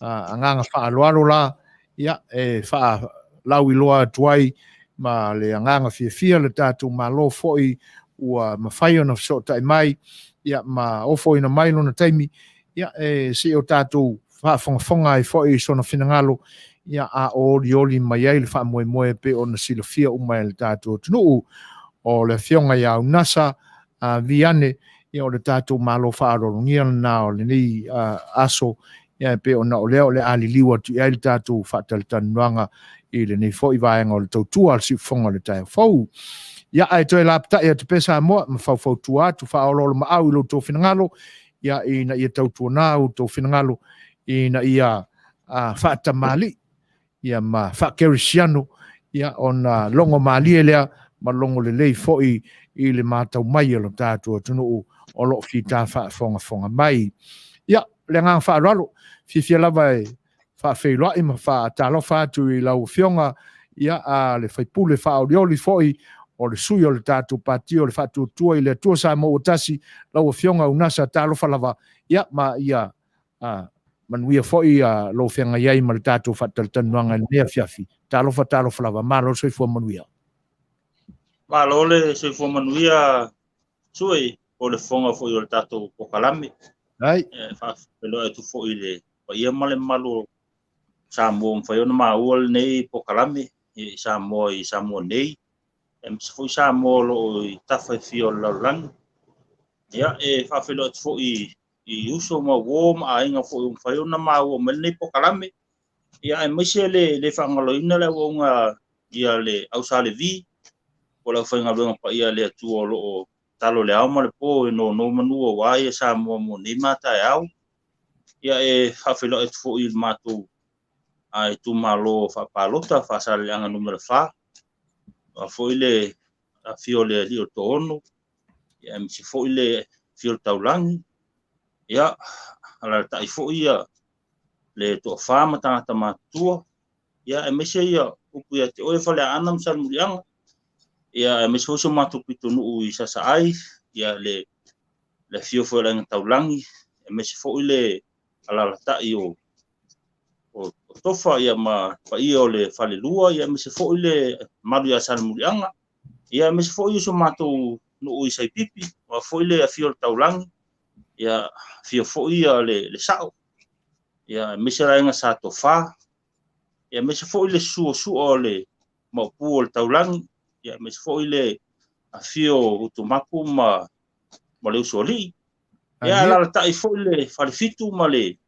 agaga faaaloalo la, ia e faalauiloa atu ai ma le agaga fiafia le tatou Malo foi ua mafai ona fesootai mai, ia ma ofoina mai lona taimi, ia e se i o tatou faafogafoga ai foi i sona finagalo, ia a o olioli mai ai le faamoemoe pei ona silafia uma e le tatou atunuu. O le Afioga ia Unasa Viane, ia o le tatou Malo faaaloalogia lena o lenei aso, ia e pei ona o lea o le a liliu atu i ai le tatou faatalatalanoaga i lenei foi vaega o le tautua a le siufofoga o le taeao fou. Ia, ae toe lapatai atu pea Samoa ma faufautua atu faaoloolomaau i lo outou finagalo, ia ina ia tautuana outou finagalo ina ia faatamalii ia ma faakerisiano, ia ona logo malie lea ma logo lelei foi i le matau mai o lo tatou atunuu o lo o fita faafogafoga mai. Ia, le agaga faaaloalo, fiafia lava e faafeiloai ma faatalofa atu i lau Afioga, ia, a le faipule faaolioli foi o le sui o le tatou pati o le Faatuatua i le Atua Samoa ua tasi, lau Afioga Unasa, talofa lava, ia, ma ia Manuia foi lou feagai ai ma le tatou faatalatalanoaga i lenei afiafi. Talofa, talofa lava. Malo le soifua manuia. Malo le soifua manuia Sue, po o le fofoga foi o le tatou polokalame. Ai. E faafeiloai atu foi i le paia ma le mamalu o Samoa ua mafai ona maua lenei polokalame i Samoa i Samoa nei, aemaise foi Samoa o lo o i tafa e fia o le lalolagi. Ia, e faafeiloai atu foi i uso ma uo ma aiga foi ua mafai ona maua mai lenei polokalame. Ia, aemaise le le faagaloina le auauna ia le au Sa Levi, po o le aufaigaluega paia a le Atua o lo o talo i le ao ma le po e nonomanu aua ia Samoa mo nei ma taeao. Ia, e faafeiloai atu foi i le matou itumalo faapalota Faasaleleaga Nu.4, aua foi le afio o le alii o Toono, ia, aemaise foi le afio o le Taulagi, ia, alaalatai foi ia le toafa ma tagata matutua, ia, aemaise ia upu ia te oe Faleaana ma Salemuliaga, ia, aemaise foi so matou pitonuu i Sasaai, ia, le afio foi o le Aiga Taulagi, aemaise foi le alaalatai o Tofa, ia, ma paia o le Falelua, ia, aemaise foi le malu ia Salemuliaga, ia, aemaise foi so matou nuu i Saipipi, aua foi le afio o le Taulagi, ia, afio foi ia le Sao, ia, aemaise le aiga Sa Tofa, ia, aemaise foi le suasua o le Maopu o le Taulagi, ia, aemaise foi le afio o Utumapu ma le Usoalii, ia, alaalatai foi le Falefitu ma le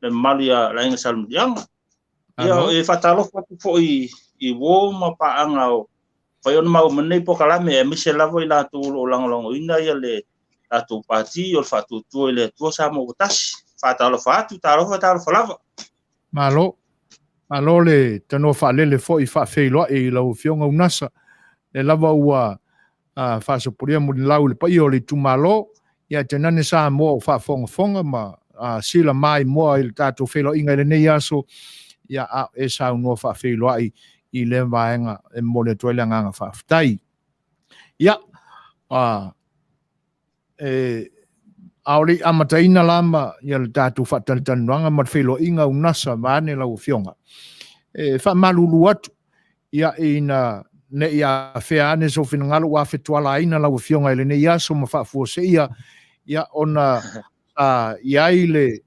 mamalu ia le aiga Salemuliaga. Ia, e faatalofa atu foi i uo ma paaga o fai ona maua mai lenei polokalame, aemaise lava i latou o lo o lagolagoina ia le tatou pati o le Faatuatua i le Atua Samoa ua tasi. Faatalofa atu, talofa, talofa lava. Malo. Malo le tanoa faalele foi faafeiloai i lau Afioga Unasa. Le lava ua faasopolia mulilau i le paia o le itumalo, ia tainane Samoa o faafogafoga ma sila maimoa i le tatou feiloaiga i lenei aso, ia a e saunoa faafeiloai i lea vaega e momoli atu ai le agaga faafetai. Ia, a o le i amataina la ma ia le tatou faatalatalanoaga ma le feiloaiga Unasa vaeane lau Afioga, e faamalulu atu, ia, ina ne i afea ane sou finagalo ua afetualaina lau Afioga i lenei aso ma faafuaseia, ia, ona i ai le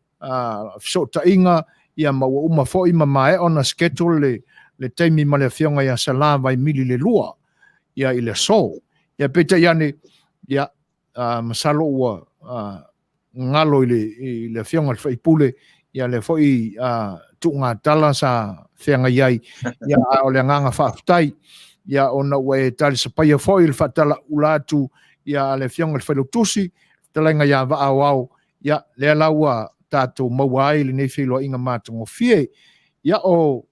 fesootaiga, ia, ma ua uma foi ma maea ona schedule le taimi ma le Afioga ia Sala Vaimili le lua, ia, i le aso. Ia, peitai ane, ia, masalo ua galo i le Afioga i le Faipule, ia, lea foi tuugatala sa feagai ai, ia, a o le agaga faafetai, ia, ona ua e talisapaia foi le faatalaula atu, ia, a le Afioga i le Failautusi, fetalaiga ia Vaa Aoao, ia, lea la ua tatou maua ai lenei feiloaiga matagofie. Ia, o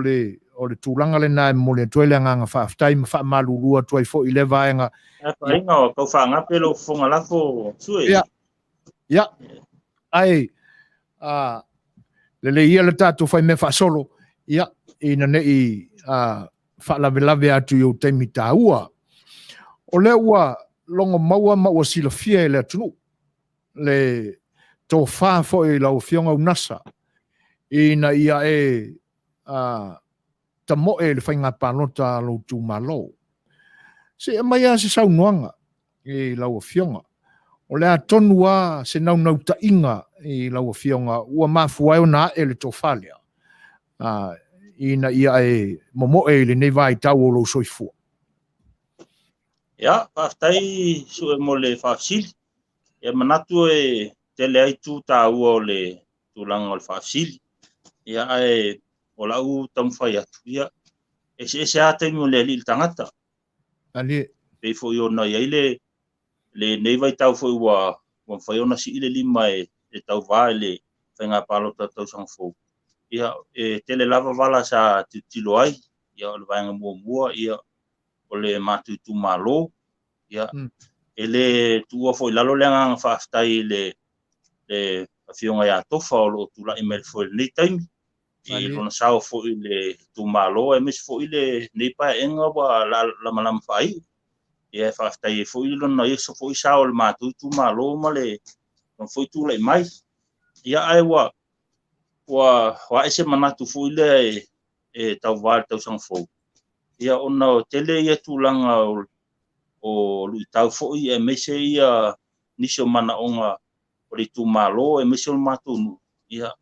le tulaga lena e momoli atu ai le agaga faafetai ma faamalulu atu ai foi i lea vaega. Afaina o tau faagape lou fofoga lafo, Sue. Ia, ia, ai, lelei ia le tatou faimea faasolo, ia, ina ne i faalavelave atu i ou taimi taua. O lea ua logo maua ma ua silafia e le atunuu le tofa foi i lau Afioga Unasa, ina ia e tamoe i le faiga palota a lou itumalo. Se i aumai lava se saunoaga i lau Afioga. O le a tonu lava se naunautaiga i lau Afioga ua mafua ai ona ae le tofa lea, ina ia e momoe i lenei vaitau o lou soifua. Ia, faafetai Sue mo le faafesili. Ia, manatu e tele ai tu taua o le tulaga o le faafesili. Ia, ae o lau taumafai atu, ia, eseese lava taimi o le alii le tagata. Ali. Pei foi ona i ai lenei vaitau foi ua mafai ona sii le lima e tauvā i le faiga palota tausaga fou. Ia, e tele lava vala sa tilotilo ai. Ia, o le vaega muamua, ia, o le matou itumalo. Ia, e le tuua foi i lalo le agaga faafetai i le Afioga ia Tofa o lo o tulai mai foi i lenei taimi, i lona sao foi i le itumalo, aemaise foi lenei paeaiga ua lamalama faaiu. Ia, e faafetai ai foi lona ia foi sao o le matou itumalo ma le lona foi tulai mai. Ia, ae ua Ua a'e se manatu foi lea e tauvā i le tausaga fou, ia ona o tele ia tulaga o luitau foi aemaise ia nisi o manaoga o le itumalo aemaise o le matou nuu, ia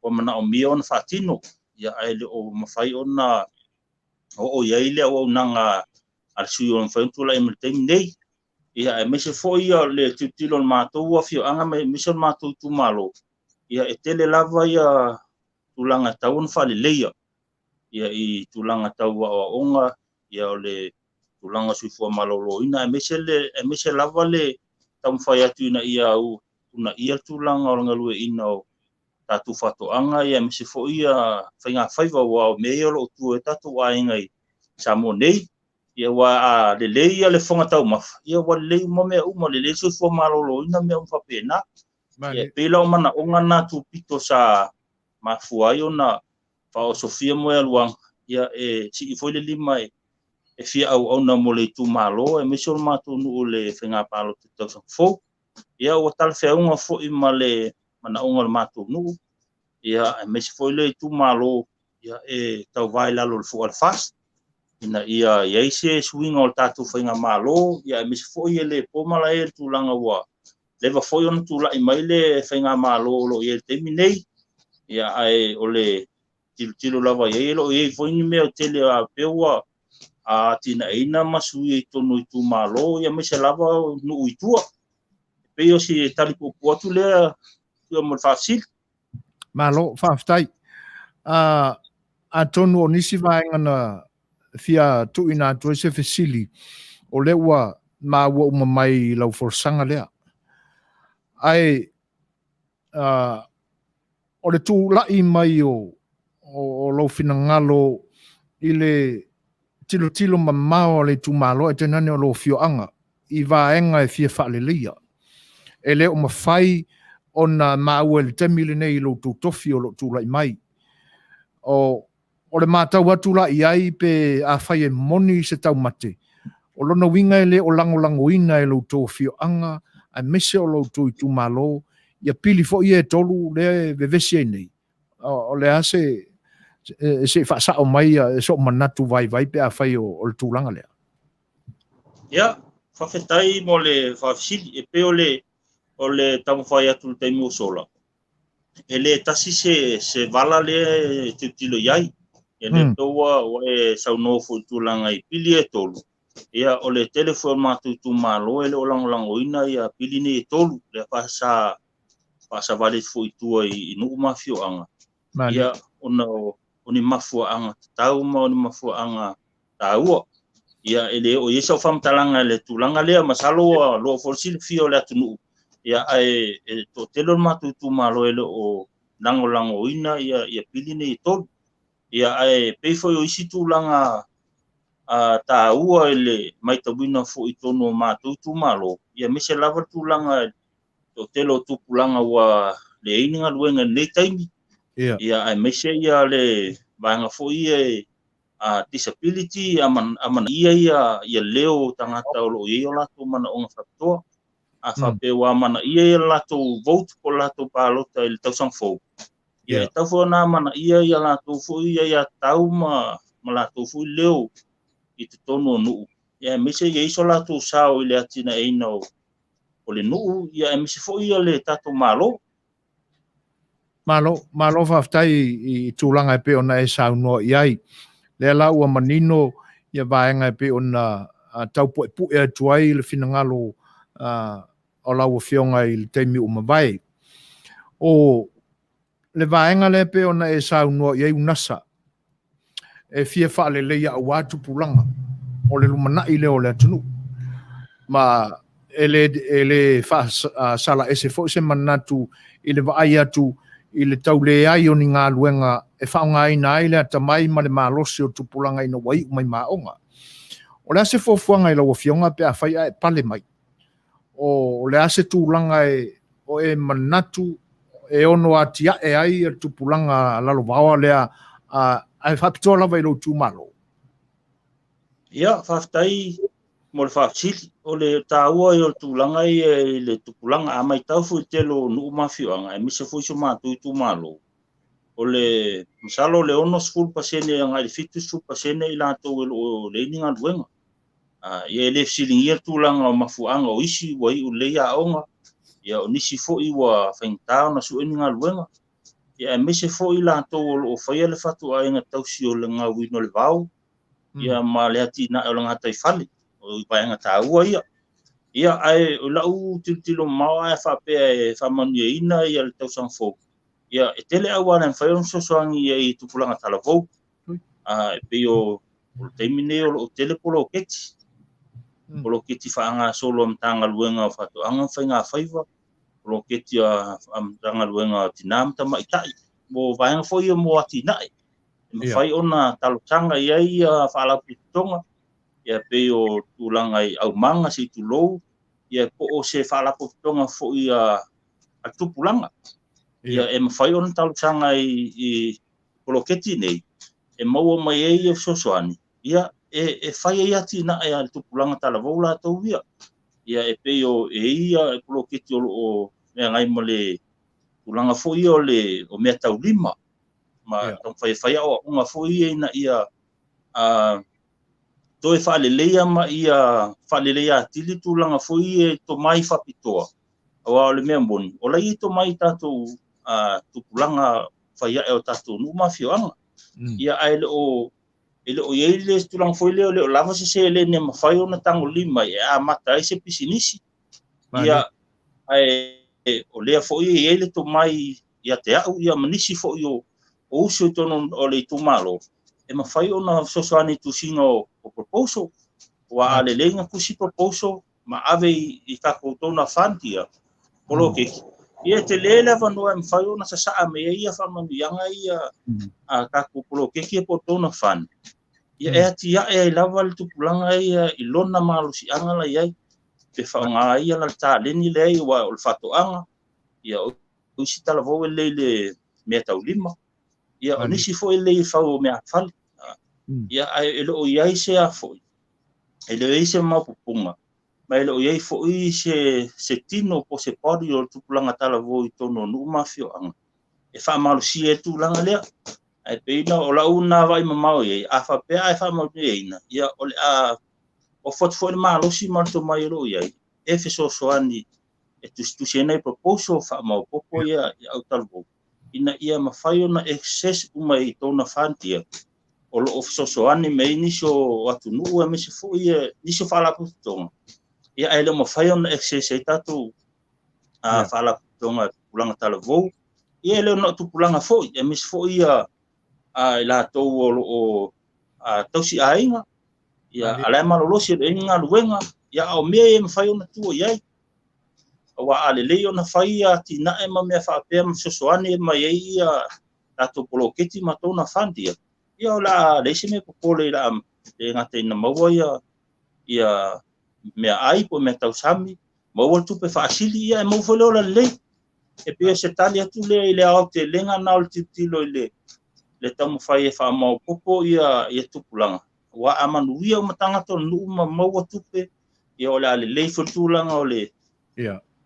ua manaomia ona faatino, ia ae le o mafai ona oo i ai le auaunaga a le sui o mafai ona tulai mai i le taimi nei. Ia aemaise foi ia le tilotilo o le matou afioaga ma aemaise o le matou itumalo, ia e tele lava ia tulaga e tatau ona faaleleia, ia i tulaga tau aoaoga, ia o le tulaga o soifua maloloina, aemaise lava le taumafai atu ina ia uunaia le tulaga o le galueaiina o tatou faatoaga, ia aemaise foi ia faigafaiva, aua o mea ia o lo o tua i ai tatou aiga i Samoa nei. Ia aua a lelei ia le fofoga taumafa, ia ua lelei uma mea uma, lelei le soifua maloloina, mea uma faapena. Ia e pei la o manaoga na tupito sa mafua ai ona faaosofia moealuaga, ia e sii foi le lima e fia auauna mo le itumalo aemaise o le matou nuu i le faiga palota i le tausaga fou. Ia ua talafeauga foi ma le manaoga o le matou nuu, ia aemaise foi le itumalo, ia e tauvā i lalo o le fua o le FAST, ina ia i ai se suiga o le tatou faigamalo, ia aemaise foi e le po malae le tulaga ua leva foi ona tulai mai le faigamalo o lo o i ai i le taimi nei, ia ae o le tilotilo lava i ai, e le o i ai foi ni mea tele a pea ua atinaeina ma suia i totonu o itumalo, ia aemaise lava o nuu i tua. E pei o se tali puupuu atu lea mo le faafesili. Malo, faafetai. Atonu o nisi vaega na fia tuuina atu ai se fesili, o lea ua maua uma mai i lau folasaga lea. Ae o le tulai mai o lou finagalo i le tilotilo mamao a le itumalo ae tainane o lou afioaga i vaega e fia faaleleia. E le o mafai ona maua i le taimi lenei i lo outou tofi o lo o tulai mai. O le matau atu la i ai pe afai e moni se taumate, o lona uiga e le o lagolagoina e lo outou afioaga aemaise o lo outou itumalo ia pili foi ia e tolu lea e vevesi ai nei. O le a se se i faasao mai so'u manatu vaivai pe afai o le tulaga lea. Ia, faafetai mo le faafesili. E pei o le taumafai atu i le taimi ua sola, e le tasi se vala lea e tilotilo i ai. E le pei ua e saunoa foi i tulaga i pili e tolu. Ia, o le tele foi o le matou itumalo e le o lagolagoina ia pili nei e tolu. Lea faasavali foi i tua i nuu ma afioaga. Ia, ona o ni mafuaaga tatau ma o ni mafuaaga taua. Ia, e le o i ai sau faamatalaga i le tulaga lea, masalo ua loa foi le silafia o le atunuu. Ia, ae e toatele o le matou itumalo e le o lagolagoina ia pili nei e tolu. Ia, ae pei foi o isi tulaga taua i le matauina foi i totonu o matou itumalo, ia aemaise lava le tulaga toatele o tupulaga ua leai ni galuega i lenei taimi. Ia, aemaise ia le vaega foi ia disability, amanaia ia leo o tagata o lo o i ai o latou manaoga faapitoa. A faapea ua amanaia ia latou vote po o latou palota i le tausaga fou, ia e tatau foi ona amanaia ia latou foi ia iatau ma latou foi leo i totonu o nuu, ia aemaise ia i ai so latou sao i le atinaeina o le nuu, ia aemaise foi ia le tatou Malo. Malo, malo faafetai i tulaga e pei ona e saunoa i ai. Lea la ua manino ia vaega e pei ona taupuepue atu ai le finagalo o lau afioga i le taimi ua mavae. O le vaega lea e pei ona e saunoa i ai UNASA, e fia faaleleia aua tupulaga o le lumanai lea o le atunuu. Ma e le faasalaese foi se manatu i le vaai atu i le tauleai o ni galuega e faaaogaina ai le atamai ma le malosi o tupulaga ina ua iu mai maoga. O le a se fuafuaga i lau afioga pe afai ae pale mai? O le a se tulaga o e manatu e ono atiae ai le tupulaga lalovaoa lea ae faapitoa lava i lou itumalo? Ia, faafetai mo le faafesili. O le taua ia o le tulaga ia i le tupulaga. A matau foi i le tele o nuu ma afioaga, aemaise foi si o matou itumalo, O le masalo o le 60% agai i le 70% i latou e le o leai ni galuega. Ia e le fesiligia le tulaga o mafuaaga o isi ua iu lelei aoga, ia o nisi foi ua faigata ona sue ni galuega, ia aemaise foi i latou o lo o faia le fatuaiga tausi o le gaoina o le vao, ia ma le atinae o le gataifale, o vaega taua ia. Ia ae o lau tilotilo mamao ae faapea e faamanuiaina ia le tausaga fou, ia e tele auala e mafai ona fesoasoani ai i tupulaga talavou. E pei o le taimi nei o lo o tele poloketi, poloketi faagasolo a Matagaluega o Faatoaga ma Faigafaiva, poloketi a Matagaluega o Tina ma Tamaitai, mo vaega foi ia mo atinae. E mafai ona talosaga i ai ia faalapotopotoga, ia pei o tulaga i aumaga se i tulou, ia po o se faalapotopotoga foi a tupulaga. Ia e mafai ona talosaga i poloketi nei, e maua mai ai ia fesoasoani, ia e fai ai atinae a le tupulaga talavou latou ia. Ia e pei o e ia poloketi o lo o meagai ma le tulaga foi ia o le o mea taulima, ma taumafai e fai aoaoga foi ia ina ia toe faaleleia ma ia faaleleia atili tulaga foi ia i tomai faapitoa. Aua o le mea moni, o la e i ai tomai i tatou tupulaga fai ae o tatou nuu ma afioaga. Ia ae le o i ai le tulaga foi lea, o le o lava se seleni e mafai ona tagolima e amata ai se pisinisi. Ia ae o lea foi e i ai le tomai ia te au ia ma nisi foi o uso i totonu o le itumalo, e mafai ona fesoasoani i tusiga o proposal. Ua a lelei na tusi proposal ma ave i tatou donor fund ia poloketi, ia tele le avanoa e mafai ona sasaa mai ai ia faamanuiaga ia a tatou poloketi po o donor fund. Ia e atiae ai lava le tupulaga ia i lona malosiaga la i ai, pe faaaoga ai ia la le taleni lea aua o le faatoaga, ia o isi talavou e lelei i le mea taulima, ia o nisi foi e lelei i fau o meafale. Ia ae e le o i ai se afoi, e le o i ai se maopoopoga, ma e le o i ai foi se tino po o se body o le tupulaga talavou i totonu o nuu ma afioaga e faamalosia ai le tulaga lea. Ae pei na o lau na vaai mamao i ai, a faapea ae faamanuiaina, ia o le a ofu atu foi le malosi ma le tomai o lo o i ai e fesoasoani e tusitusi ai nai proposal faamaopoopo ia au talavou, ina ia mafai ona access uma i donor fund ia o lo o fesoasoani mai ai nisi o atunuu aemaise foi nisi o faalapotopotoga, ia ae le o mafai ona access ai tatou faalapotopotoga tupulaga talavou, ia e le o na o tupulaga foi, aemaise foi ia i latou o lo o tausi aiga, ia a la e malolosi e le o i ai ni galuega, ia a o mea ia e mafai ona tua i ai. Aua a lelei ona fai atinae ma mea faapea ma fesoasoani mai ai ia tatou poloketi ma donor fund ia, ia o le a leai se mea popole i le a le gata ina maua ia mea ai po o mea tausami, maua le tupe faasili, ia e maua foi le ola lelei. E pei o se tali atu lea i le aotelega na o le tilotilo i le taumafai e faamaopoopo ia tupulaga. Aua a manuia uma tagata o le nuu ma maua tupe, ia o le a lelei foi le tulaga o le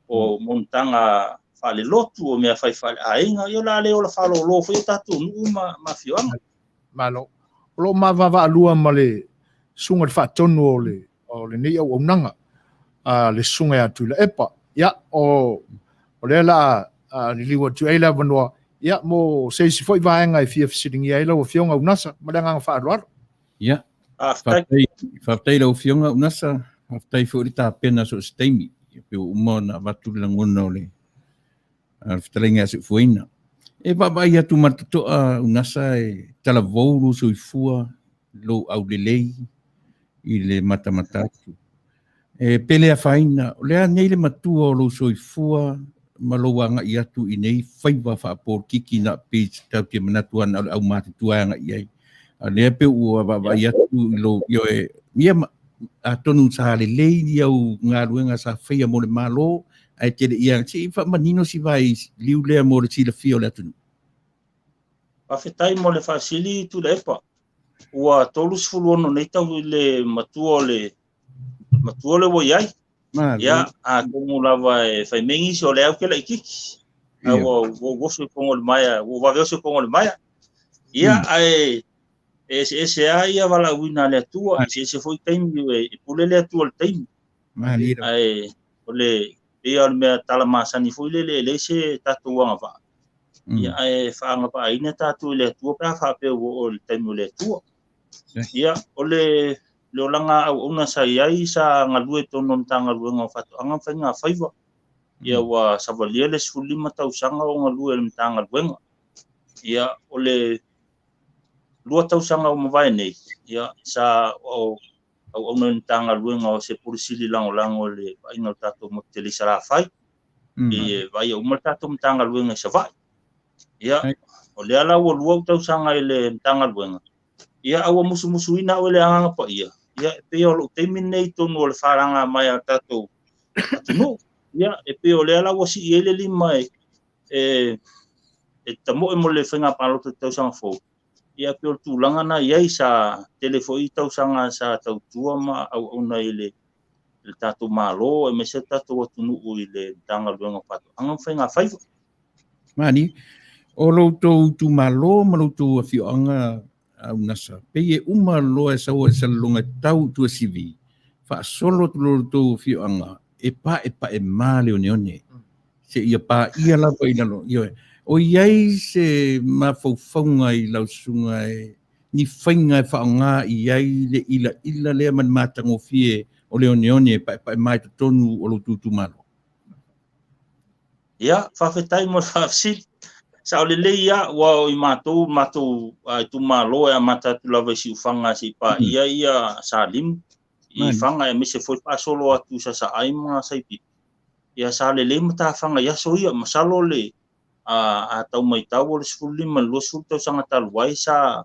o monotaga faalelotu o mea fai faaleaiga, ia o le a le ola faalolo foi o tatou nuu ma afioaga. Malo. O lo o mavavaalua ma le susuga i le faatonu o lenei auaunaga, le susuga ia Tuilaepa. Ia, o lea la a liliu atu ai le avanoa, ia, mo se isi foi vaega e fia fesiligia ai lau Afioga Unasa, ma le agaga faaaloalo. Ia, faafetai lau Afioga Unasa, faafetai foi le tapena so o se taimi. Ia pe ua uma ona avatu le lagona o le fetalaiga ia Seufuaina. E vaavaai atu ma le totoa Unasa e talavou lou soifua, lou aulelei i le matamata atu. E pele afaina, o le a nei le matua o lou soifua ma lou agai atu i nei faiva faapolitiki na pei tau te manatu ana o le aumatutua e agai ai. A lea pe ua vaavaai atu i lou ioe, ia atonu sa lelei ni au galuega sa faia mo le Malo, ae tele ia se i faamanino si vai liu lea mo le silafia o le atunuu. Faafetai mo le faasili Tuilaepa. Ua 36 nei tau i le matua o le matua le ua i ai. Ia, atonu lava e fai mai nisi o le au ke laitiiti. Ae ua ou oso i foga o le maea, ua ou vave oso i foga o le maea. Ia, ae e eseese lava ia valaauina a le Atua, e eseese foi taimi, e pule le Atua i le taimi. Ae o le pei lava o le mea tala masani foi lele, e leai se tatou agavaa. Ia, ae faagavaaina tatou i le Atua pe a faapea ua oo i le taimi o le Atua. Ia, o le le olaga auauna sa i ai, sa galue i totonu o le Matagaluega o Faatoaga ma Faiga Faiva. Ia, ua savalia le 15 tausaga o galue i le Matagaluega. Ia, o le 2 tausaga ua mavae nei, ia, sa auauna i le Matagaluega o se Pule Sili Lagolago i le vaaiga o le tatou motu tele i Salafai. E vaaia uma le tatou Matagaluega i Savaii. Ia, o lea la ua 2 ou tausaga i le Matagaluega, ia, a ua musumusuina au e le Agaga Paia, ia, e pei o lou taimi lenei i totonu o le falaga mai a le tatou atunuu. Ia, e pei o lea la ua sii ai le lima e tamoe mo le faiga palota i le tausaga fou. Ia, pei o le tulaga na i ai, sa tele foi tausaga sa tautua ma auauna i le tatou Malo, aemaise le tatou atunuu i le Matagaluega o Faatoaga ma Faiga Faiva. Mani, o lo outou itumalo ma lo outou afioaga Unasa, pei e uma loa e sau ai salelologa e tau i Tuasivi, faasolo atu loa lo outou afioaga e paepae ma le oneone, seia paia lava i lalo. Ioe, o i ai se mafaufauga i lau susuga e ni faiga e faaaoga i ai le ilaila lea ma le matagofie o le oneone e paepae ma i totonu o lo outou itumalo? Ia, faafetai mo le faafesili. Sao lelei lava, ua o i matou, matou itumalo e amata atu lava i Siufaga seia paia ia Salimu i Faga, aemaise foi faasolo atu i Sasaai ma Saipipi. Ia, sa lelei matafaga i aso ia, masalo le a tau maitau o le 15 i le 20 tausaga talu ai, sa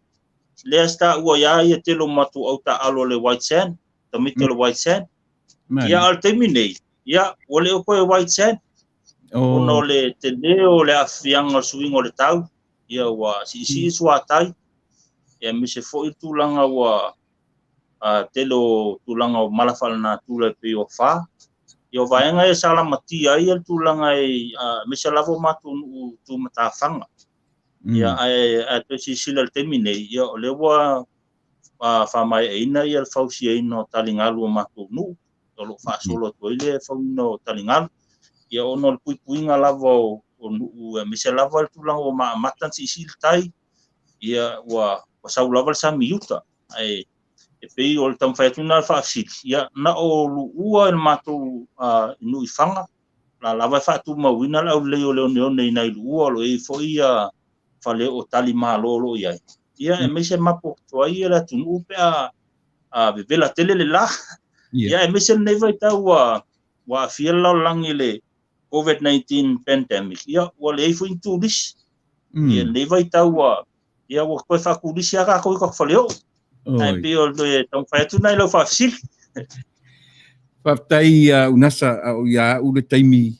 lea sa taua ia ia tele o matou au taaalo le White Sand, tamaiti o le White Sand. Ia, a o le taimi nei, ia, ua le o toe White Sand, ona o le tele o le aafiaga o le suiga o le tau, ia ua siisii suatai, ia aemaise foi le tulaga ua tele o tulaga o mala faalenatura e pei o afa. Ia o vaega ia sa lamatia ai le tulaga e aemaise lava o matou nuu tumatafaga. Ia ae toe silasila i le taimi nei, ia o lea ua faamaeaina ia le fausiaina o taligalu o matou nuu, o lo o faasolo atu ai le fauina o taligalu, ia ona o le puipuiga lava o nuu, aemaise lava le tulaga ua maamata ona siisii le tai, ia ua sau lava le sami i uta. Ae e pei o le taumafai atu lena o le faafesili, ia na o luua i le matou nuu i Faga, la lava e faatumauina le aulelei o le oneone i nai luua, o lo o i ai foi ia fale o tali malo o lo o i ai. Ia aemaise mapo atu ai le atunuu pe a vevela tele le la. Ia aemaise lenei vaitau ua aafia le lalolagi i le COVID-19 pandemic, ia ua leai foi ni turisi. Ia lenei vaitau ua ia ua toe faaturisi lava tatou i tatou faleoo. Ae pei o le taumafai atu lena i lau faafesili. Faafetai Unasa, a o ia au le taimi.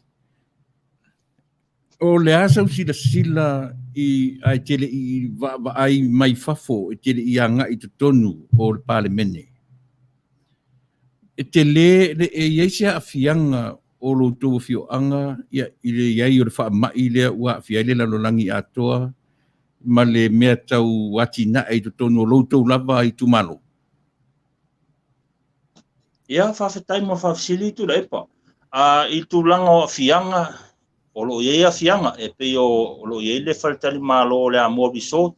O le a sau silasila i ae tele i vaavaai mai fafo e tele i agai i totonu o le Palemene. E tele le e i ai se aafiaga o lo outou afioaga ia i le i ai o le faamai lea ua aafia ai le lalolagi atoa ma le mea tau atinae i totonu o lo outou lava itumalo? Ia, faafetai mo le faafesili Tuilaepa. I tulaga o aafiaga, o lo o i ai aafiaga, e pei o lo o i ai le faletalimalo o le Amoa Resort,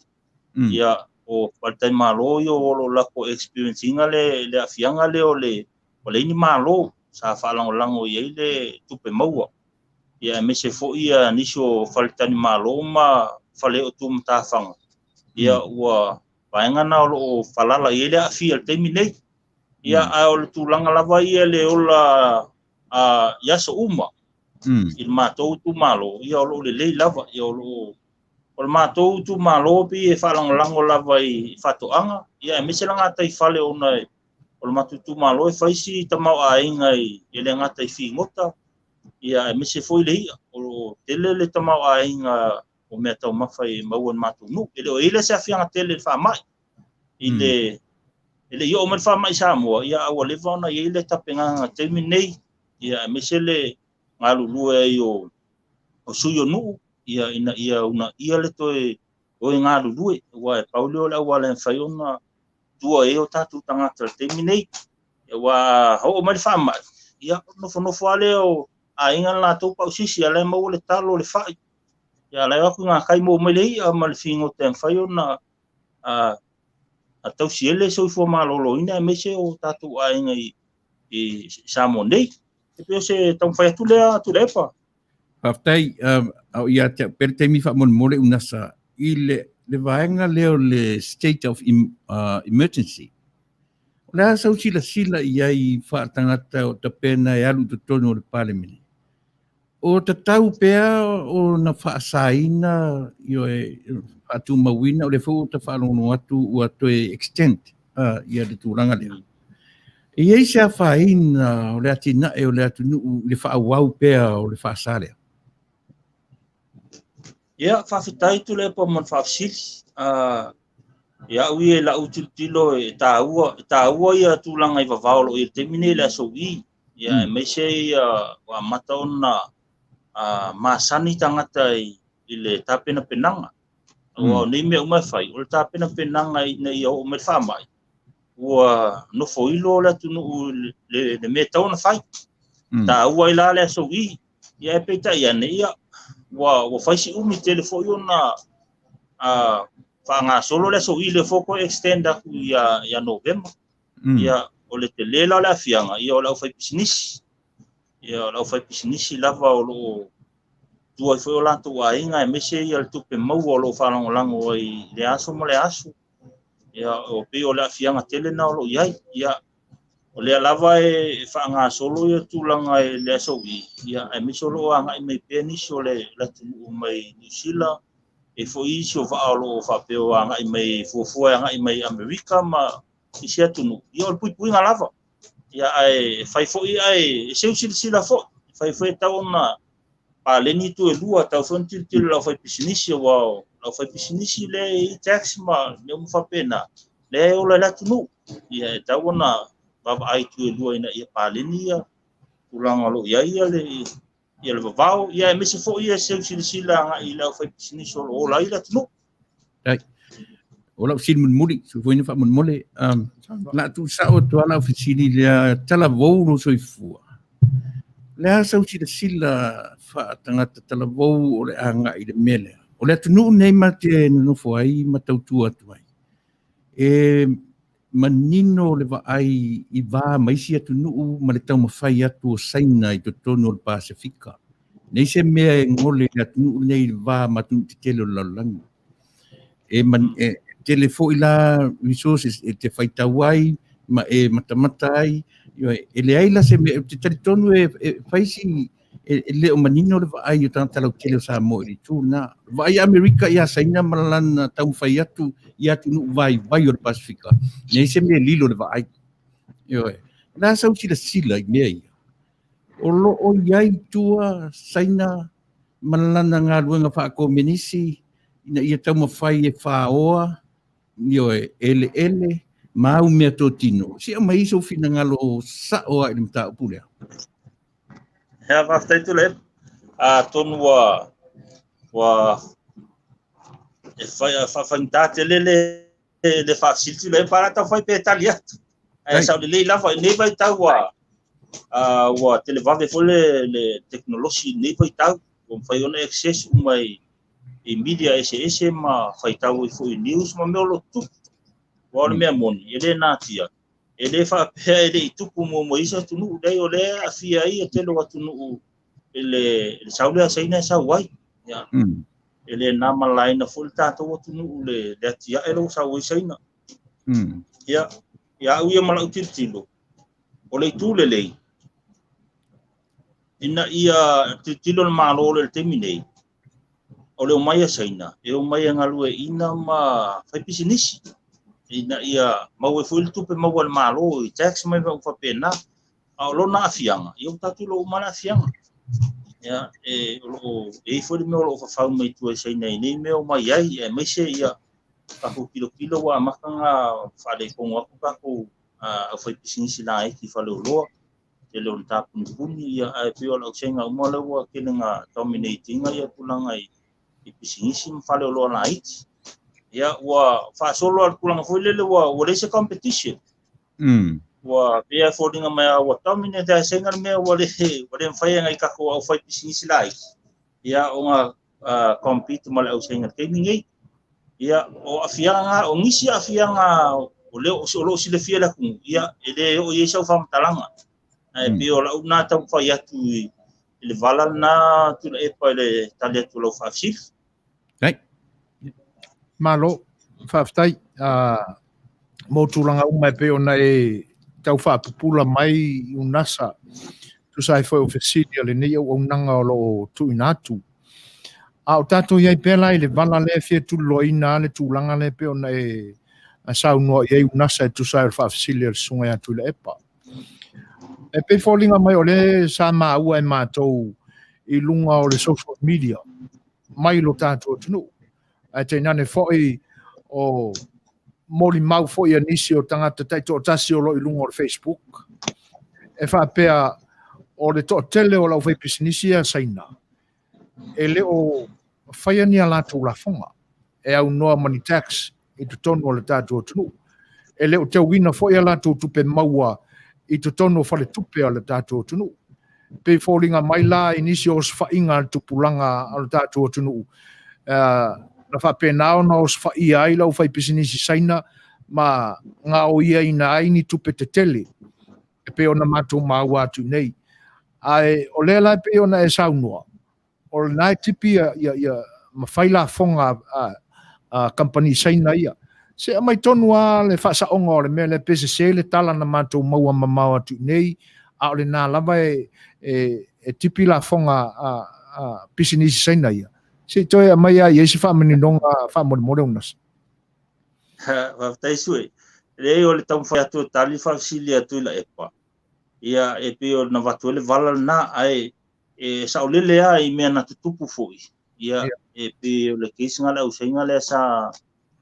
ia, o faletalimalo ia o lo o latou experience ina le aafiaga lea o le leai ni malo sa faalagolago i ai le tupe maua. Ia, aemaise foi ia nisi o faletalimalo ma fale o tumatafaga, ia, ua vaega na o lo o falala i ai le aafia i le taimi nei. Ia, ae o le tulaga lava ia le ola i aso uma i le matou itumalo, ia o lo o lelei lava. Ia o lo o le matou itumalo pei e faalagolago lava i faatoaga, ia aemaise le gataifale ona o le matou itumalo e fai si tamaoaiga i le gata i figota, ia aemaise foi le i'a. O lo o tele le tamaoaiga o mea taumafa e maua i le matou nuu. E le o i ai le se aafiaga tele i le faamai. I le e le i oo mai le faamai i Samoa, ia a ua leva ona i ai le tapenaga taimi nei, ia aemaise le galulue ai o sui o nuu, ia ina ia uunaia le toe o e galulue, aua e pau lea o le auala e mafai ona tua i ai o tatou tagata i le taimi nei. Aua a oo mai le faamai, ia nofonofo lava lea o aiga le latou pausisi, a o la e maua le talo, le fai, ia a o la e o atu i gakai maua mai le i'a ma le figota e mafai ona a tausi ai le soifua maloloina aemaise o tatou aiga i Samoa nei. E pei o se taumafai atu lea Tuilaepa. Faafetai, a o ia te au pea le taimi faamolemole Unasa i le vaega lea o le state of emergency. O le a sau silasila i ai faatagata o tapena e alu i totonu o le Palemene? O tatau pea ona faasaina, ioe, faatumauina, o lea foi ua ta faalogologo atu ua toe extend ia le tulaga lea. E i ai se afaina o le atinae o le atunuu i le faaauau pea o le faasa lea? Ia, faafetai Tuilaepa mo le faafesili. Ia au ia i lau tilotilo e taua, e taua ia tulaga i vavao o lo o i ai i le taimi nei i le aso Ui. Ia, aemaise ia ua amata ona masani tagata i le tapenapenaga. Aua o nei mea uma e fai, o le tapenapenaga ina ia oo mai le faamai, ua nofoilo le atunuu i le mea e tatau ona fai. Taua ai la le aso Ui. Ia ae peitai ane, ia, ua fai si umi tele foi ona faagasolo le aso Ui, lea foi ua toe extend atu ia Novema. Ia, o le tele la o le aafiaga, ia o le aufaipisinisi. Ia, o le aufaipisinisi lava o lo o tua ai foi o latou aiga, aemaise ia le tupe maua o lo o faalagolago ai i le aso ma le aso. Ia, o pei o le aafiaga tele na o lo o i ai. Ia, o lea lava e faagasolo ia tulaga i le aso Ui, ia, aemaise o lo o agai mai pea nisi o le atunuu mai Niu Sila, e foi isi o vaa o lo o faapea o agai mai, fuafua e agai mai Amerika ma isi atunuu. Ia, o le puipuiga lava. Ia, ae fai foi, ae seu silasila foi, fai foi e tau ona paleni itu e lua, tau foi ona tilotilo i le aufaipisinisi, aua o le aufaipisinisi lea e i tax ma mea uma faapena, lea e ola i le atunuu. Ia, e tau ona vaavaai itu e lua ina ia paleni ia tulaga o lo o i ai ia le vavao, ia aemaise foi ia seu silasila agai i le aufaipisinisi o lo o ola ai le atunuu. Ai. O lau fesili mulimuli, su foi na faamolemole, la tuusao atu lava lau fesili lea, talavou lou soifua. O le a sau silasila faatagata talavou o le agai i le mea lea? O le atunuu nei ma te nonofo ai ma tautua atu ai, e manino le vaai i va ma isi atunuu ma le taumafai atu o Saina i totonu o le Pasefika. Nei se mea e gole i le atunuu nei i le va ma atunuu tetele o le lalolagi. E, man, e tele foi la resources e te faitau ai ma e matamata ai. E leai la se mea, ou te talitonu e fai si e le o manino le vaai o tagata lautele o Samoa i le itu lena. Vaai Amerika ia Saina ma lana taumafai atu i atunuu vaivai o le Pasefika, nei se mea lilo le vaai. Ioe. O le a sau silasila i mea ia? O lo o i ai tua Saina ma lana galuega faakomenisi ina ia taumafai e faoa, ioe, eleele ma au meatotino. Se i aumai sou finagalo sao lava i le mataupu lea. Ia, faafetai Tuilaepa. Atonu ua e faafaigata tele le faafesili Tuilaepa, a o le a taumafai pea e tali atu. Ae sao lelei lava i lenei vaitau ua televave foi le tekonolosi i lenei vaitau, ua mafai ona access uma i media eseese ma faitau ai foi i news ma mea o lo o tutupu. Aua o le mea moni, e le natia, e le faapea e le i tupu muamua i isi atunuu, leai o lea e aafia ai le tele o atunuu i le sau lea a Saina e sau ai. Ia, e le na ma le laina foi le tatou atunuu le atiae lea ua sau ai Saina. Ia, ia au ia ma lau tilotilo, o le itu lelei, ina ia tilotilo le Malo i le taimi nei, o le omai a Saina, e omai e galueaiina ma fai pisinisi, ina ia maua ai foi le tupe maua e le Malo i tax ma mea uma faapena. A o lona aafiaga, ia ua tatou iloa uma le aafiaga. Ia, e, o lo o, e i ai foi le mea o lo o fafau mai tua i Saina i nei mea o omai ai, aemaise ia tatou tilotilo ua amata ona faaletonu atu tatou aufaipisinisi laiti i faleoloa, tele o tapunipuni, ia, ae pei o le ausega uma lea ua tele na dominate ina ia tulaga i i pisinisi ma faleoloa laiti. Ia ua faasolo a le tulaga foi lele ua ua leai se competition. Ua pei e foliga mai a ua dominate lava e Saina le mea ua le ua le mafai e nai tatou aufaipisinisi laiti ia ona compete ma le au Saina i le taimi nei. Ia o aafiaga, o nisi aafiaga o lea o lo o silafia e le atunuu, ia e le oo i ai sau faamatalaga. Ae pei o lau lena taumafai atu i le vala lena Tuilaepa i le tali atu o lau faafesili. Malo, faafetai mo tulaga uma e pei ona e tau faapupula mai Unasa, tusa ai foi o fesili a lenei auaunaga o lo o tuuina atu. A o tatou i ai pea la i le vala lea e fia tuliloaina le tulaga lea e pei ona e saunoa i ai Unasa e tusa ai o le faafesili a le Susuga ia Tuilaepa. E pei foliga mai o lea sa maua e matou i luga o le social media mai lo tatou atunuu. Ae tainane foi o molimau foi a nisi o tagata taitoatasi o lo o i luga o le Facebook e faapea o le toatele o le aufaipisinisi ia Saina e le o faia ni a latou lafoga e aunoa ma ni tax i totonu o le tatou atunuu. E le o teuina foi a latou tupe maua i totonu o faletupe o le tatou atunuu. Pei foliga mai la i nisi o osofaiga a le tupulaga o le tatou atunuu, na faapena ona osofaia ai le aufaipisinisi Saina ma gaoiaina ai ni tupe tetele e pei ona matou maua atu i nei. Ae o lea la e pei ona e saunoa, o lena e tipi ia, ia, ia ma fai lafoga a kamupani Saina ia. Se aumai tonu lava le faasaoga o le mea lea pe sese le tala na matou maua mamao atu i nei, a o lena lava e, e, e tipi lafoga a pisinisi Saina ia. Se i toe aumai lava i ai se faamaninoga faamolemole Unasa. Faafetai Sue. Leai o le taumafai atu e tali le faafesili a Tuilaepa, ia e pei ona avatu ai le vala lena, ae e saolele lava i mea na tutupu foi, ia e pei o le case lena a le ausaina lea sa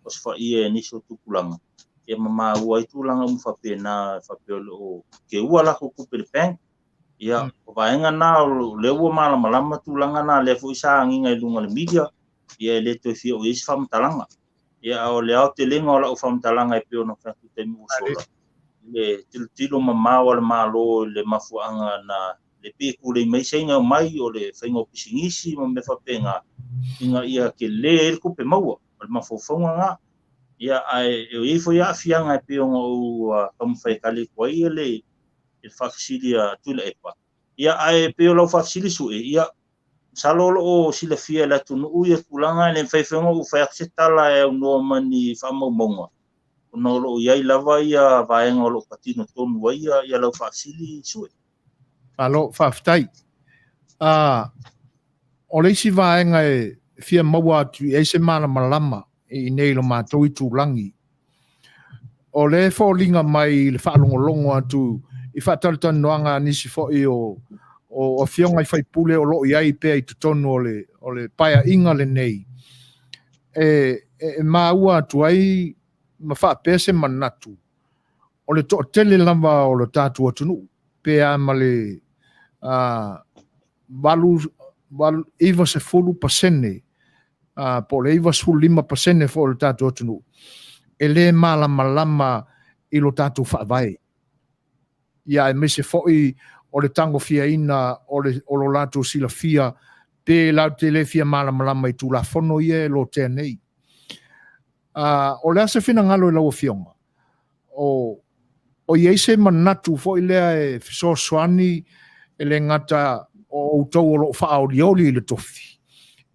osofaia e nisi o tupulaga, ia ma maua ai tulaga uma faapena, faapea o lo o teua latou tupe i le bank. Ia, o vaega na o lea ua malamalama tulaga na, lea foi sa agiga i luga o le media, ia e le toe fia oo i ai se faamatalaga. Ia, a o le aotelega o lau faamatalaga e pei ona fai atu i taimi ua sola, i le tilotilo mamao a le Malo i le mafuaaga na le pei e tulei mai Saina mai o le faiga o pisinisi ma mea faapena, ina ia tele ai le tupe maua o le mafaufauga lena. Ia, ae e i ai foi aafiaga e pei ona ou taumafai e tali atu ai le faafesili a Tuilaepa. Ia, ae pei o lau faafesili Sue, ia, masalo o lo o silafia e le atunuu ia tulaga, e le mafai foi ona ou fai atu se tala e aunoa ma ni faamaumauga, ona o lo o i ai lava ia vaega o lo o patino tonu ai ia lau faafesili Sue. Malo, faafetai. O le isi vaega e fia maua atu i ai se malamalama i inei i lo matou itulagi, o lea e foliga mai i le faalogologo atu i faatalatalanoaga a nisi foi o o afioga i faipule o lo o i ai pea i totonu o le, o le paeaiga lenei, e, e maua atu ai ma faapea se manatu, o le toatele lava o le tatou atunuu, pe a ma le 90% po o le 95% foi o le tatou atunuu, e le malamalama i lo tatou faavae. Ia aemaise foi o le tagofiaina o, le, o lo latou silafia pe latou te le fia malamalama i Tulafono ia e lotea nei. O le a se finagalo i lau Afioga? O, o i ai se manatu foi lea e fesoasoani e le gata o outou o lo o faaolioli i le tofi,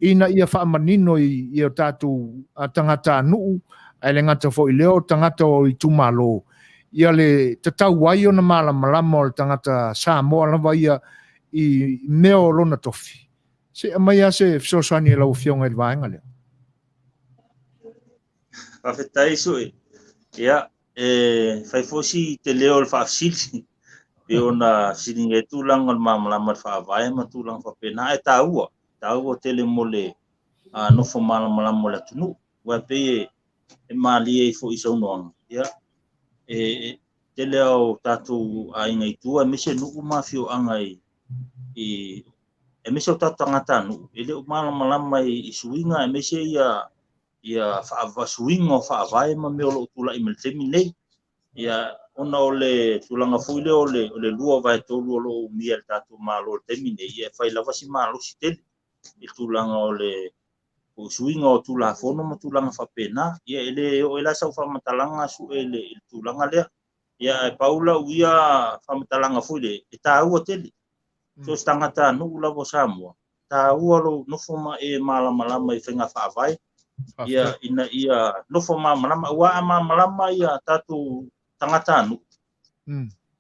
ina ia faamanino i, i o tatou tagatanuu, ae le gata foi i lea o tagata o itumalo, ia le tatau ai ona malamalama o le tagata Samoa lava ia i mea o lona tofi. Se i aumai lava se fesoasoani e lau Afioga i le vaega lea. Faafetai Sue. Ia, e fai foi si tele o le faafesili pei ona fesiligia ai tulaga o le malamalama i le faavae ma tulaga faapena, ae taua, taua tele mo le nofo malamalama o le atunuu. Aua e pei e malie ai foi i saunoaga, ia, e tele lava o tatou aiga i tua, aemaise nuu ma afioaga i Aemaise o tatou tagatanuu e le o malamalama i suiga aemaise ia suiga o faavae ma mea o lo o tulai mai i le taimi nei. Ia ona o le tulaga foi lea o le 2/3 o lo o umia e le tatou Malo i le taimi nei, ia e fai lava si malosi tele i le tulaga o le suiga o Tulafono ma tulaga faapena. Ia e le oo ai la sau faamatalaga Sue i le tulaga lea. Ia ae pau lau ia faamatalaga foi lea, e taua tele. So o se tagatanuu lava o Samoa, taua lou nofo ma e malamalama i faiga faavae, ia ina ia nofo malamalama, aua a malamalama ia tatou tagatanuu,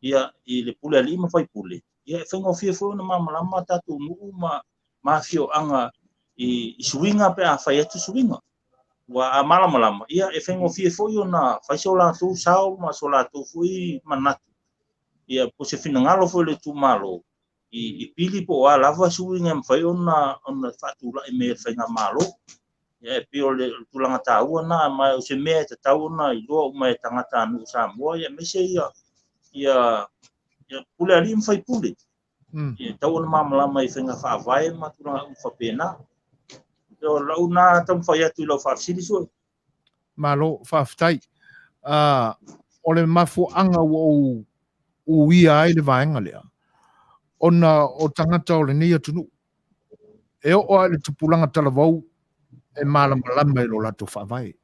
ia i le pule a alii ma faipule, ia e faigofie foi ona malamalama tatou nuu ma afioaga i suiga pe a fai atu suiga. Ua a malamalama, ia e faigofie foi ona fai so latou sao ma so latou foi manatu, ia po o se finagalo foi o le itumalo i pili po o a lava suiga e mafai ona faatulai mai e le faigamalo. Ia e pei o le tulaga taua lena, ma o se mea e tatau ona iloa uma e tagatanuu o Samoa, ia aemaise ia pule a alii ma faipule. Ia tatau ona malamalama i faiga faavae ma tulaga uma faapena. O lau na taumafai atu i lau faafesili, Sue. Malo, faafetai. O le mafuaaga ua ou uia ai le vaega lea, ona o tagata o lenei atunuu, e oo lava i le tupulaga talavou e malamalama i lo latou faavae.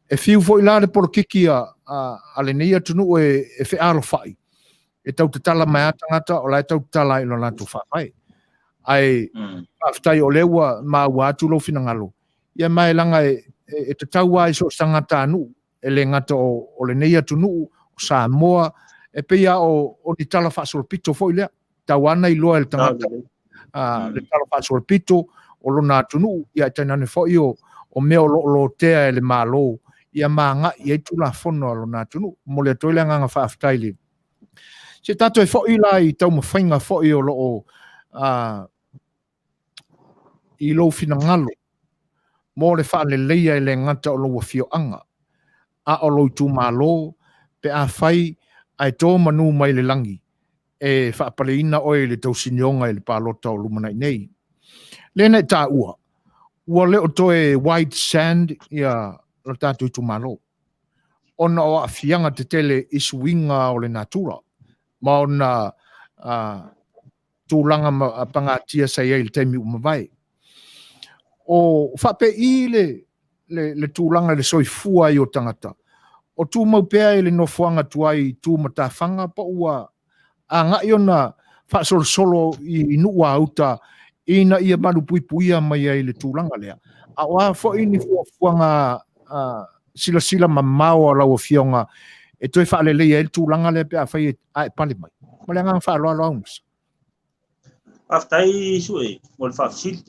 E fiu foi la le polokiki a lenei atunuu e fealofai, e tau tatala mai lava tagata o la e tau tatala i lo latou faavae. Ae faafetai o lea ua maua atu lou finagalo, ia ma e laga e tatau lava i so o se tagatanuu, e le gata o lenei atunuu, o Samoa, e pei lava o ni tala faasolopito foi lea. Tau lava na iloa e le tagata le tala faasolopito o lona atunuu, ia e tainane foi o mea o lo o lotea e le Malo, ia ma agai i ai Tulafono a lona atunuu. Momoli atu ai le agaga faafetai le. Se tatou e foi la i taumafaiga foi o lo o i lou finagalo mo le faaleleia e le gata o lou afioaga, a o lou itumalo, pe afai ae to manu mai le lagi e faapaleina oe i le tausinioga i le palota o lumanai nei. Lea na e taua, ua le o toe white sand ia lo tatou itumalo, ona o aafiaga tetele i suiga o le natura, ma ona tulaga pagatia sa i ai i le taimi ua mavae. O faapei le tulaga i le soifua ai o tagata, o tumau pea i le nofoaga tuai i tu matafaga po ua agai ona faasolosolo i nuu a uta ina ia malupuipuia mai ai le tulaga lea. A o a foi ni fuafuaga silasila mamao a lau afioga e toe faaleleia ai le tulaga lea pe afai ae pale mai. Ma le agaga faaaloalo Aunasa. Faafetai Sue mo le faafesili.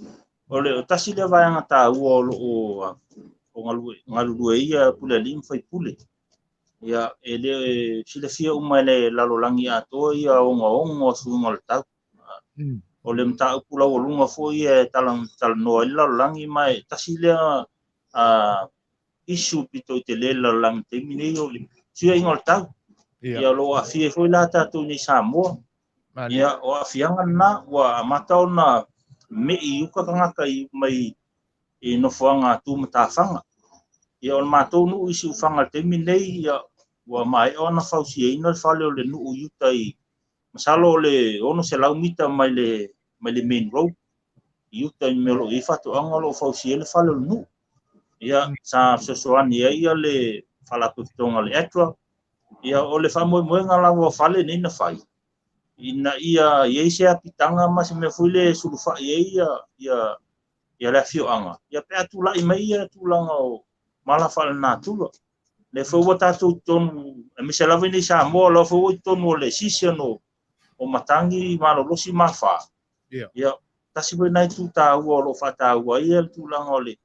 O le tasi lea vaega taua o lo o galulue ai ia pule alii ma faipule. Ia, e le silafia uma e le lalolagi atoa ia ogaoga o suiga o le tau. O le mataupu laualuga foi e talanoa ai le lalolagi, ma e tasi lea issue pito i tele le lalolagi taimi nei o le suiga o le tau. Ia, o lo o aafia foi la tatou nei Samoa. Ia, o aafiaga lena ua amata ona mei i uka tagata i mai i nofoaga tu matafaga. Ia, o le matou nuu i Siufaga i le taimi nei, ia, ua maea ona fausiaina le fale o le nuu i uta i masalo o le 600 mita mai le main road i uta i mea o lo o i ai faatoaga o lo o fausia le fale o le nuu. Ia, sa fesoasoani ai ia le faalapotopotoga o le ATRA. Ia, o le faamoemoega lava o fale nei na fai, ina ia i ai se apitaga ma se mea foi le sulufai ai ia le afioaga, ia pe a tulai mai ia tulaga o mala faalenatura. Le foi ua tatou totonu, aemaise lava i nei Samoa, o la foi ua i totonu o le season o matagi malolosi ma afa. Ia, tasi foi nai itu taua o lo o faataua ai le tulaga o le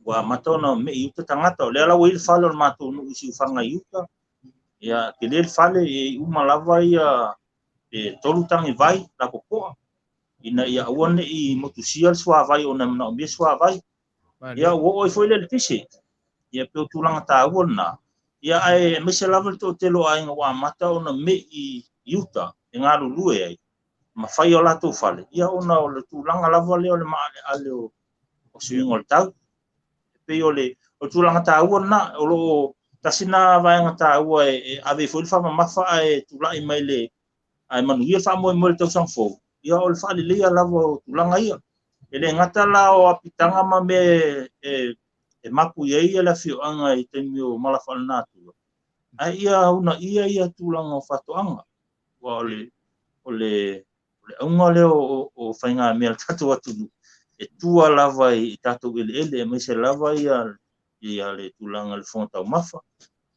ua amata ona mei uta tagata. O lea la ua i le fale o le matou nuu i Siufaga i uta. Ia, tele le fale, e uma lava ia e 3 tagi vai lapopoa, ina ia aua nei motusia le suavai ona e manaomia suavai. Ia, ua oo ai foi le eletise. Ia, pe o tulaga taua lena. Ia, ae aemaise lava le toatele o aiga ua amata ona mei i uta e galulue ai. ma fai o latou fale, ia ona o le tulaga lava lea o le maaleale o suiga o le tau. E pei o le tulaga taua lena, o lo o tasi lena vaega taua e ave ai foi le faamamafa ae tulai mai le ae manuia le faamoemoe i le tausaga fou, ia o le faaleleia lava o tulaga ia. E le gata la o apitaga ma mea e mapu i ai le afioaga i taimi o mala faalenatura, ae ia uunaia ia tulaga o faatoaga. Aua o le o le o le auga lea o faigamea a le tatou atunuu, e tua lava i tatou eleele, aemaise lava ia le tulaga i le fofoga taumafa,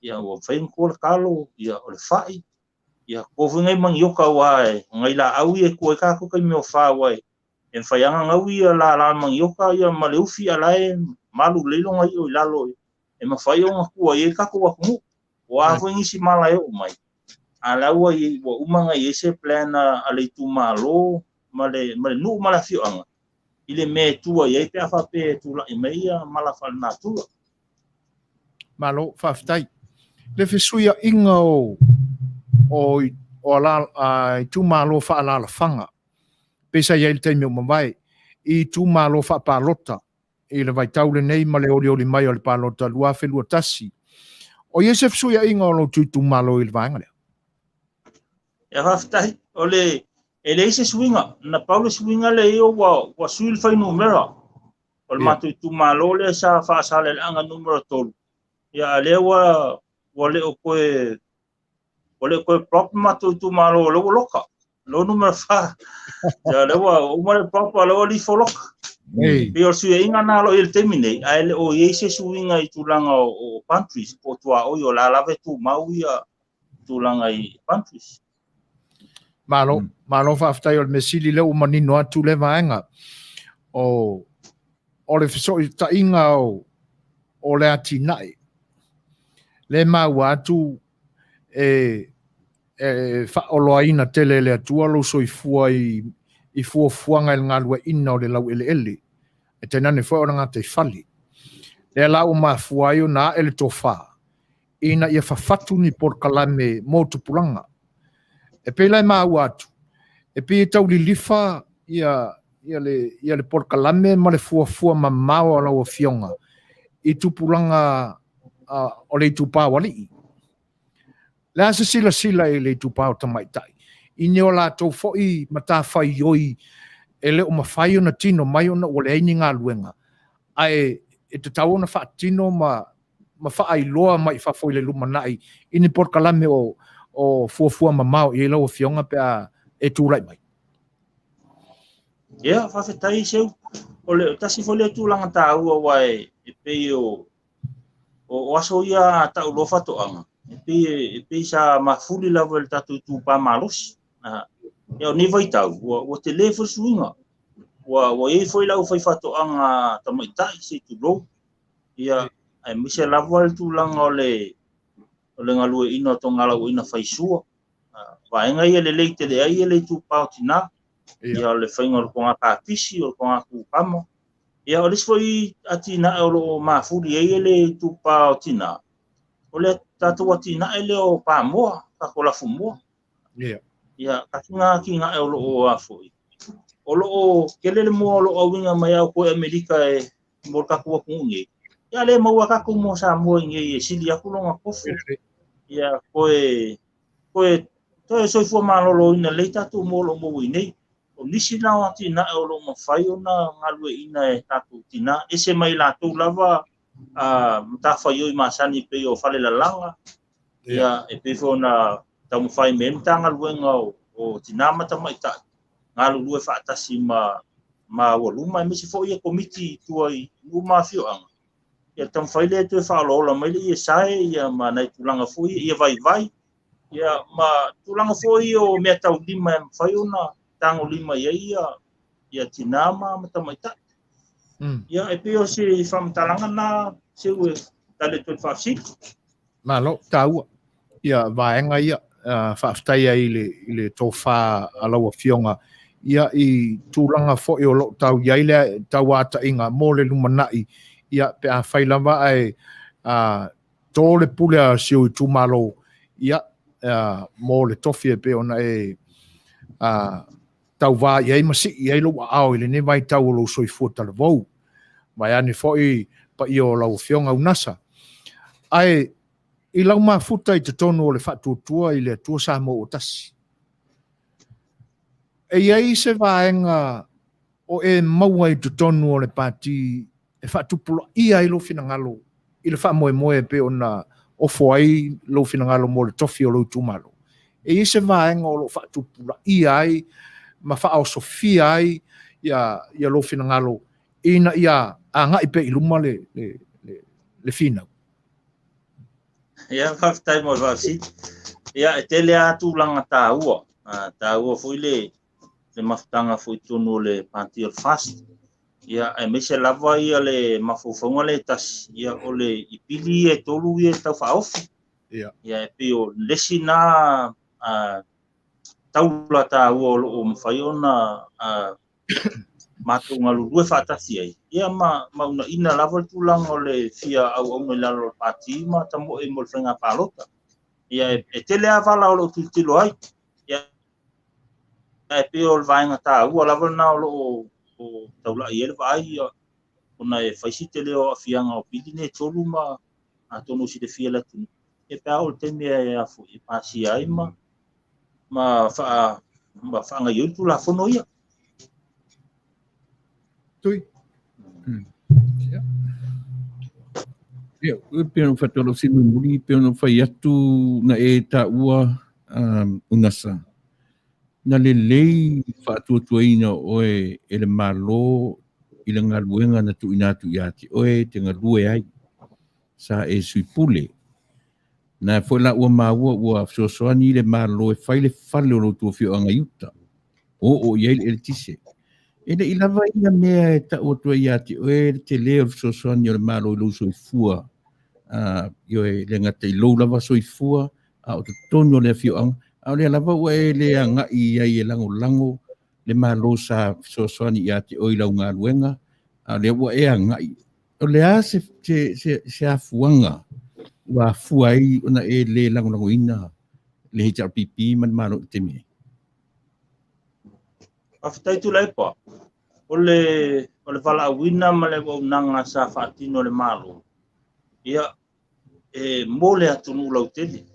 ia ua mafai ona tua le talo, ia o le fai, ia tua foi nai manioka aua o nai laau ia e tua ai tatou taimi o fa aua e mafai lava ona gau ia lala manioka ia ma le ufi a o la e malu lelei lona iʻo i lalo e mafai ona tua i ai le tatou atunuu. O a foi nisi mala e oo mai, a o la ua uma ona i ai se plan a le itumalo ma le nuu ma le afioaga i le mea e tua i ai pe a faapea e tulai mai ia mala faalenatura. Malo, faafetai. Le fesuiaiga o o o ala, itumalo faaalaalafaga, pei sa i ai i le taimi ua mavae, i itumalo faapalota i le vaitau lenei ma le olioli mai o le palota 2021. O i ai se fesuiaiga o lo outou itumalo i le vaega lea? Ia faafetai. O le e leai se suiga. Na pau le suiga lea i ua sui le fuainumera o le matou itumalo lea sa Faasaleleaga numera 3. Ia a lea ua le o toe ua le o toe proper matou itumalo, o lea ua loka. Lea ua numera 4. Ia lea ua uma le proper, lea ua lifo loka. Pei o le suiaiga na o lo o i ai i le taimi nei, ae le o i ai se suiga i tulaga o boundaries po o tuaoi, o la lava e tumau ia tulaga i boundaries. Malo, malo faafetai o le mea sili lea ua manino atu le vaega o le fesootaiga o le atinae. Le maua atu e faaoloaina tele e le Atua lou soifua i fuafuaga i le galueaiina o le laueleele, e tainane foi o le gataifale. Lea la ua mafua ai ona ae le tofa ina ia fafatu ni polokalame mo tupulaga. E pei la e maua atu, e pei e tau lilifa ia le polokalame ma le fuafua mamao a lau Afioga i tupulaga o le itupa o alii. Le a se silasila i le itupa o tamaitai, i ni o latou foi matafaioi e le o mafai ona tino mai ona ua leai ni galuega, ae e tatau ona faatino ma faailoa mai i fafo i le lumanai i ni polokalame o fuafua mamao i ai lau Afioga pe a e tulai mai. Ia, faafetai Seu. O le tasi foi lea tulaga taua aua e pei o aso ia tauloa faatoaga, e pei sa mafuli lava i le tatou itupa malosi. Ia, o nei vaitau, ua tele foi le suiga. Ua i ai foi le aufaifaatoaga tamaitai, se i tulou. Ia, aemaise lava le tulaga o le galueaiina o togalauaina faisua. Vaega ia lelei tele ai le itupa o tina. Ia, o le faiga o le toga kapisi, o le toga kukama. Ia, o le isi foi atinae o lo o mafuli ai le itupa o tina, o le tatou atinae lea o pamoa, tatou lafumoa. Ia, kasi ngā atinae o lo o afoi. O lo o tele le moa o lo o auina mai au koe Amerika e mo le tatou atunuu nei. Ia, le maua tatou moa Samoa i nei e sili atu lona tofu. Ia, koe toe soifua maloloina lelei tatou moa o lo o maua i nei. O nisi na o atinae o lo o mafai ona galueaiina e tatou tina, ese mai latou lava matafaioi masani pei o falelalaga. Ia, e pei foi ona taumafai mai ai le Matagaluega o Tina ma Tamaitai, galulue faatasi ma aualuma, aemaise foi ia komiti i tua i nuu ma afioaga. Ia, taumafai lea e toe faaolaola mai le iesae, ia, ma nai tulaga foi ia vaivai, ia, ma tulaga foi o mea taulima e mafai ona tagolima i ai ia tina ma tamaitai. Ia, e pei o se faamatalaga na seu e tali atu ai le faafesili. Malo, taua. Ia, vaega ia, faafetai ai i le tofa a lau Afioga, ia, i tulaga foi o lo o tau i ai le tauataiga mo le lumanai, ia, pe a fai lava ae tō le pule a si ou itumalo, ia, mo le tofi e pei ona e tauvā i ai ma sii ai lou aao i lenei vaitau o lou soifua talavou. Vaeane foi paia o lau Afioga Unasa. Ae i lau mafuta i totonu o le Faatuatua i le Atua Samoa ua Tasi, e i ai se vaega o e maua i totonu o le Pati e faatupulaia ai lou finagalo i le faamoemoe e pei ona ofo ai lou finagalo mo le tofi o lou itumalo. E i ai se vaega o lo o faatupulaia ai ma faaosofia ai ia, ia lou finagalo ina ia agai pea i luma le, le, le, le finau. Ia, faafetai mo le faafesili. Ia, e tele lava tulaga taua. Taua foi le le mafutaga foi i totonu o le Pati o le FAST. Ia, aemaise lava ia le mafaufauga lea e tasi, ia o le i pili ia e tolu ia e tau faaofi. Ia. Ia, e pei o le isi na taula taua o lo o mafai ona matou galulue faatasi ai, ia ma uunaina lava le tulaga o le fia auauna i lalo o le Pati ma tamoe mo le faiga palota. Ia, e tele lava vala o lo o tilotilo ai. Ia, ae pei o le vaega taua lava lena o lo o taulai ai le vaai, ona e fai si tele o aafiaga o pili nei e tolu ma atonu silafia e le atunuu, e pe a oo i le taimi e a foi e pasia ai ma ma faa ma faagaoioi le Tulafono ia. Tui. Ia, e pei ona faatau si mulimuli, pei ona fai atu na e taua Unasa, na lelei faatuatuaina oe e le Malo i le galuega na tuuina atu ia te oe e te galue ai, sa e sui pule. Na foi la ua maua ua fesoasoani le Malo e fai le fale o lo outou afioaga i uta, oo i ai le eletise. E le i lava ia mea e tau atu ai ia te oe le tele o le fesoasoani o le Malo i lou soifua, ioe, le gata i lou lava soifua, a o totonu o le afioaga, a o lea lava ua e le agai i ai e lagolago le Malo sa fesoasoani ia te oe i lau galuega, a o lea ua e agai. O le a se, se, se, se afuaga ua afua ai ona e le lagolagoina le HRPP ma le Malo i le taimi nei? Faafetai Tuilaepa. O le, o le valaauina ma le auaunaga sa faatino e le Malo, ia, e mo le atunuu lautele.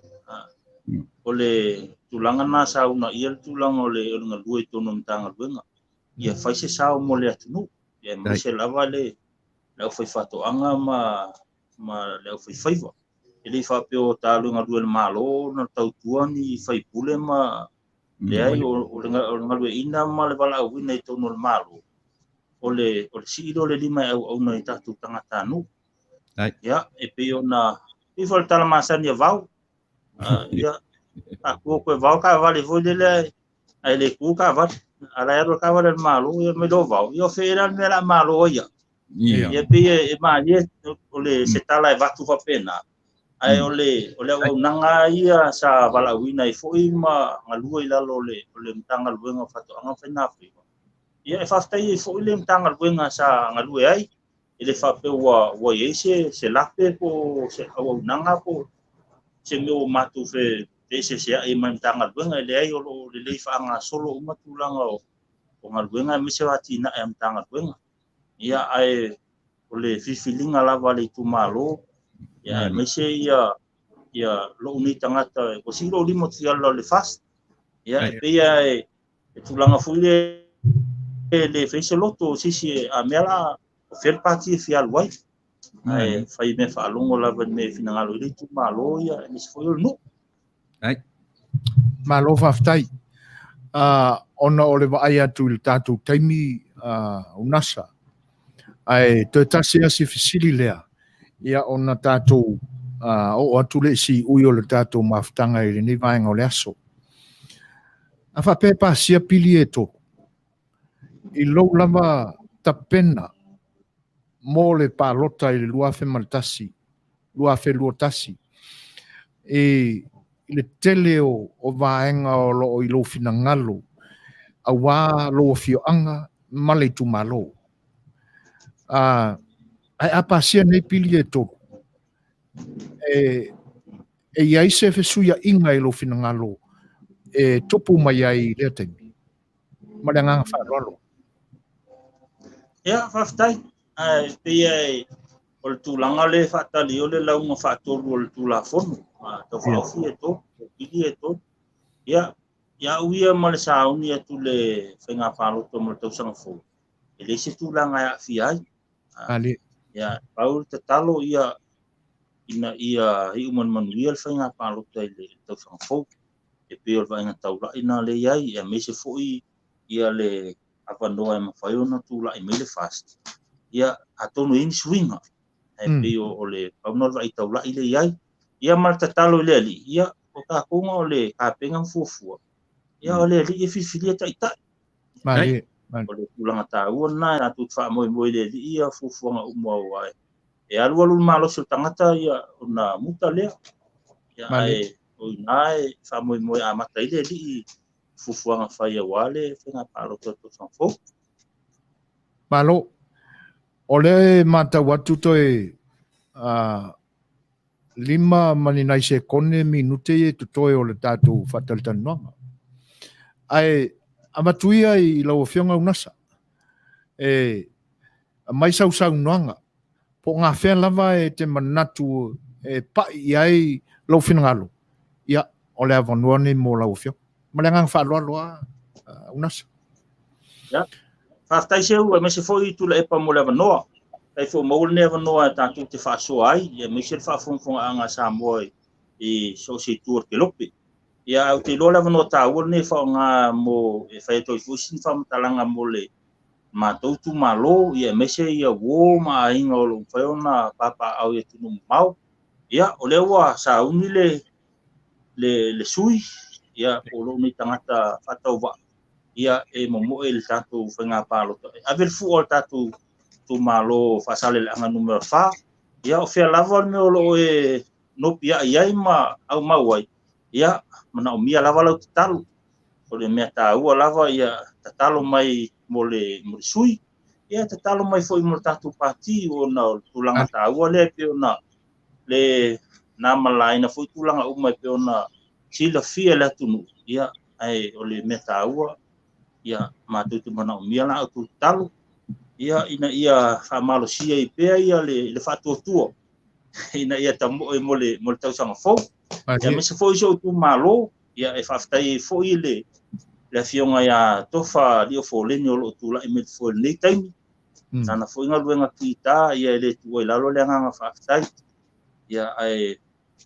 O le tulaga lena sa uunaia le tulaga o le, o le galue i totonu o Matagaluega, ia fai se sao mo le atunuu, ia aemaise lava le, le aufaifaatoaga ma, ma le aufaifaiva. E le i faapea o ta alu e galue i le Malo ona tautua ni faipule ma leai, o le galueaiina ma le valaauina i totonu o le Malo, o le, o le sii lea o le lima e auauna i tatou tagatanuu. Ia, e pei ona, pei foi o le tala masani a Vao, ia, a tu atu e Vao le taavale foi lele, ae le tu le taavale, a la e alu le taavale a le Malo, ia mai loa Vao, ia o fea la le mea o le a malo ai au? Ia pei e malie o le se tala e avatu faapena, ae o le o le auaunaga ia sa valaauina ai foi ma galue i lalo o le o le Matagaluega o Faatoaga ma Faigafaiva. Ia e faafetai ai foi le Matagaluega sa galue ai, e le faapea ua ua i ai se se lape po o se auaunaga po o se mea ua matou fe feeseeseai ma le Matagaluega, e leai, o lo o lelei faagasolo uma tulaga o o galuega aemaise o atinae a Matagaluega. Ia, ae o le filifiliga lava a le itumalo, ia, aemaise ia, ia lou nei tagata, ua sii lou lima ou te fia alu i lalo o le FAST. Ia, e pei lava e, e tulaga foi lea e le fai se loto o se isi, a mea la, o fea le pati e fia alu ai. Ae fai mea faalogo lava i le mea e finagalo i ai le itumalo, ia, aemaise foi o le nuu. Ai. Malo faafetai. Ona o le vaai atu i le tatou taimi Unasa, ae toe tasi lava si fesili lea, ia ona tatou oo atu lea i siui o le tatou mafutaga i lenei vaega o le aso. A faapea e pasia pili e tolu, i lou lava tapena mo le palota i le 2001, 2021, i le tele o vaega o lo o i lou finagalo aua lou afioaga ma le itumalo. Ae a pasia nei pili e tolu, e i ai se fesuiaiga i lou finagalo e tupu mai ai i lea taimi? Ma le agaga faaaloalo. Ia, faafetai. Ae pei e o le tulaga lea e faatali o le lauga faatolu o le Tulafono Tau Faaofi e tolu, pili e tolu. Ia, ia au ia ma le sauni atu le faiga palota mo le tausaga fou, e leai se tulaga e aafia ai. Ale. Ia, pau le tatalo ia ina ia iu ma le manuia le faiga palota i le tausaga fou. E pei o le vaaiga taulai na lea i ai, aemaise foi ia le avanoa e mafai ona tulai mai le FAST. Ia, atonu e i ai ni suiga, ae pei o le pau na o le vaai taulai lea i ai. Ia ma le tatalo i le Alii, ia, o tatou na o le tapena ma fuafua, ia o le Alii e filifilia taitai. Malie. O le tulaga taua lena e tatou te faamoemoe i le Alii ia fuafuaga uma aua e alualu le malosi o le tagata ia ona muta lea. Ia, ae o i ina e faamoemoe amata ai le Alii fuafuaga fai aua le faiga palota o le tausaga fou. Malo. O lea e matau atu toe 5 ma ni nai sekone minute ia e totoe o le tatou faatalatalanoaga. Ae avatu ia i lau Afioga Unasa, e aumai sau saunoaga, po o gafea lava e te manatu e pai i ai lou finagalo, ia, o le avanoa lenei mo lau Afioga. Ma le agaga faaaloalo lava, Unasa. Ia, faafetai Seu, aemaise foi Tuilaepa mo le avanoa. Faafetai foi ua maua lenei avanoa e tatou te faasoa ai, aemaise le faafogafogaaga a Samoa i so o se itu o le kelope. Ia, ae ou te iloa le avanoa taua lenei e faaaoga mo e fai atu ai foi sina faamatalaga mo le matou itumalo, ia aemaise ia uo ma aiga o lo o mafai ona papaaao i atunuu mamao. Ia, o lea ua sauni le le sui, ia, po o lou nei tagata faatauvaa, ia, e momoe i le tatou faiga palota. E ave le fua o le tatou itumalo Faasaleleaga numera 4. Ia, o fea lava le mea o lo o e nopiai ai ma aumau ai, ia, manaomia lava lau tatalo. O le mea taua lava, ia tatalo mai mo le sui, ia tatalo mai foi mo le tatou pati, ona o le tulaga taua lea e pei ona le na malaina foi tulaga uma e pei ona silafia e le atunuu, ia, ae o le mea taua, ia, matou te manaomia la outou tatalo, ia, ina ia faamalosia ai pea ia le faatuatua, ina ia tamoe mo le tausaga fou. Ia, aemaise foi si ou itumalo, ia, e faafetai ai foi le afioga ia Tofa Lio Foleni o lo o tulai mai foi i lenei taimi. Lana foi galuega kita, ia, e le tuua i lalo le agaga faafetai. Ia, ae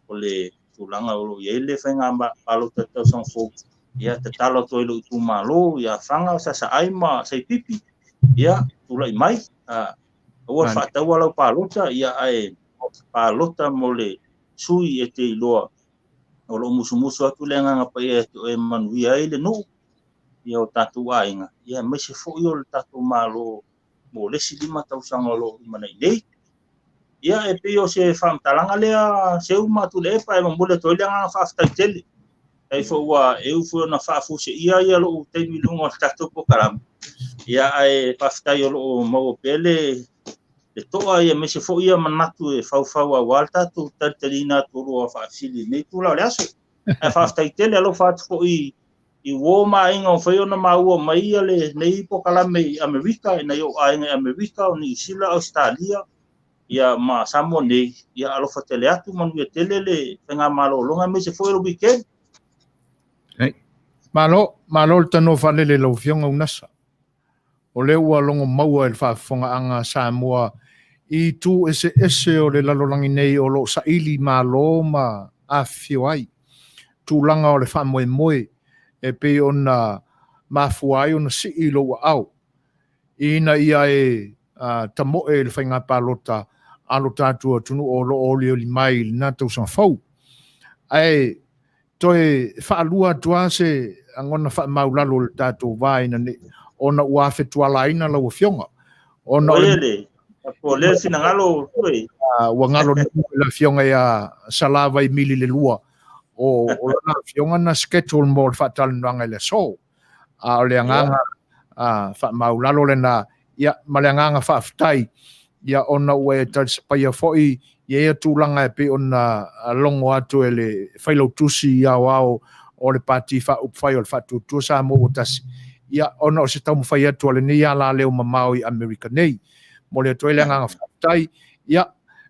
o le tulaga o lo o i ai le faiga palota i le tausaga fou, ia, tatalo atu ai i lou itumalo ia Faga, Sasaai ma Saipipi, ia, tulai mai, aua le faataua lau palota, ia, ae palota mo le sui e te iloa o lo o musumusu atu le Agaga Paia e te oe e manuia ai le nuu, ia o tatou aiga, ia aemaise foi o le tatou Malo mo le isi 5 tausaga o lo o lumanai nei. Ia, e pei o se faamatalaga lea, Seu ma Tuilaepa, e momoli atu ai le agaga faafetai tele. Faafetai foi ua eu foi ona faafuaseia ia lou taimi i luga o le tatou polokalame. Ia, ae faafetai o lo o maua pea le toa, ia aemaise foi ia manatu e faufau aua le tatou talitaliina atu o lua faafesili i lenei itula o le aso. Ae faafetai tele, alofa atu foi i uo ma aiga o mafai ona maua mai ia lenei polokalame i Amerika, i nai ou aiga i Amerika, o Niu Sila, Ausetalia, ia ma Samoa nei, ia alofa tele atu, manuia tele le faigamalologa aemaise foi o le weekend. Hey. Malo, malo le tanoa faalele i lau Afioga Unasa. O lea ua logo maua e le faafofogaaga a Samoa i itu eseese o le lalolagi nei o lo o saili malo ma afifio ai tulaga o le faamoemoe e pei ona mafua ai ona sii lou aao ina ia e tamoe i le faiga palota a lo tatou atunuu o lo o olioli mai i lena tausaga fou. Ae toe faalua atu lava se lagona faamaulalo o le tatou va ina ne i ona ua afetualaina lau Afioga. Ona o le o le finagalo toe. Ua galo nei le Afioga ia Sala Vaimili le lua o lana Afioga na schedule mo le faatalanoaga i le aso. A o le agaga faamaulalo lena, ia, ma le agaga faafetai, ia, ona ua e talisapaia foi ia ia tulaga e pei ona logo atu e le Failautusi Aoao o le Pati Faaupufai o le Faatuatua Samoa Ua Tasi, Ia, ona o se taumafai atu a lenei alaleo mamao i Amerika nei. Momoli atu ai le agaga faafetai. Ia,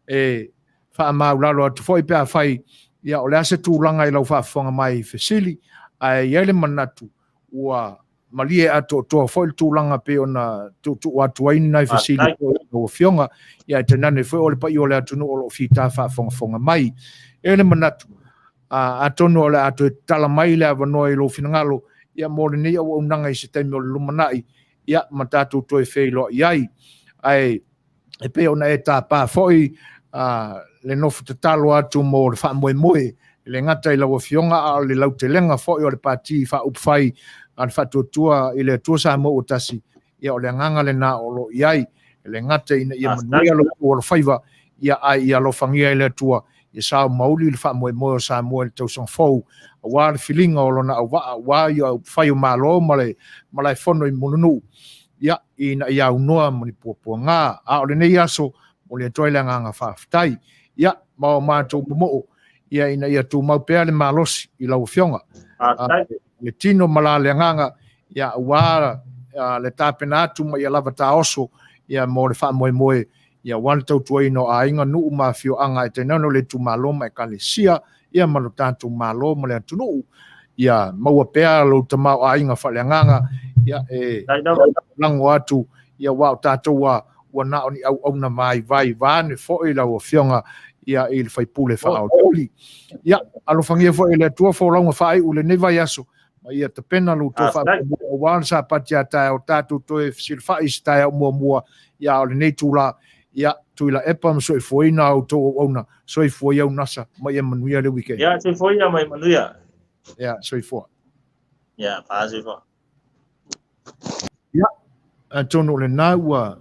e faamaulalo atu foi pe afai, ia, o le a se tulaga i lau faafofoga mai i fesili, ae i ai le manatu ua malie atoatoa foi le tulaga pei ona tuutuu atu ai ni nai fesili foi i lau Afioga, ia, ae tainane foi o le paia o le atunuu o lo o fita faafogafoga mai. E i ai le manatu, atonu o le a toe tatala mai le avanoa i lou finagalo, ia, mo lenei auaunaga i se taimi o le lumanai, ia, ma tatou toe feiloai ai. Ae e pei ona e tapa foi le nofo tatalo atu mo le faamoemoe, e le gata i lau Afioga, a o le lautelega foi o le Pati Faaupufai a le Faatuatua i le Atua Samoa ua Tasi, ia o le agaga lena o lo o i ai, e le gata ina ia manuia lo outou alofaiva, ia ae ia alofagia e le Atua ia sao mauli le faamoemoe o Samoa i le tausaga fou, aua le filiga o lona auvaa, aua ia upufai o Malo ma le malaefono i Mulinuu, ia, ina ia aunoa ma ni puapuaga. A o lenei aso, momoli atu ai le agaga faafetai, ia, ma o matou momoo, ia, ina ia tumau pea le malosi i lau Afioga, le tino ma la le agaga, ia, aua le tapena atu ma ia lava taoso, ia, mo le faamoemoe, ia, aua le tautuaina o aiga, nuu ma afioaga, ae tainane o le itumalo ma ekalesia, ia, ma lo tatou Malo ma le atunuu. Ia maua pea lou tamaoaiga faaleagaga, ia, e lago atu, ia, aua o tatou ua na o ni auauna vaivai vaeane foi lau Afioga, ia, i le faipule faaolioli. Ia, alofagia foi e le Atua folauga faaiu i lenei vaiaso, ma ia tapena lo outou faamoemoe aua le Sapati a taeao, tatou toe fesilafai i se taeao muamua, ia, a o lenei itula, ia, Tuilaepa ma soifuaina a outou auauna, soifua ia unasa, ma ia manuia le weekend. Ia, soifua ia ma ia manuia. Ia, soifua. Ia, faasoifua. Ia, atonu o lena ua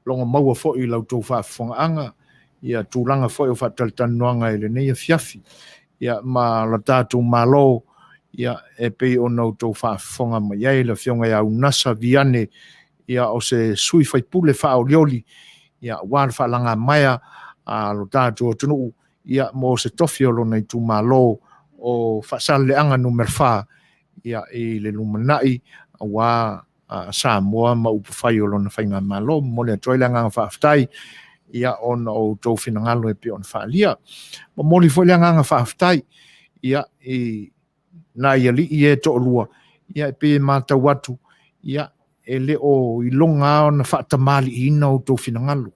logo maua foi i la outou faafofogaaga ia tulaga foi o faatalatalanoaga i lenei afiafi, ia, ma lo tatou Malo, ia, e pei ona outou faafofoga mai ai le Afioga ia Unasa Viane, ia, o se sui faipule faaolioli, ia, aua le faalagamaea a lo tatou atunuu, ia, mo se tofi o lona itumalo o Faasaleleaga numera 4, ia, i le lumanai aua Samoa ma upufai o lona faigamalo. Momoli atu ai le agaga faafetai, ia, ona o outou finagalo e pei ona faaalia. Momoli foi le agaga faafetai, ia, i nai alii e toalua, ia, e pei e matau atu, ia, e le o iloga lava ona faatamaliiina outou finagalo.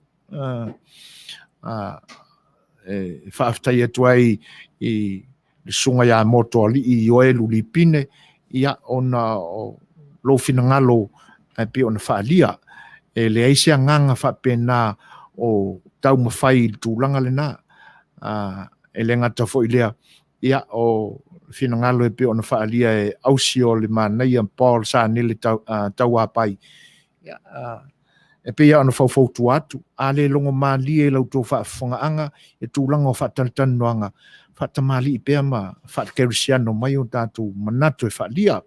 E faafetai atu ai i le susuga ia Motoalii Ioelu Lipine, ia, ona o lou finagalo e pei ona faaalia. E leai se agaga faapena o taumafai i le tulaga lena. E le gata foi lea, ia, o finagalo e pei ona faaalia e ausi o le manaia Paul Sanele Tauapai, ia, e pei lava ona faufautua atu, a le logo malie i la outou faafofogaaga i tulaga o faatalatalanoaga, faatamalii pea ma faakerisiano mai o tatou manatu e faaalia,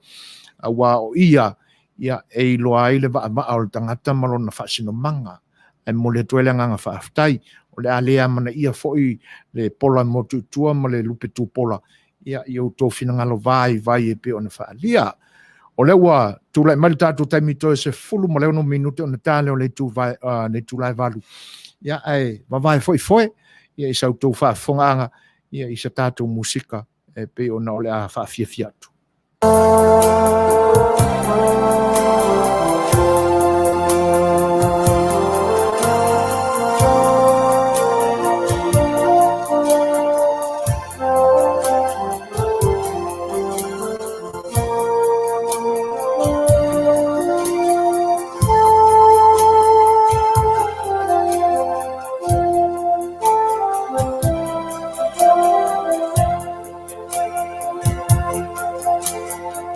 aua o ia, ia, e iloa ai le vaavaa o le tagata ma lona faasinomaga. Ae momoli atu ai le agaga faafetai, o le a le amanaia foi le pola motu i tua ma le lupe tupola, ia, i outou finagalo vaivai e pei ona faaalia. O lea ua tulai mai le tatou taimi toe 16 minute ona ta lea o le itu le itula e 8. Ia, ae vavae foi foe, ia, i sa outou faafofogaaga, ia, i sa tatou musika e pei ona o le a faafiafia atu.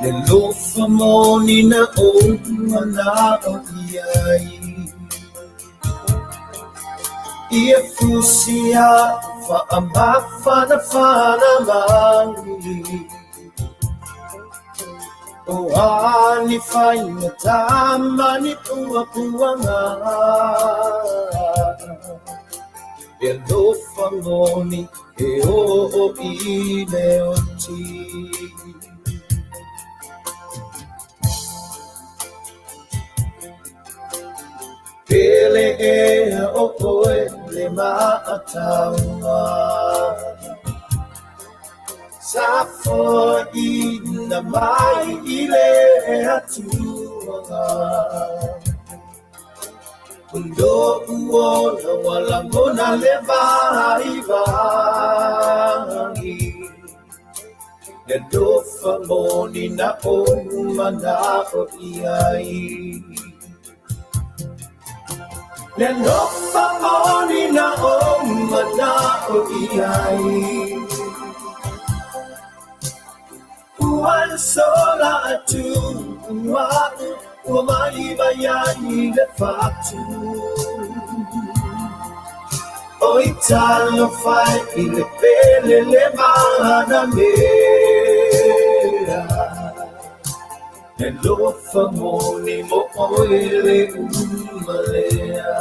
Le alofa moni na ou mana'o i ai Ia fusi a'u fa'amafanafana mai O a ni faigata ma ni puapuaga Le alofa moni e oo i le oti. Pele ea o oe le maataua Sa foina mai i le Atua O lo'u ola ua lagona le vaivai Le alofa moni na ou mana'o i ai Le alofa moni na ou mana'o i ai Ua sola atu a'u ua vaivai ai le fatu Oi talofa e i le pele le manamea Le alofa moni mo oe le uma lea.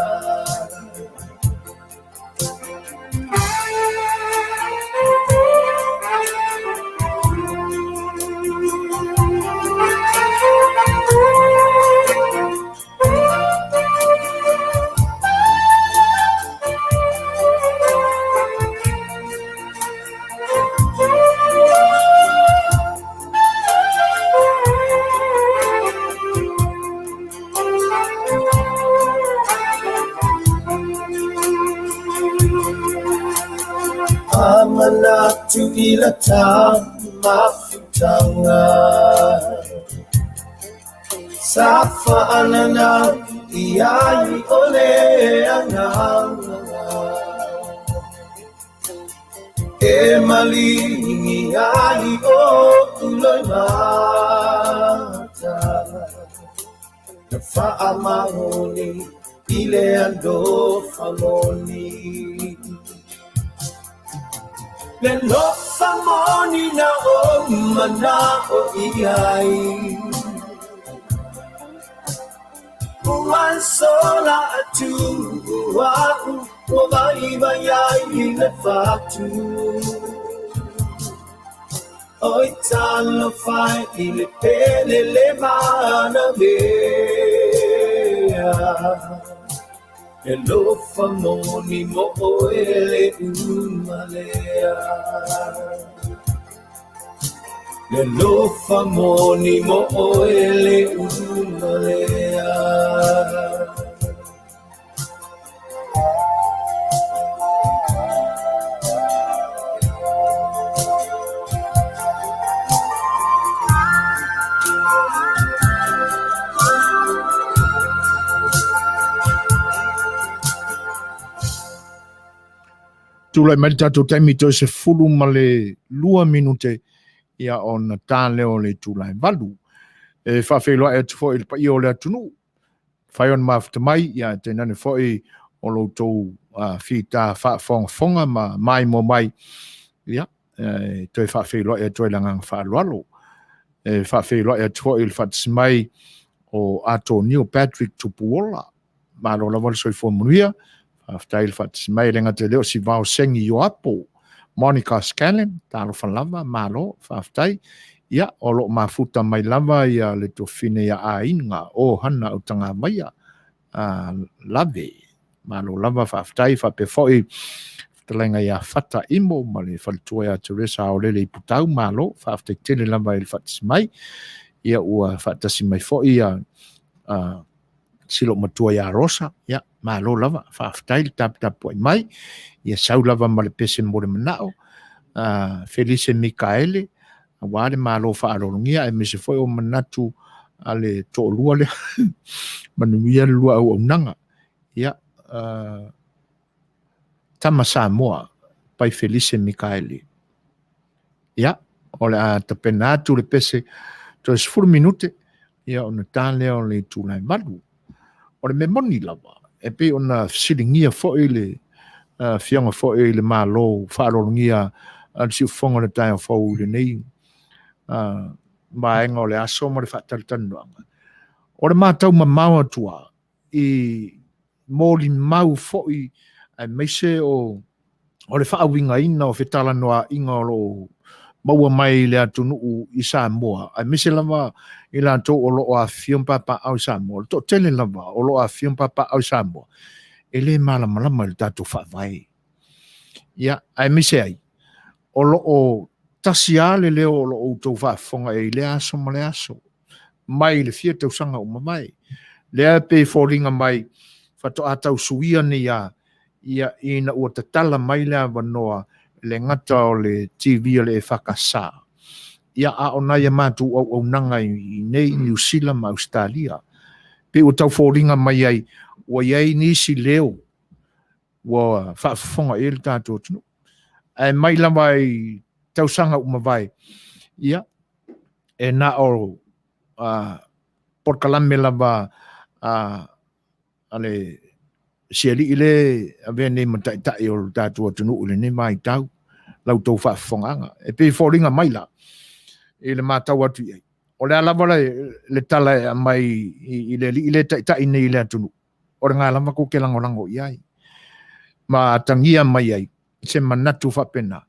A manatu i la ta mafutaga Sa faalala i ai o le agaga E maligi ai o'u loimata Na faamaoni i le alofa moni Le alofa moni na ou mana'o i ai Ua sola atu a'u ua vaivai ai le fatu Oi talofa e i le pele le manamea Le alofa moni mo oe le uma lea Le alofa moni mo oe le uma lea. Tulai mai le tatou taimi toe 12 minute ia ona ta lea o le itula e 8. E faafeiloai atu foi i le paia o le atunuu Fai ona mafuta mai, ia tainane foi o lo outou fita faafogafoga ma maimoa mai, ia, e toe faafeiloai atu ai le agaga faaaloalo. E faafeiloai atu foi i le faatasi mai o Atonio Patrick Tupuola. Malo lava le soifua manuia. Faafetai le faatasi mai, e le gata i lea o Sivao Sengi Ioapo, Monica Scanlon, talofa lava, malo, faafetai. Ia, o lo o mafuta mai lava ia le tuafafine ia Aiga o Hana Autagavaia, a Lave. Malo lava, faafetai, faapea foi fetalaiga ia Fata Imo ma le faletua ia Teresa Aolele i Putau, malo, faafetai tele lava i le faatasi mai. Ia, ua faatasi mai foi ia si lou matua ia Rosa, ia, malo lava, faafetai le taputapuai mai, ia sau lava ma le pese mo le manao, Felise Mikaele, aua le malo faaaloalogia, aemaise foi o manatu a le toalua lea, manuia le lua auaunaga, ia, Tama Samoa, by Felise Mikaele. Ia, o le a tapena atu le pese toe 10 minute, ia ona ta lea o le itula e 8. O le mea moni lava, e pei ona fesiligia foi le afioga foi i le Malo faaaloalogia a le siufofoga o le taeao fou i lenei vaega o le aso ma le faatalatalanoaga. O le matau mamao atu lava i molimau foi aemaise o le faauigaina o fetalanoaiga o lo o maua mai i le atunuu i Samoa, aemaise lava i latou o lo o afifio ma papaaao i Samoa, le toatele lava o lo o afifio ma papaaao i Samoa, e le malamalama i le tatou faavae. Ia, aemaise ai, o lo o tasi lava le leo o lo o outou faafofoga i ai i lea aso ma lea aso, mai le fia tausaga ua mavae. Lea e pei e foliga mai faatoa tau suia nei lava, ia, ina ua tatala mai le avanoa e le gata o le TV a le EFKS, ia, a o nai a matou auaunaga i inei i Niu Sila ma Ausetalia. Pei ua tau foliga mai ai ua i ai nisi leo ua faafofoga i ai le tatou atunuu. Ae mai lava i tausaga ua mavae, ia, e na o polokalame lava a le sialii le avea nei ma taitai o le tatou atunuu i lenei vaitau, la outou faafofogaaga. E pei e foliga mai la i le matau atu i ai, o le a lava le tala e aumai i le alii le taitai nei i le atunuu, o lena lava tou te lagolago i ai ma atagia mai ai se manatu faapena.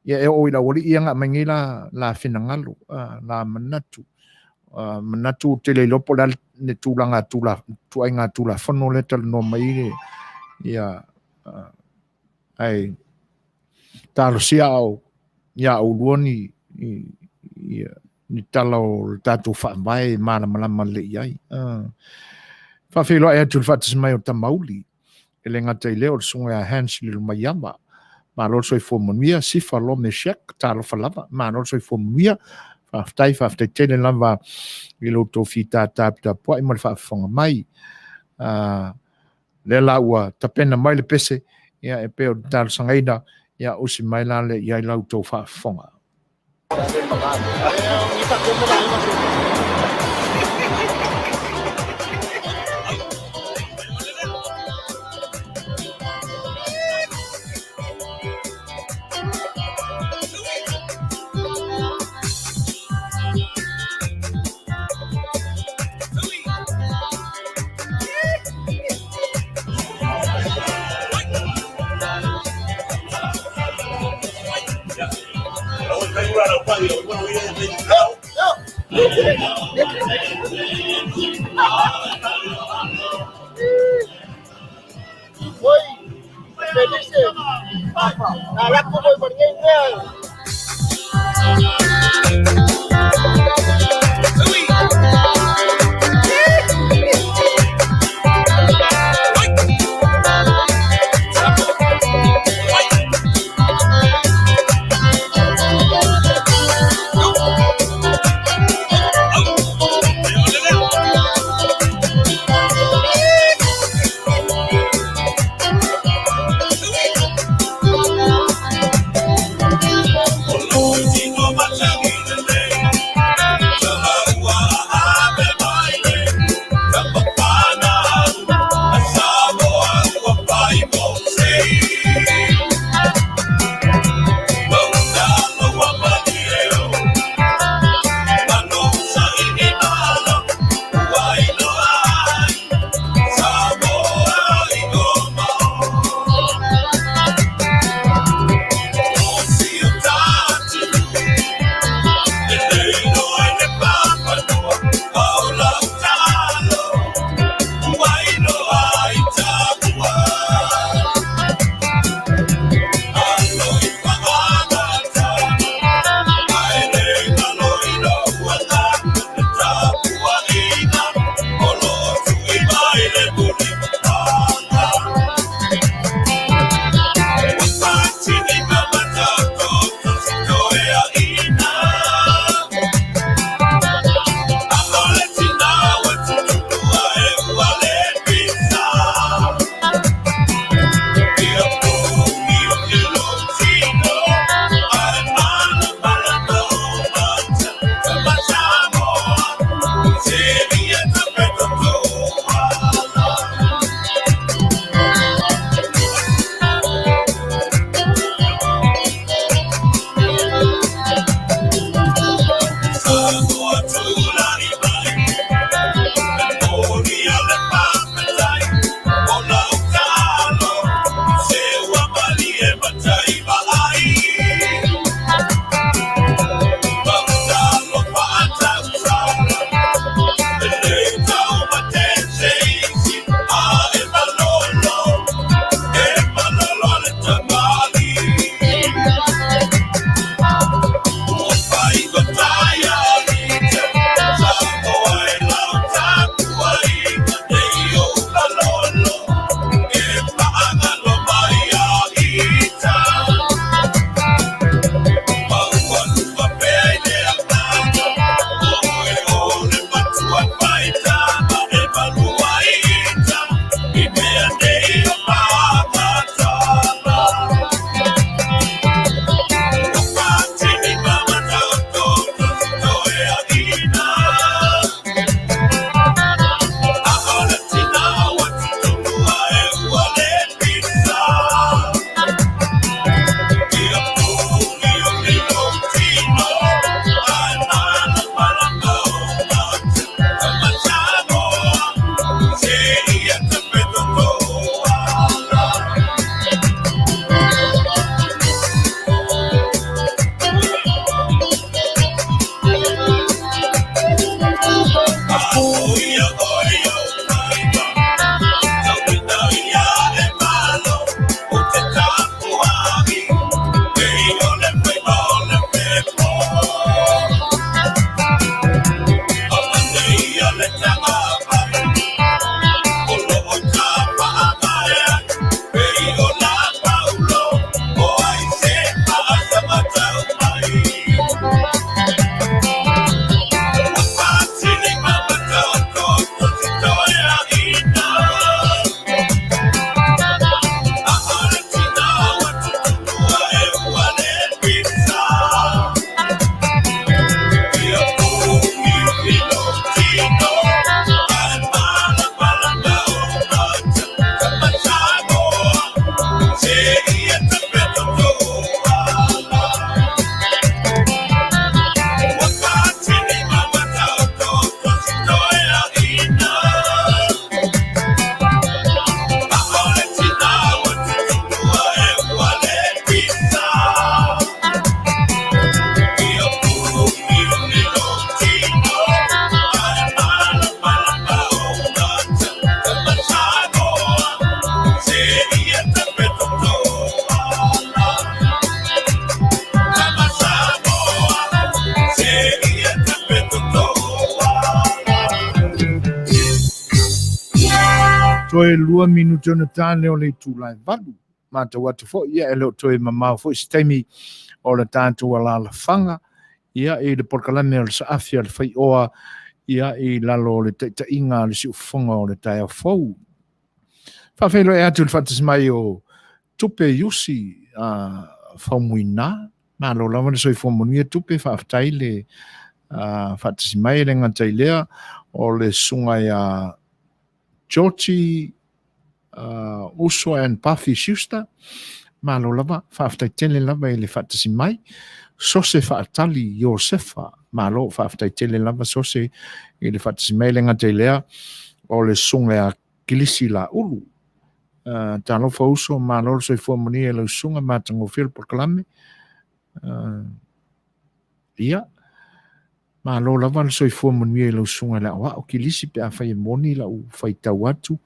Ia e oo i le aualii ia na aumai nei la, la finagalo, la manatu. Manatu ou te le iloa po o le a le tulaga tula, tuaiga tulafono lea talanoa mai ai le, ia, ae talosia au ia oulua ni, ni, ia, ni tala o le tatou faavae e malamalama lelei ai. Faafeiloai atu i le faatasi mai o Tamauli, e le gata i lea o le susuga ia Hans Lilomaiava. Malo le soifua manuia, Sifa Lome Shek, talofa lava, malo le soifua manuia. Faafetai, faafetai tele lava i lo outou fita taputapuai ma le faafofoga mai. Lea la ua tapena mai le pese, ia e pei o le talosagaina, ia usi mai la le i ai la outou faafofoga. Toe 2 minute ona ta lea o le itula e 8. Matau atu foi, ia, e le o toe mamao foi se taimi o le tatou alaalafaga, ia, i le polokalame o le saafi a le faioa, ia, i lalo o le taitaiga a le siufofoga o le taeao fou. Faafeiloai atu i le faatasi mai o Tupe Iusi a Faumuina. Malo lava le soifua manuia Tupe, faafetai le faatasi mai. E le gata i lea, o le susuga ia Georgie Uso and Puffy Schuster. Malo lava, faafetai tele lava i le faatasi mai. Sose Faatali Iosefa, malo, faafetai tele lava Sose i le faatasi mai. E le gata i lea, o le susuga ia Kilisi Laulu. Talofa uso, malo le soifua manuia i lau susuga, matagofie le polokalame. Ia, malo lava le soifua manuia i lau susuga i le aoao Kilisi pe afai e moni lau faitau atu.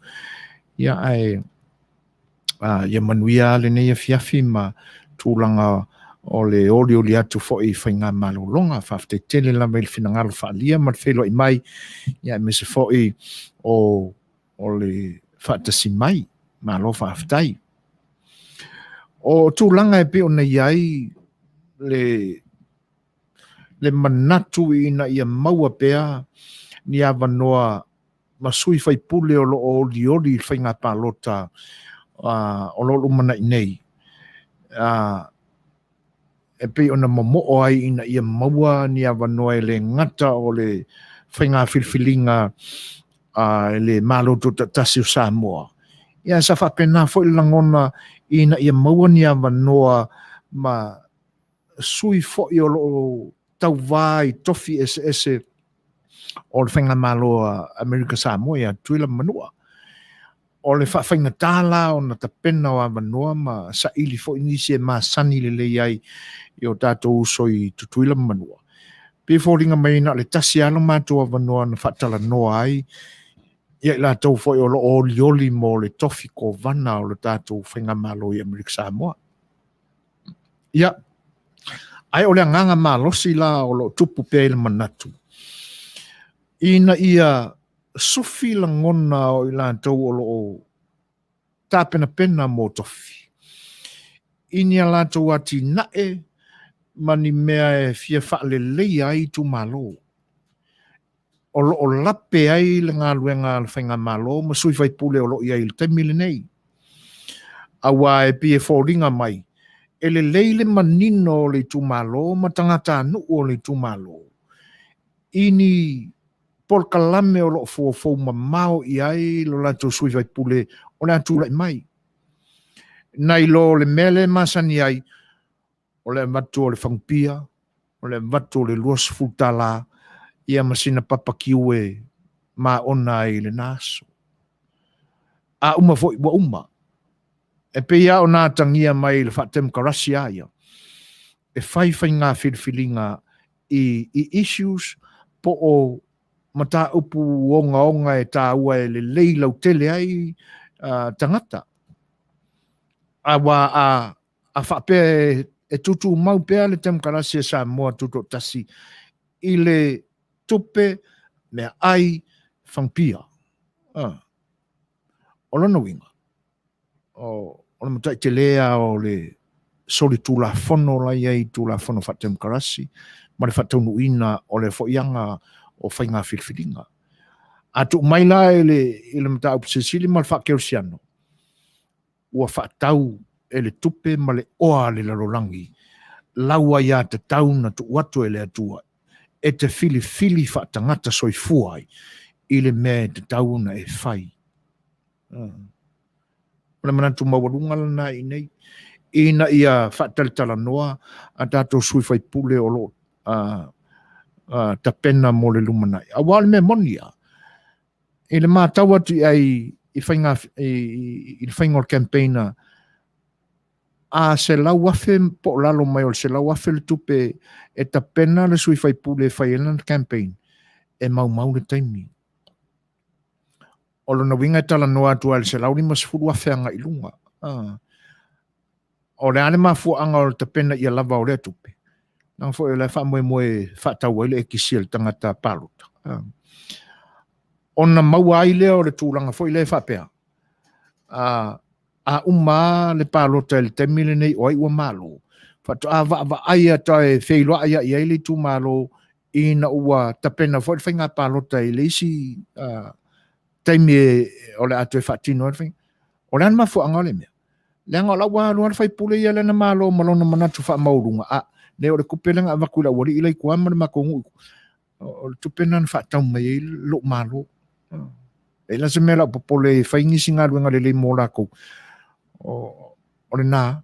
Ia, ae ia manuia lenei afiafi ma tulaga o le olioli atu foi i faigamalologa. Faafetai tele lava i le finagalo faaalia ma le feiloai mai, ia aemaise foi o le faatasi mai. Malo faafetai. O tulaga e pei ona i ai le manatu ina ia maua pea ni avanoa ma sui faipule o lo o olioli i le faiga palota o lo o lumanai nei, e pei ona momoo ai ina ia maua ni avanoa e le gata o le faiga filifiliga a le Malo Tutoatasi o Samoa. Ia, sa faapena foi le lagona ina ia maua ni avanoa ma sui foi o lo o tauvā i tofi eseese o le Faigamalo a Amerika Samoa ia Tutuila ma Manua. O le faafaigata la ona tapena o avanoa ma saili foi nisi e masani lelei ai i o tatou uso i Tutuila ma Manua. Pei e foliga mai na o le tasi lava lo matou avanoa na faatalanoa ai ia i latou foi o lo o olioli mo le tofi kovana o le tatou Faigamalo i Amerika Samoa. Ia, ae o le agaga malosi la o lo o tupu pea i le manatu, ina ia sufi lagona o i latou o lo o tapenapena mo tofi, i ni a latou atinae ma ni mea e fia faaleleia ai itumalo, o lo o lape ai le galuega a le Faigamalo ma sui faipule o lo o i ai i le taimi lenei. Aua e pei e foliga mai, e lelei le manino o le itumalo ma tagatanuu o le itumalo i ni polokalame o lo o foufou mamao i ai lo latou sui faipule o le a tulai mai. Nai lo le mea lea e masani ai, o le avatu o le fagupia, o le avatu o le $20, ia ma sina papa kiue maona ai i lena aso. A uma foi ua uma. E pei lava ona atagia mai i le faatemokarasi a ia, e fai faiga filifiliga i issues po o mataupu ogaoga e taua e lelei lautele ai tagata. Aua a A faapea e tutumau pea le Temokarasi a Samoa Tutoatasi i le tupe, meaai, fagupia. O lona uiga, o le matuai tele lava o le solitulafono la i ai i Tulafono Faatemokarasi ma le faataunuuina o le foi aga o faiga filifiliga. A tuu mai la i le mataupu silisili ma le faakerisiano, ua faatau e le tupe ma le oa a le lalolagi lau aiatatau na tuu atu e le Atua e te filifili faatagata soifua ai i le mea e tatau ona e fai. O le manatu maualuga lena i inei, ina ia faatalatalanoa a tatou sui faipule o lo o tapena mo le lumanai. Aua o le mea moni lava, i le matau atu i ai i faiga i le faiga o le campaign a 100,000 po o lalo mai o le 100,000 le tupe e tapena le sui faipule e fai ai lana campaign, e maumau le taimi. O lona uiga e talanoa atu ai i le 150,000 agai i luga. O le a le mafuaaga o le tapena ia lava o lea tupe? Leaga foi o la e faamoemoe e faatau ai le ekisi a le tagata palota. Ona maua ai lea o le tulaga foi lea e faapea, A, a uma le palota i le taimi lenei o ai ua malo, faatoa vaavaai ata e feiloai ai ai le itumalo ina ua tapena foi le faiga palota i le isi taimi e, o le a toe faatino ai le faiga. O le a le mafuaaga o le mea? Leaga o la ua alu lava le faipule ia lena malo ma lona manatu faamaualuga, a, le o le tupe lea na avatu i le aualii la i tua ma le matou nuu, o le tupe lena na faatau mai ai lou malo. E la se mea lau popole e fai nisi galuega lelei mo lakou. O lena,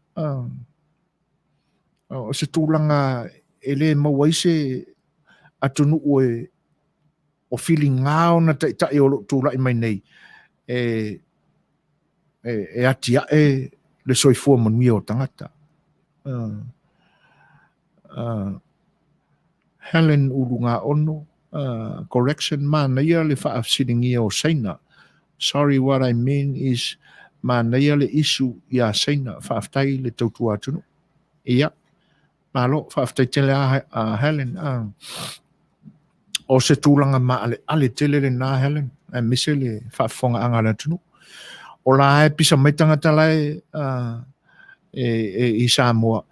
o se tulaga e le maua ai se atunuu e o filiga ona taitai o lo o tulai mai nei e e atiae le soifua manuia o tagata. Helen Ulugaono, correction, manaia le faafesiligia o Saina. Sorry what I mean is manaia le issue ia Saina. Faafetai le tautua atunuu. Ia, malo, faafetai tele a Helen. O se tulaga maaleale tele lena Helen, aemaise le faafofogaaga a le atunuu. O la e pisa mai tagata la e, e, e i Samoa,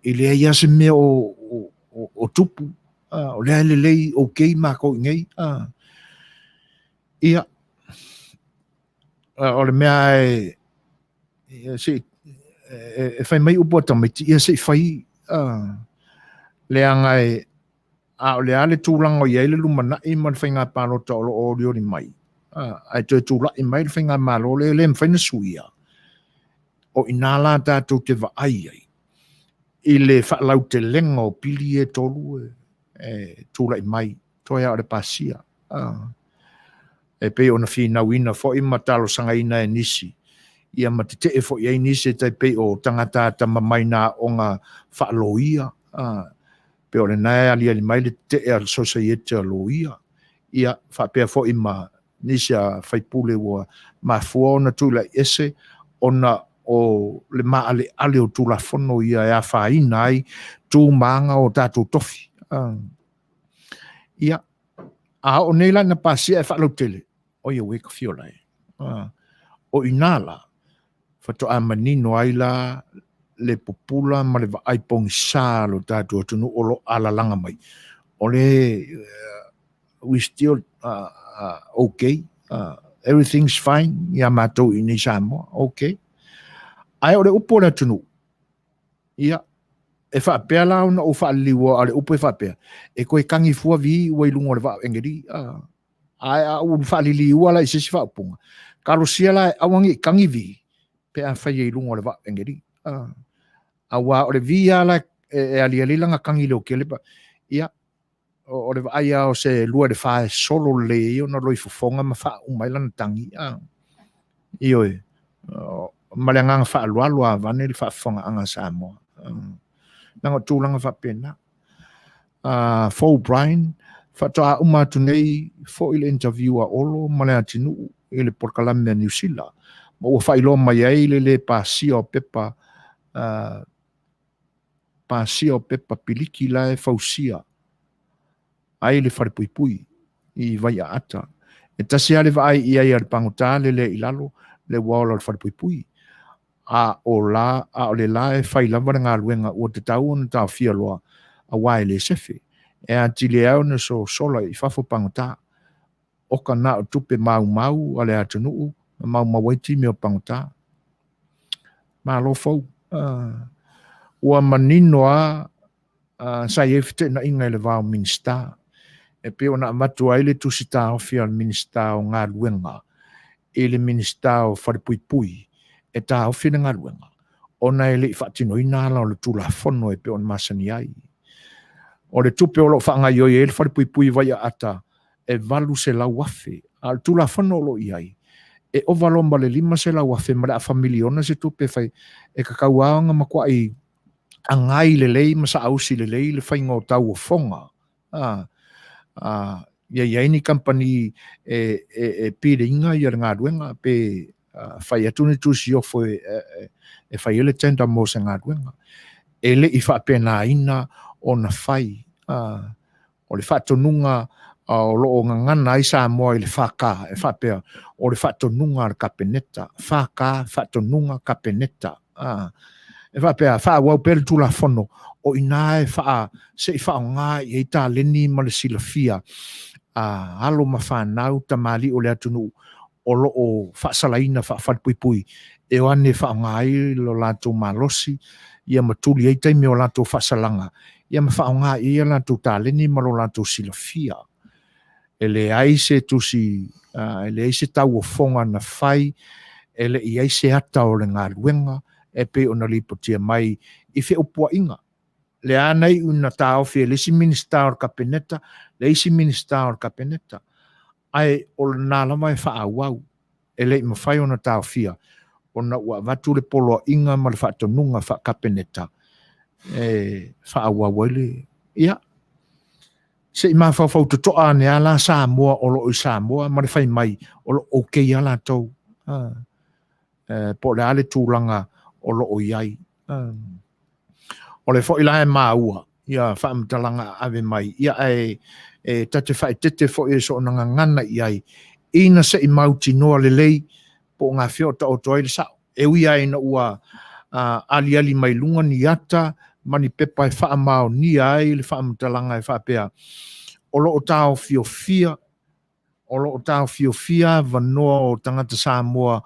e leai lava se mea o, o, o, o tupu, o lea e lelei okay makou i nei. Ia, o le mea e, e, se, e, e fai mai upu a tamaiti, ia se i fai leaga e, A o le a le tulaga o i ai le lumanai ma le faiga palota o lo o olioli mai, ae toe tulai mai le faigamalo lea e le mafai ona suia, o i ina la tatou te vaai ai i le faalautelega o pili ia e tolu e tulai mai, toe lava o le pasia. E pei ona finauina foi ma talosagaina e nisi, ia ma tetee foi ai nisi e tai pei o tagata atamamai na aoga faaloia, pei o lena e aliali mai le tetee a le Sosaiete a Loia, ia faapea foi ma nisi a faipule ua mafua ona tulai ese ona o le maaleale o Tulafono ia e afaina ai tu ma aga o tatou tofi. Ia, a oo nei la ina pasia e faalautele, oi auē ka fiola e. O i ina la, faatoa manino ai la le pupula ma le vaai pogisa a lo tatou atunuu o lo o alalaga mai. O le we still okay, everything's fine ia matou i inei Samoa, okay. Ae o le upu o le atunuu, ia, e faapea la ona ou faaliliua a le upu e faapea, e toe tagi fua vi ua i luga o le vaa o Engeli, Ae a ou faaliliua la i se isi faaupuga, talosia la e aua ne i tagi vi pe a fai i luga o le vaa o Engeli. Aua o le vi lava la e aliali lana tagi leotele, ia, o le vaai lava o se lua i le fa e solo lelei ai ona loifofoga ma faauma ai lana tagi. Ioe, ma le agaga faaaloalo avane le faafofogaaga a Samoa. Leaga o tulaga faapena. Fou Brian, faatoa uma atu nei foi le interview a Olo ma Leatinuu i le polokalame a Niu Sila, ma ua faailoa mai ai le lē pasia o pepa pasia o pepa piliki la e fausia ai le falepuipui i Vaiaata. E tasi lava le vaai i ai a le pagota le lea i lalo le uaola o le falepuipui. A o la, a o le la e fai lava le galuega ua tatau ona taofia loa, aua e le sefe. E atili ai ona sosola i fafo pagota. Oka na o tupe maumau a le atunuu ma maumau ai timi o pagota. Malo fou. Ua manino a sa i ai feteenaiga i le va o Minisita, e pei ona avatu ai le tusi taofi a le Minisita o Galuega i le Minisita o Falepuipui e taofi le galuega ona e le i faatinoina ala o le Tulafono e pei ona masani ai. O le tupe o lo o faagaoioi ai le Falepuipui i Vaiaata e $800,000, a o le Tulafono o lo o i ai, e ova loa ma le $500,000 ma le afa miliona se tupe e fai, e tatau lava ona matuai agai lelei ma saausi lelei le faiga o tauofoga ia i ai ni kamupani e, e, e piliga ia le galuega pe fai atu ni tusi ofo e, e, e fai ai le tender mo se galuega. E le i faapenaina ona fai. O le faatonuga O lo o gagana ai Samoa i le FK e faapea o le faatonuga a le Kapeneta, FK faatonuga Kapeneta. A, e faapea faaauau pea le Tulafono o i ina e faa se i faaaoga i ai taleni ma le silafia a alo ma fanau tamalii o le atunuu o lo o faasalaina faafalepuipui e o ane e faaaoga ai lo latou malosi ia ma tuli ai taimi o latou faasalaga ia ma faaaoga i ai a latou taleni ma lo latou silafia. E leai se tusi, e leai se tauofoga na fai, e le i ai se ata o le galuega e pei ona lipotia mai i feupuaiga. Lea na iu ina taofi e le isi Minisita o le Kapeneta le isi Minisita o le Kapeneta, ae o lena lava e faaauau. E le i mafai ona taofia ona ua avatu le poloaiga ma le faatonuga faa-Kapeneta e faaauau ai le... Ia, se i mafaufau totoa ane lava la Samoa o lo o i Samoa ma le fai mai o lo o okay lava latou. Po o le a le tulaga o lo o i ai. O le foi la e maua ia faamatalaga ave mai, ia ae e ta te faaeteete foi e soona gagana i ai, ina se i mautinoa lelei po o gafea o taoto ai le sao. E ui lava ina ua aliali mai luga ni ata ma ni pepa e faamaonia ai le faamatalaga e faapea, o lo o taofiofia o lo o taofiofia avanoa o tagata Samoa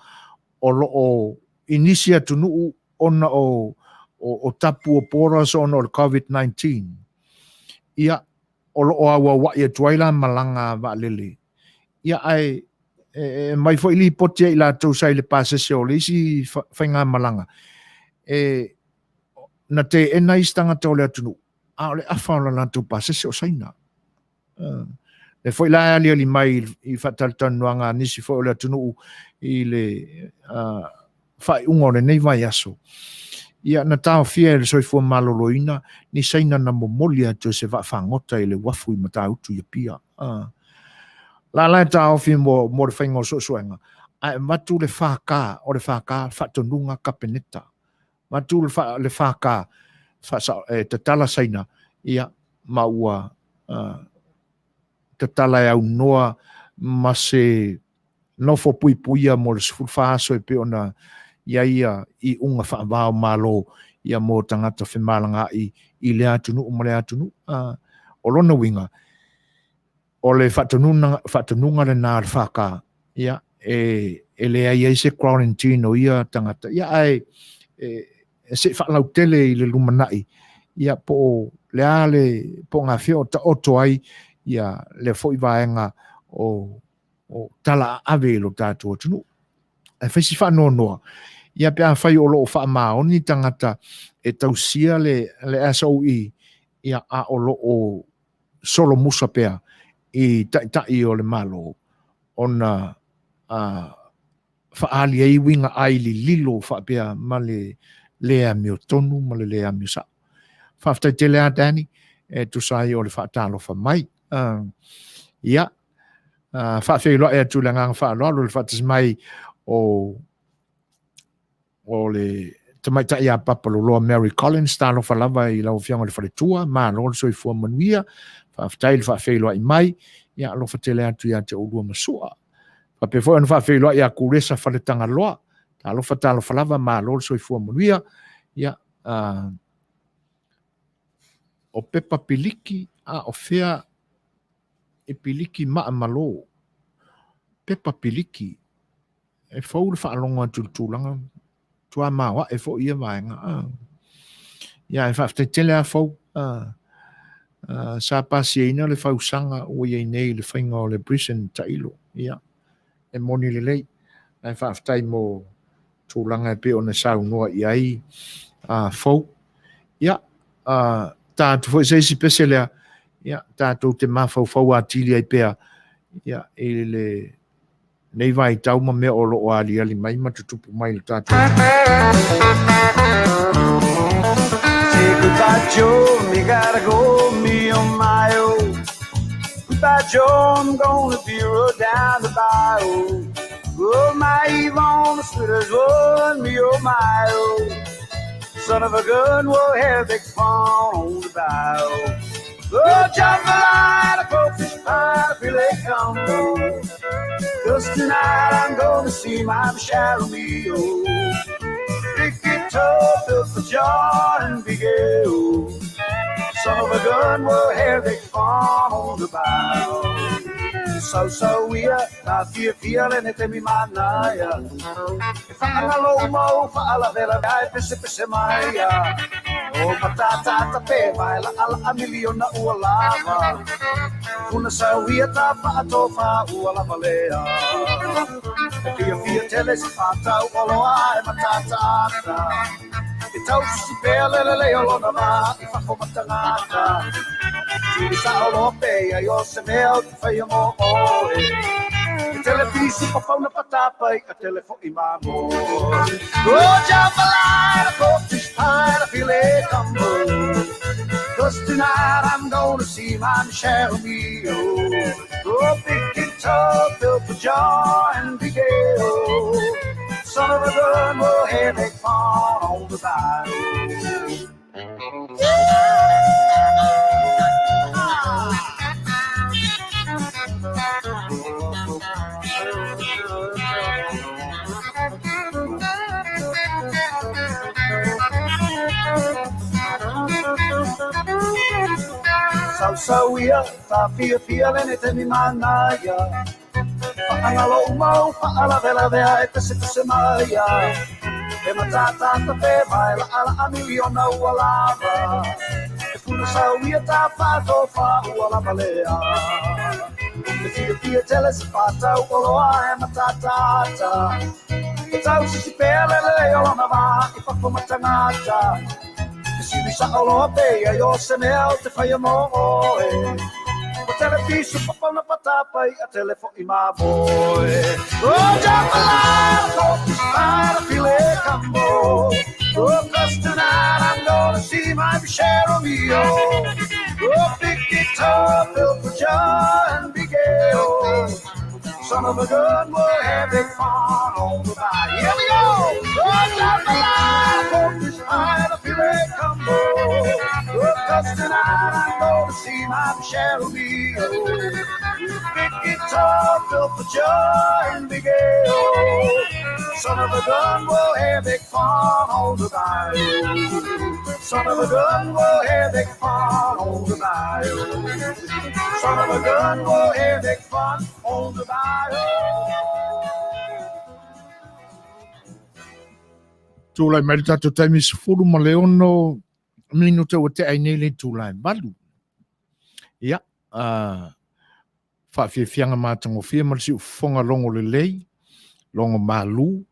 o lo o i nisi atunuu ona o o tapu o borders ona o le COVID-19. Ia, o lo o auauai atu ai la malaga a vaalele. Ia, ae e mai foi lipoti a i latou sa i le pasese o le isi faigamalaga, e na teena isi tagata o le atunuu, a o le afa o la latou pasese o Saina. Le foi la e aliali mai i faatalatalanoaga a nisi foi o le atunuu i le faaiuga o lenei vaiaso. Ia, na taofia e le Soifua Maloloina ni Saina na momoli atu e se vaafagota i le uafu i Matautu i Apia. La la e taofi mo, mo le faiga o suesuega, ae avatu le FK, o le FK, faatonuga Kapeneta. Avatu le FK, faasa, e tatala Saina, ia, ma ua tatala e aunoa ma se nofo puipuia mo le 14 aso e pei ona i ai ia iuga faava-o-Malo ia mo tagata femalagaai i lea atunuu ma lea atunuu. O lona uiga, o le faatonuga, faatonuga lena a le FK, ia, e, e leai ai se quarantine o ia tagata, ia, ae e, e se i faalautele i le lumanai, ia, po o le a le, po o gafea o taoto ai ia lea foi vaega o, o tala aave i lo tatou atunuu. Ae fai si faanoanoa, ia pe afai o lo o faamaoni tagata e tausia le, le SOE, ia, a o lo o solomusa pea i taitai o le Malo ona faaali ai uiga ai lililo faapea ma le le amiotonu ma le le amio sao. Faafetai tele lava Danny e tusa ai o le faatalofa mai. Ia, faafeiloai atu i le agaga faaaloalo i le faatasi mai o o le tamaitai ia Papa Loloa Mary Collins, talofa lava i lau Afioga i le Faletua, malo le soifua manuia, faafetai le faafeiloai mai, ia alofa tele atu ia te oulua ma Sua. Faapea foi ona faafeiloai ia Kulesa Faletagaloa, talofa talofa lava, malo le soifua manuia, ia o pepa piliki, a o fea e piliki maa malo, pepa piliki, E fou le faalogo atu i le tulaga matua maoae foi ia vaega. Ah. Ia, e faafetai tele a fou. Ah. Ah, sa pasiaina le fausaga ua i ai nei i le faiga o le prison tailo. Ia, e moni lelei. Ae faafetai mo tulaga e pei ona saunoa i ai a fou. Ia, a, ta atu foi se isi pese lea, ia, tatou te mafaufau atili ai pea, ia, i le nei vaitau ma mea o lo o aliali mai ma tutupu mai i le tatou Say goodbye, Joe, me gotta go, me oh my oh. Goodbye, Joe, I'm gonna be rode down the bayou. Oh, my Yvonne, the sweetest one, me oh my oh. Son of a gun, we'll have big fun on the bayou. Oh, jambalaya, the fish pie, file combo. Cause tonight I'm gonna see my Michelle Romeo. Big guitar built for John and Big L. Son of a gun, we'll have big fun on the bayou. So so ia, ta fia fia le ne te mi manaia. E whaangalo mau, whaalavela ai pese pese mai ia. O matata ta pe mai la ala a miliona ua lava. Funa sau ia ta whaatofa ua lava lea. E fia fia tele se whātau oloa e matata ata. E tau si pea lele le o lona ma i whafo matangata. Tiri sa o lope ia i o se mea o te whaia mo oe. E telefisi pa fauna patapai a telefo i mamo. O jambalaya, pork fish pie, a filet combo. Cause tonight I'm gonna see my Michelle Mio. Oh, big guitar built for John and Big L. Son of a gun, we'll have big fun on the bayou. Sau sau ia, ta fia fia le ne te mi manaia. Whaangalo umau, whaalavelavea e pese pese maia. E matata ta pe mai la ala a miliona ua lava. E funa sau ia ta whaatofa ua lava lea. E fia fia tele se whātau oloa e matata ata. E tau sisi pea lele le o lona vā i whafo matangata. E siri sa oloa pe ia i o se mea o te whaia mō oe. O telefisu papauna patapai a telefo i mamoe. O jambalaya, pork fish pie, a filet combo. Oh, cause tonight I'm gonna see my Michelle Romeo. Oh, big guitar built for John Big L. Son of a gun, we'll have big fun on the bayou. Here we go! Oh, jambalaya, pork fish pie, a filet combo. Oh, cause tonight I'm gonna see my Michelle Romeo. Big guitar built for John Big L. Son of a gun, we'll have big fun on the bayou. Son of a gun, we'll have big fun on the bayou. Son of a gun, we'll have big fun on the bayou. Tulai mai le tatou taimi 16 minute ua tea ai nei le itula e 8. Ia, faafiafiaga matagofie ma le siufofoga logo lelei, logo malū,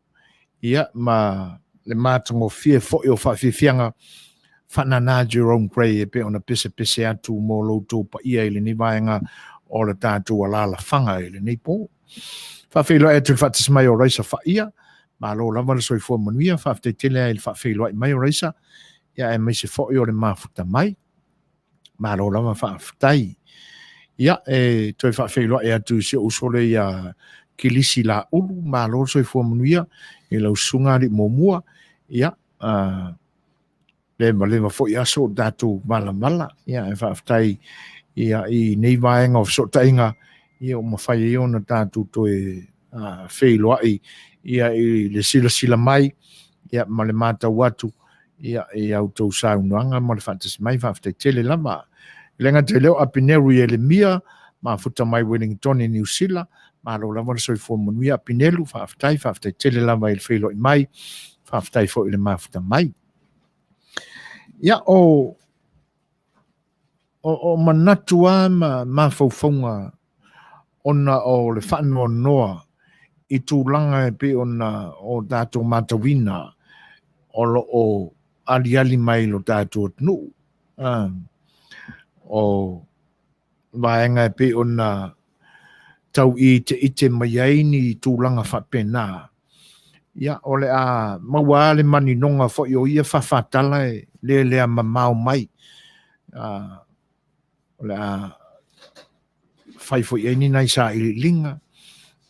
ia, ma le matagofie foi o faafiafiaga faanana Jerome Gray e pei ona pesepese atu mo lo outou paia i lenei vaega o le tatou alaalafaga i lenei po. Faafeiloai atu i le faatasi mai o Raisa Faia, malo lava le soifua manuia, faafetai tele ai i le faafeiloai mai o Raisa, ia aemaise foi o le mafuta mai. Malo lava faafetai. Ia, e toe faafeiloai atu i si ou uso lea ia Kilisi Laulu, malo le soifua manuia i lau susuga alii muamua. Ia, le ma leva foi aso o tatou malamala. Ia, e faafetai ia, i nei vaega o fesootaiga, ia, ua mafai ai ona tatou toe feiloai ia, i le silasila mai ia, ma le matau atu ia, i a outou saunoaga ma le faatasi mai. Faafetai tele lava. E le gata i lea o Apineru Ielemia, mafuta mai Wellington i Niu Sila, malo lava le soifua manuia Apinelu, faafetai, faafetai tele lava i le feiloai mai, faafetai foi i le mafuta mai. Ia, o, o, o manatu lava ma mafaufauga ona o le faanoanoa i tulaga e pei ona o tatou matauina o lo o aliali mai i lo tatou atunuu. O vaega e pei ona tau iteite mai ai ni tulaga faapena, ia, o le a maua lava le maninoga foi o ia faafatala e lelea mamao mai. O le a fai foi i ai ni nai sailiiliga,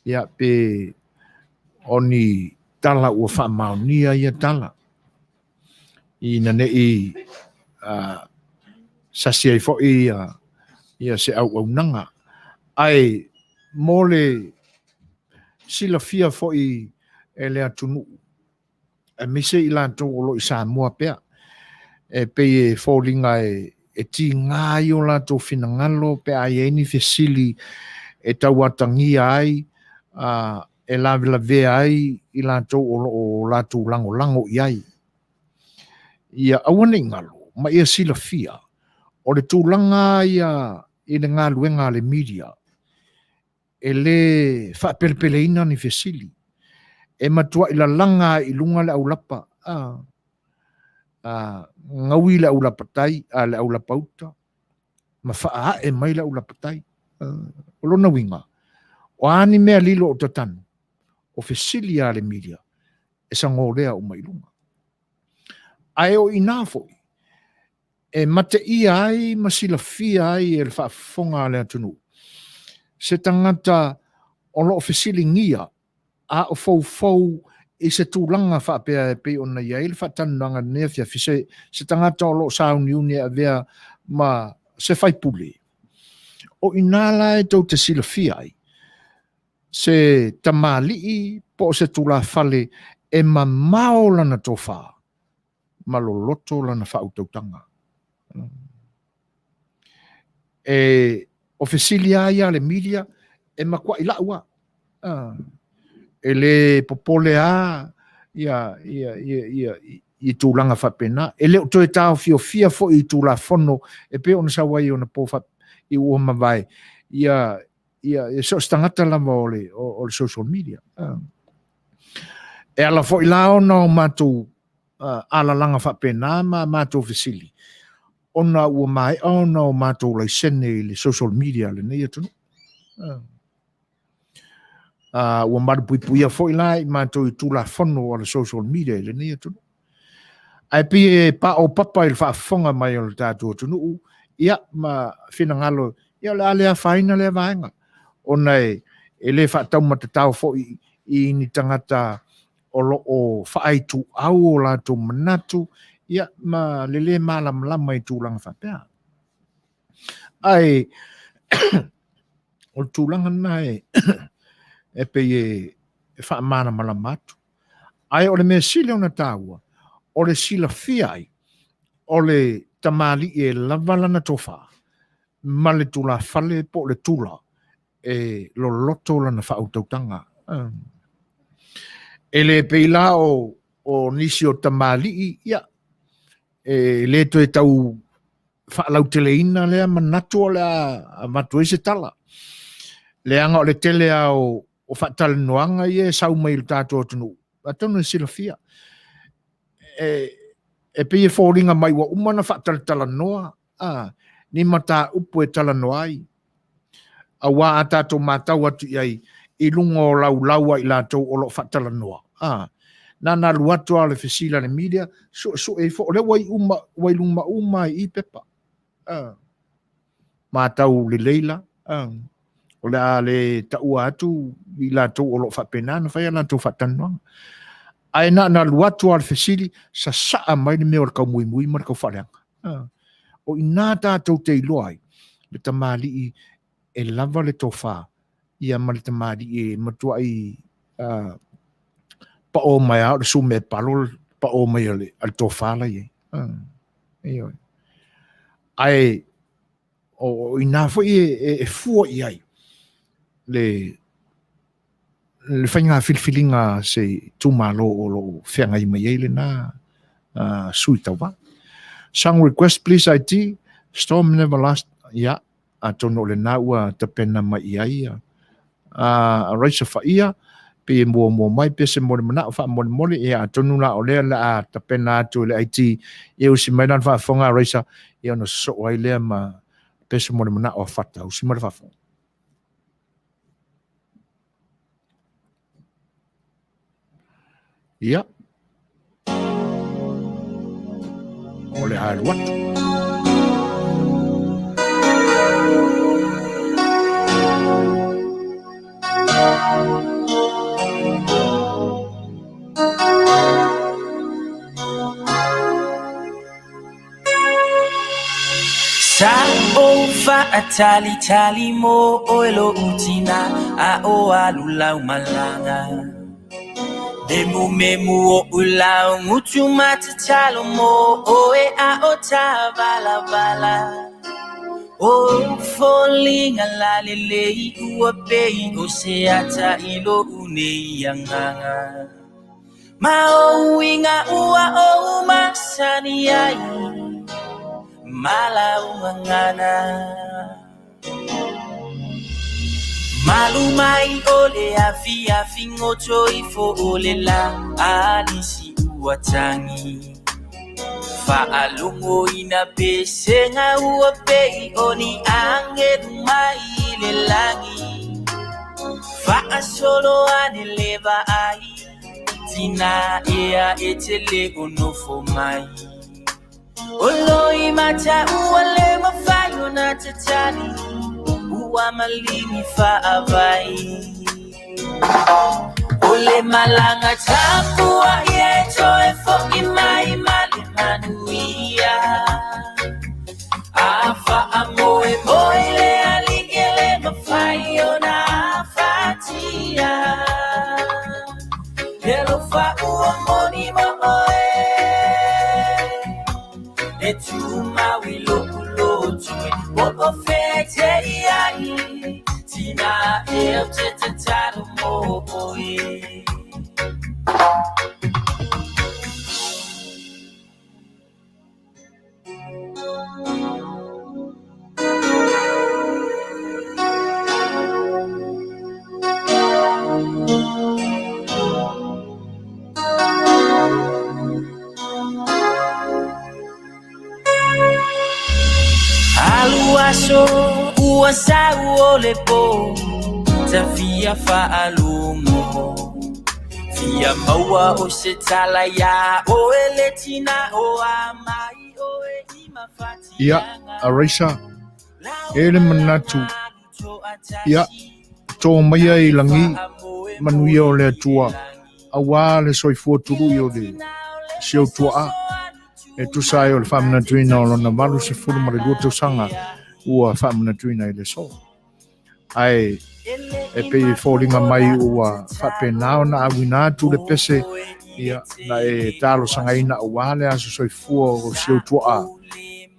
ia, pe o ni tala ua faamaonia ia tala, ina ne i sasi ai foi ia se auaunaga. Ae mo le silafia foi e le atunuu, aemaise i latou o lo o i Samoa pea, e pei e foliga e tiga ai o latou finagalo pe a i ai ni fesili e tauatagia ai, e lavelavea ai i latou o lo o latou lagolago i ai. Ia aua ne i galo ma ia silafia, o le tulaga ia i le galuega a le media, e le faapelepeleina ni fesili. E matuai lalaga ai i luga le aulapa, a, a, gaui le aulapa tai, a le aulapa uta, ma faaae mai le aulapa tai. O lona uiga, o a ni mea lilo o tatanu, o fesili a le media, e sagolea uma i luga. Ae o i ina foi, e mateia ai ma silafia ai e le faafofoga a le atunuu, se tagata o lo o fesiligia a o foufou i se tulaga faapea e pei ona i ai le faatalanoaga i lenei afiafi, se tagata o lo o sauniuni e avea ma se faipule. O i ina la e tou te silafia ai se tamalii po o se tulafale e mamao lana tofa ma loloto lana faautautaga. E o fesili lava ia a le media e matuai lau lava. E le popole lava ia, ia, ia, ia, i tulaga faapena. E le o toe taofiofia foi i Tulafono e pei ona sau ai ona po i ua mavae ia, ia, ia so o se tagata lava o le, o, o le social media. E ala foi la ona o matou alalaga faapena ma matou fesili, ona ua maea ona o matou laisene i le social media a lenei atunuu. Ua malupuipuia foi la i matou i Tulafono a le social media i lenei atunuu. Ae pei e paopapa i le faafofoga mai o le tatou atunuu, ia, ma finagalo, ia o le a le afaina lea vaega, ona e le faataumatatao foi i ni tagata o lo o faaituau o latou manatu, ia, ma le lē malamalama i tulaga faapea. Ae o le tulaga lena e pei e faamalamalama atu. Ae o le mea sili ona taua, o le silafia ai o le tamalii e lava lana tofa ma le tulafale po o le tula e loloto lana faautautaga. E le pei la o nisi o tamalii, ia, e le toe tau faalauteleina lea manatu o le a avatu ai se tala. Leaga o le tele lava o faatalanoaga ia e sau mai i le tatou atunuu, atonu e silafia. E pei e foliga mai ua uma ona faatalatalanoa ni mataupu e talanoa ai. Aua a tatou matau atu i ai i luga o laulau a i latou o lo o faatalanoa, na ona alu atu lava o le fesili a le media, suesue ifo, o lea ua i uma, ua i luma uma i pepa. Matau lelei la, o le a le taua atu i latou o lo o faapena ona fai a latou faatalanoaga. Ae na ona alu atu lava o le fesili, sasaa mai le mea o le kaumuimui ma le kaufaaleaga. O i ina tatou te iloa ai le tamalii e lava le tofa ia ma le tamalii e matuai pao mai lava o le sume palo le pao mai o le tofa la i ai. Ioe. Ae o i ina foi e fua i ai le faiga filifiliga a se itumalo o lo o feagai mai ai lena sui tauva. Song request please IT, Storm Never Last, ia, atonu o lena ua tapena mai i ai a Raisa Faia, pe e muamua mai pe se mo le manao faamolemole, ia atonu la o lea o le a tapena atu e le IT, ia usi mai lana faafofoga a Raisa, ia ona sosoo ai lea ma pe se mo le manao a Fata, usi mai le faafofoga. Ia. O le a alu atu. Sa O faatalitali mo oe lo utina a o alu lau malanga. Memu memu o ulau ngutu matatalo mo oe a o tavalavala. O folinga la lelei ua pei o se ata i lo unei anganga. Ma o uiga ua o masani ai malaugagana. Malu mai o le afiafi goto ifo o le la alisi ua tagi. Faalogoina pesega ua pei o ni agelu mai i le lagi. Faasolo ane le vaai tina ea e te le o nofo mai. O loi mataua le mafai ona tatali ua maligi faavai. O le malaga tapuai e toe fo'i mai ma le manuia. A faamoemoe le alii e le mafai ona afatia. E alofa ua moni mo oe. E tumau i lo'u lotu e o o fetei ai. Tina e ou te tatalo mo oe. Alu aso ua sau o le po tafia faalogo. Fia maua o se tala iā oe le tina o a mai oe i mafatiaga. Ia, Araisa, e le manatu, ia, to maia i lagi, manuia o le Atua, auā le soifua tului o le si ou tuaa, e tusa ai o le faamanatuina o lona 82 tausaga ua faamanatuina i le aso. Ae e pei e foliga mai ua faapena ona auina atu le pese, ia, na e talosagaina auā le aso soifua o si ou tuaa,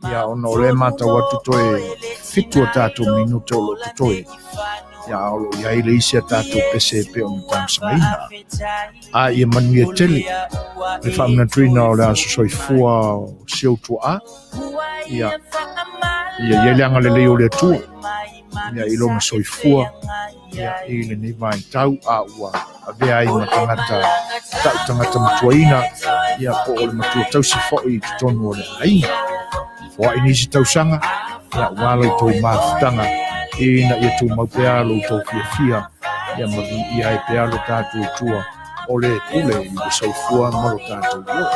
ia, ona o lea e matau atu toe 7 o tatou minute o lo o totoe, ia, a o lo o i ai le isi a tatou pese e pei ona talosagaina. A ia manuia tele le faamanatuina o le aso soifua o si ou tuaa, ia, ia i ai le agalelei o le Atua, ia, i lona soifua, ia, i lenei vaitau, a ua avea ai ma tagata ta'u tagata matuaina, ia, po o le matua tausi fo'i i totonu o le aiga. Foa'i nisi tausaga, ia, ua lo outou mafutaga, ina ia tumau pea lo outou fiafia, ia, ma viia ai pea lo tatou Atua o le pule i le soifua ma lo tatou ola.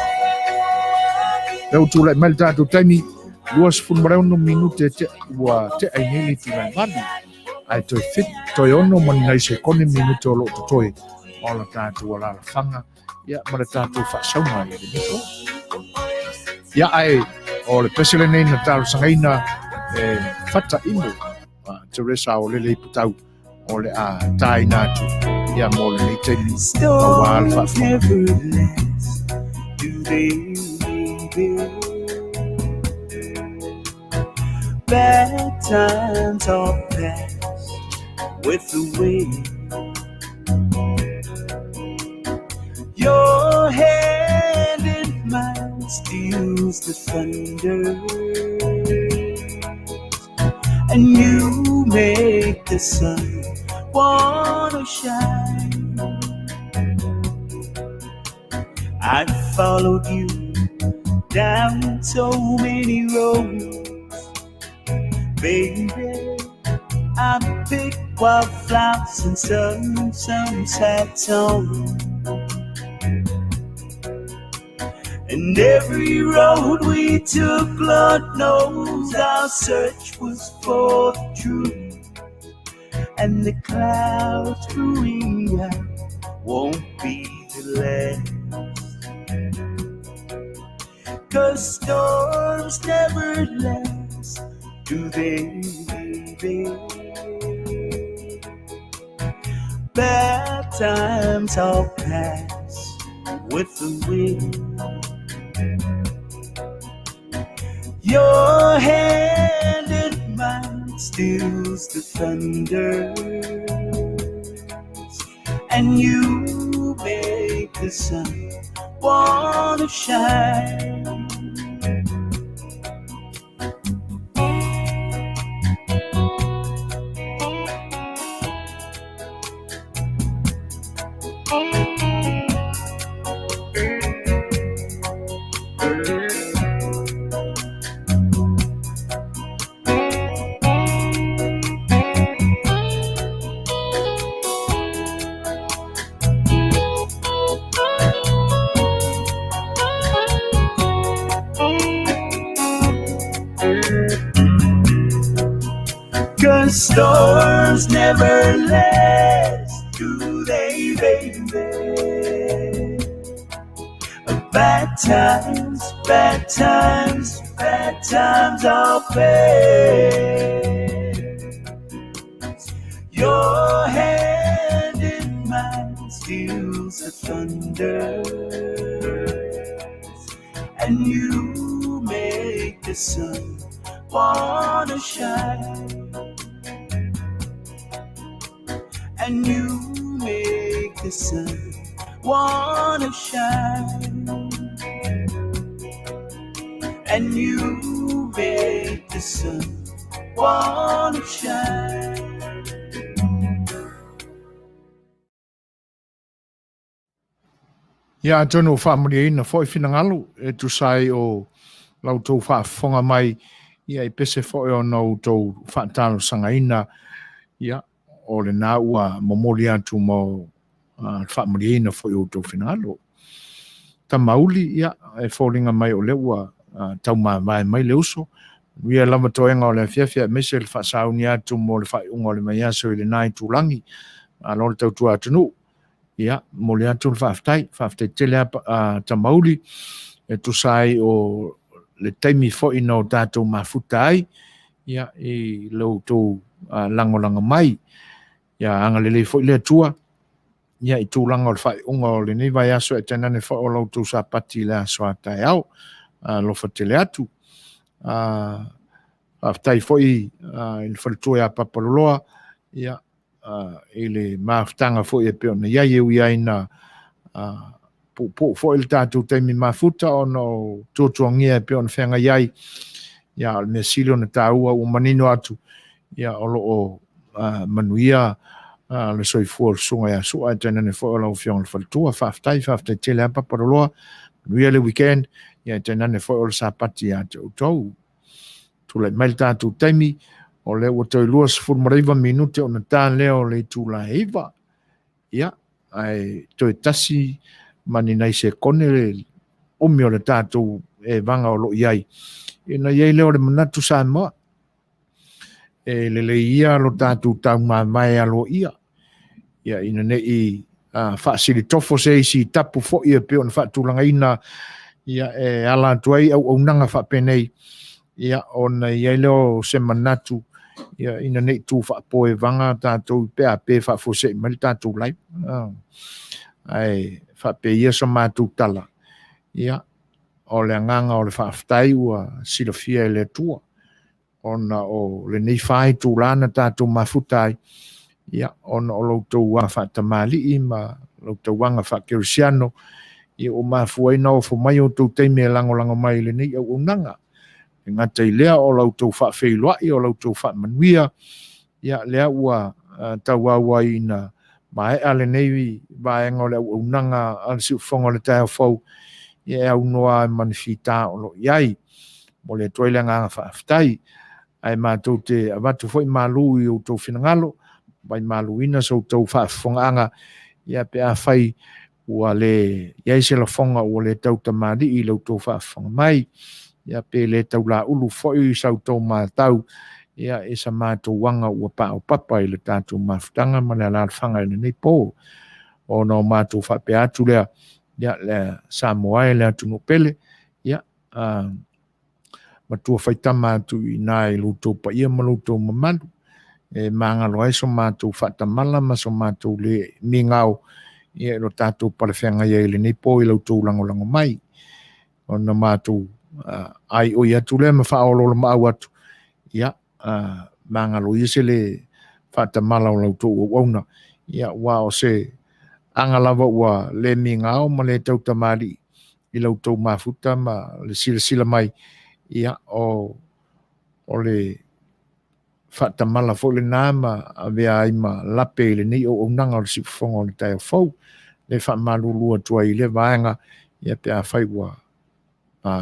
Lea ua tulai mai le tatou taimi, 26 minute te, ua tea i nei le itula e 8, ae toe 7, toe 6 ma ni nai sekone minute o lo o totoe o la tatou alaalafaga, ia, ma le tatou faasauga i lenei po. Ia, ae o le pese lenei na talosagaina e Fata Imo, Teresa o Lele Iputau, o le a tāina atu ia mo lenei taimi auā le Storms faafofoga. never last, do they, baby? Bad times all pass with the wind. Your hand in mine steals the thunder, and you make the sun wanna shine. I followed you down so many roads, baby. I picked wildflowers and sung some sad songs. And every road we took, Lord knows our search was for the truth. And the clouds brewing out won't be the last. 'Cause storms never last, Do they, baby? Bad times all pass with the wind. Your hand in mine steals the thunder, and you make the sun wanna shine. Cause storms never last, do they, baby? Bad times, bad times, bad times all pass. Your hand in mine steals the thunder, and you make the sun wanna shine. And you make the sun wanna shine. And you make the sun wanna shine. Ia, atonu o faamalieina foi finagalo e tusa ai o la outou faafofoga mai, ia i pese foi ona outou faatalosagaina, ia, o lena ua momoli atu mo le faamalieina foi o outou finagalo. Tamauli, ia, e foliga mai o lea ua taumavae mai le uso. Manuia lava toega o le afiafi aemaise le faasauni atu mo le faaiuga o le vaiaso i lena itulagi. Malo le tautua atunuu. Ia, momoli atu le faafetai. Faafetai tele lava Tamauli e tusa ai o le taimi foi na o tatou mafuta ai, ia, i lo outou lagolago mai. Ia agalelei foi le Atua, ia, i tulaga o le faaiuga o lenei vaiaso ae tainane foi o la outou Sapati i le aso a taeao. Alofa tele atu. Faafetai foi i le faletua ia Papaloloa, ia, i le mafutaga foi e pei ona i ai, e ui ai na puupuu foi le tatou taimi mafuta ona o tuatuagia e pei ona feagai ai. Ia, o le mea sili ona taua ua manino atu, ia, o lo o manuia le soifua o le susuga ia Sua, ae tainane foi o lau Afioga i le Faletua. Faafetai, faafetai tele lava Papaloloa. Manuia le weekend, ia, tainane foi o le Sapati ia te outou. Tulai mai le tatou taimi, o lea ua toe 29 minute ona ta lea o le itula e 9. Ia, ae toe tasi ma ni nai sekone le umi o le tatou evaga o lo o i ai. Ina i ai lea o le manatu Samoa, e lelei ia lo tatou taumamae aloaia, ia ina ne i faasilitofo se isi i tapu foi e pei ona faatulagaina, ia e ala atu ai auaunaga faapenei, ia ona i ai lea o se manatu, ia ina ne i tu faapoevaga tatou pe a pe faafuasei mai le tatou live. Ae faapea ia sa matou tala, ia o le agaga o le faafetai ua silafia e le Atua, ona o lenei fa itula na tatou mafuta ai, ia, ona o lo outou aga faatamalii ma lo outou aga faakerisiano, ia ua mafua ai na ofo mai outou taimi e lagolago mai i lenei auaunaga. E gata i lea o la outou faafeiloai, o la outou faamanuia, ia, lea ua tauau ai ina maea lenei vaega o le auaunaga a le Siufofoga o le Taeao Fou, ia e aunoa ai ma ni fita o lo o i ai. Momoli atu ai le agaga faafetai. Ae matou te avatu foi malu i outou finagalo, vaimaluina so outou faafofogaaga, ia pe afai ua le i ai se lafoga ua le tau tamalii i lo outou faafofoga mai, ia pe le tau laulu foi sa outou matau, ia i sa matou aga ua paopapa i le tatou mafutaga ma le alaalafaga i lenei po. Ona o matou faapea atu lea, ia le Samoa e le atunuu pele, ia matua faitama atu i ina i lo outou paia ma lo outou mamalu, e magalo ai so matou faatamala ma so matou le migao ia i lo tatou palefeagai ai i lenei po i la outou lagolago mai. Ona matou aioi atu lea ma faaoloolomaau atu, ia, magalo ia se le faatamala o la outou auauna, ia, aua o se aga lava ua le migao ma le tautamalii i la outou mafuta ma le silasila mai, ia, o le faatamala foi lena ma avea ai ma lape i lenei auaunaga o le siufofoga o le taeao fou. Le faamalulu atu ai i lea vaega, ia pe afai ua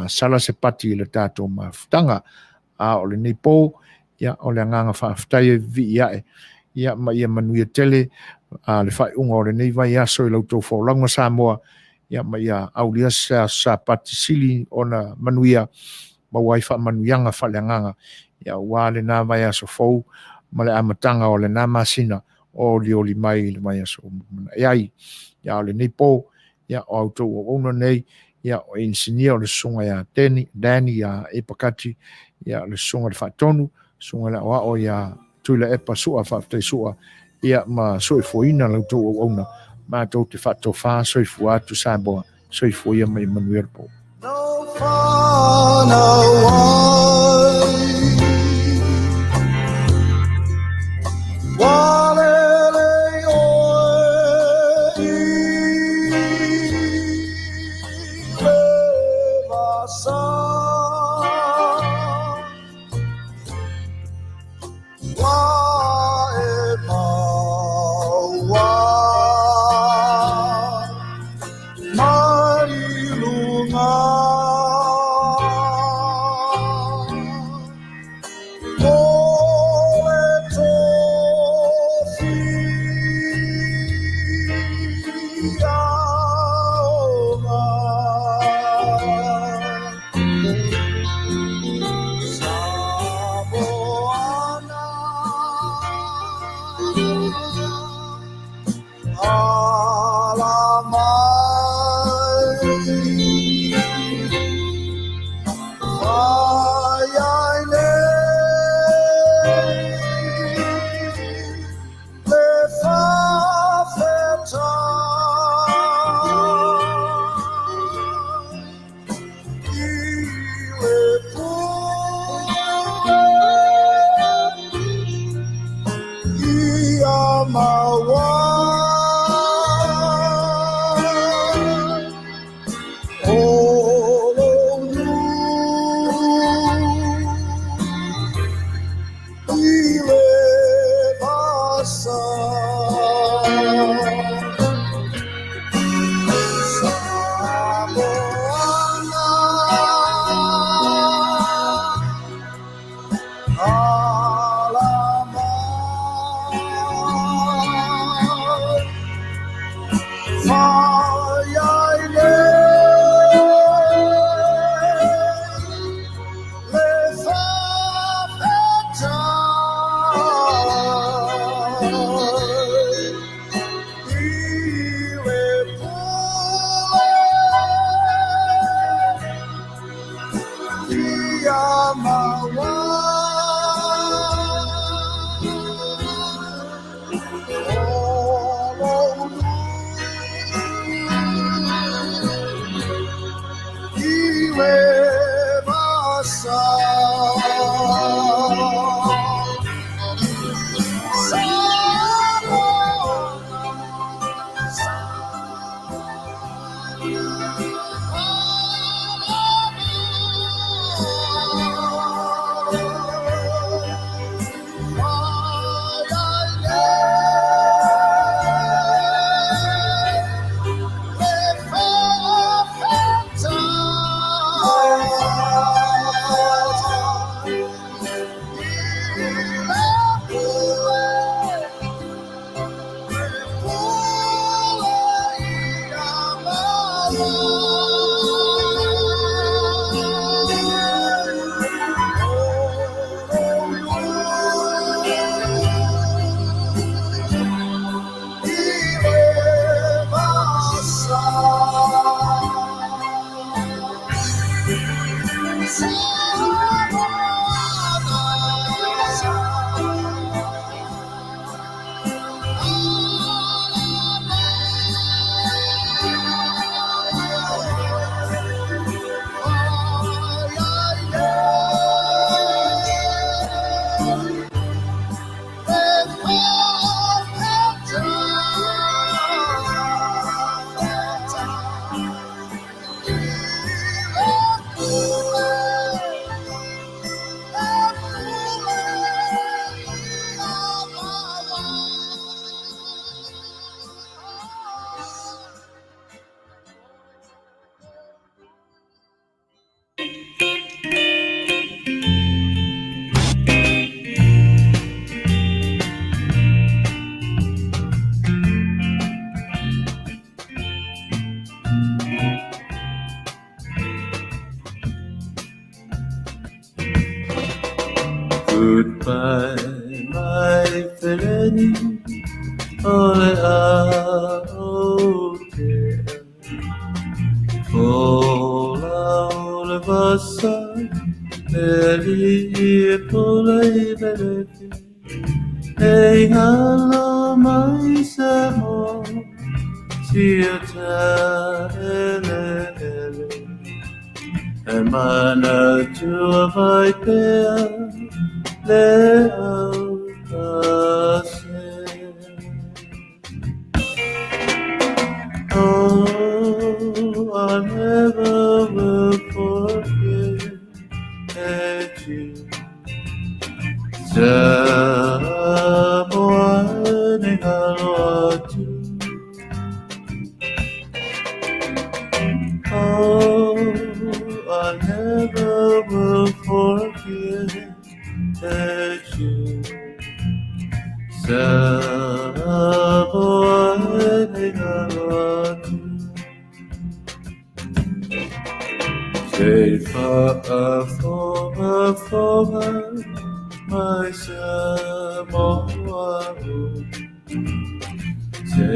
sala se pati i le tatou mafutaga. A o lenei po, ia o le agaga faafetai e vivii ae, ia ma ia manuia tele le faaiuga o lenei vaiaso i la outou folauga Samoa, ia ma ia aulia se aso Sapati sili ona manuia, maua ai faamanuiaga faaleagaga, ia aua lena vaiaso fou ma le amataga o lena masina o olioli mai i le vaiaso o mulimana'i ai. Ia a o lenei po, ia o a outou auauna nei, ia o inisinia o le susuga ia Danny, Danny ia Epakati, ia o le susuga i le Faatonu, susuga i le Aoao ia Tuilaepa Sua, faafetai Sua, ia ma soifuaina la outou auauna, matou te faatofa soifua atu Samoa, soifua ia ma ia manuia le po. Samoa. Mai mai feleni o le a o te Fola o le vasa le li e pula i velefi E ngalo mai sa mo Sia ta ele ele E mana tua vai pea le au pase Oh, I never will forget you. Samoa ni ngalo atu. Oh, I never will forget you. Samoa ni ngalo atu. Te whaafongafonga mai Samoa o. Te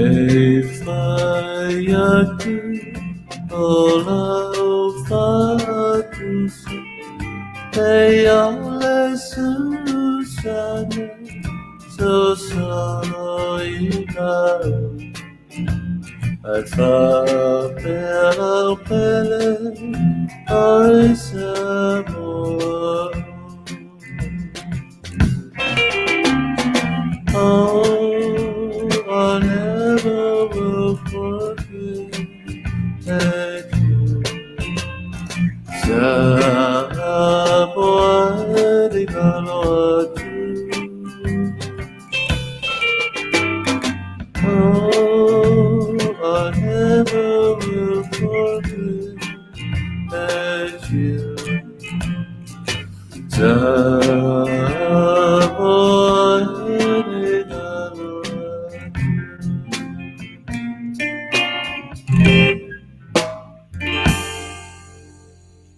whai atu o lau whatusa. Te ole susana so solo i nau. Ai whapea au pele ai Samoa. Oh, I never will forget you. Samoa ni ngalo atu. Oh, I never will forget you. Samoa ni ngalo atu.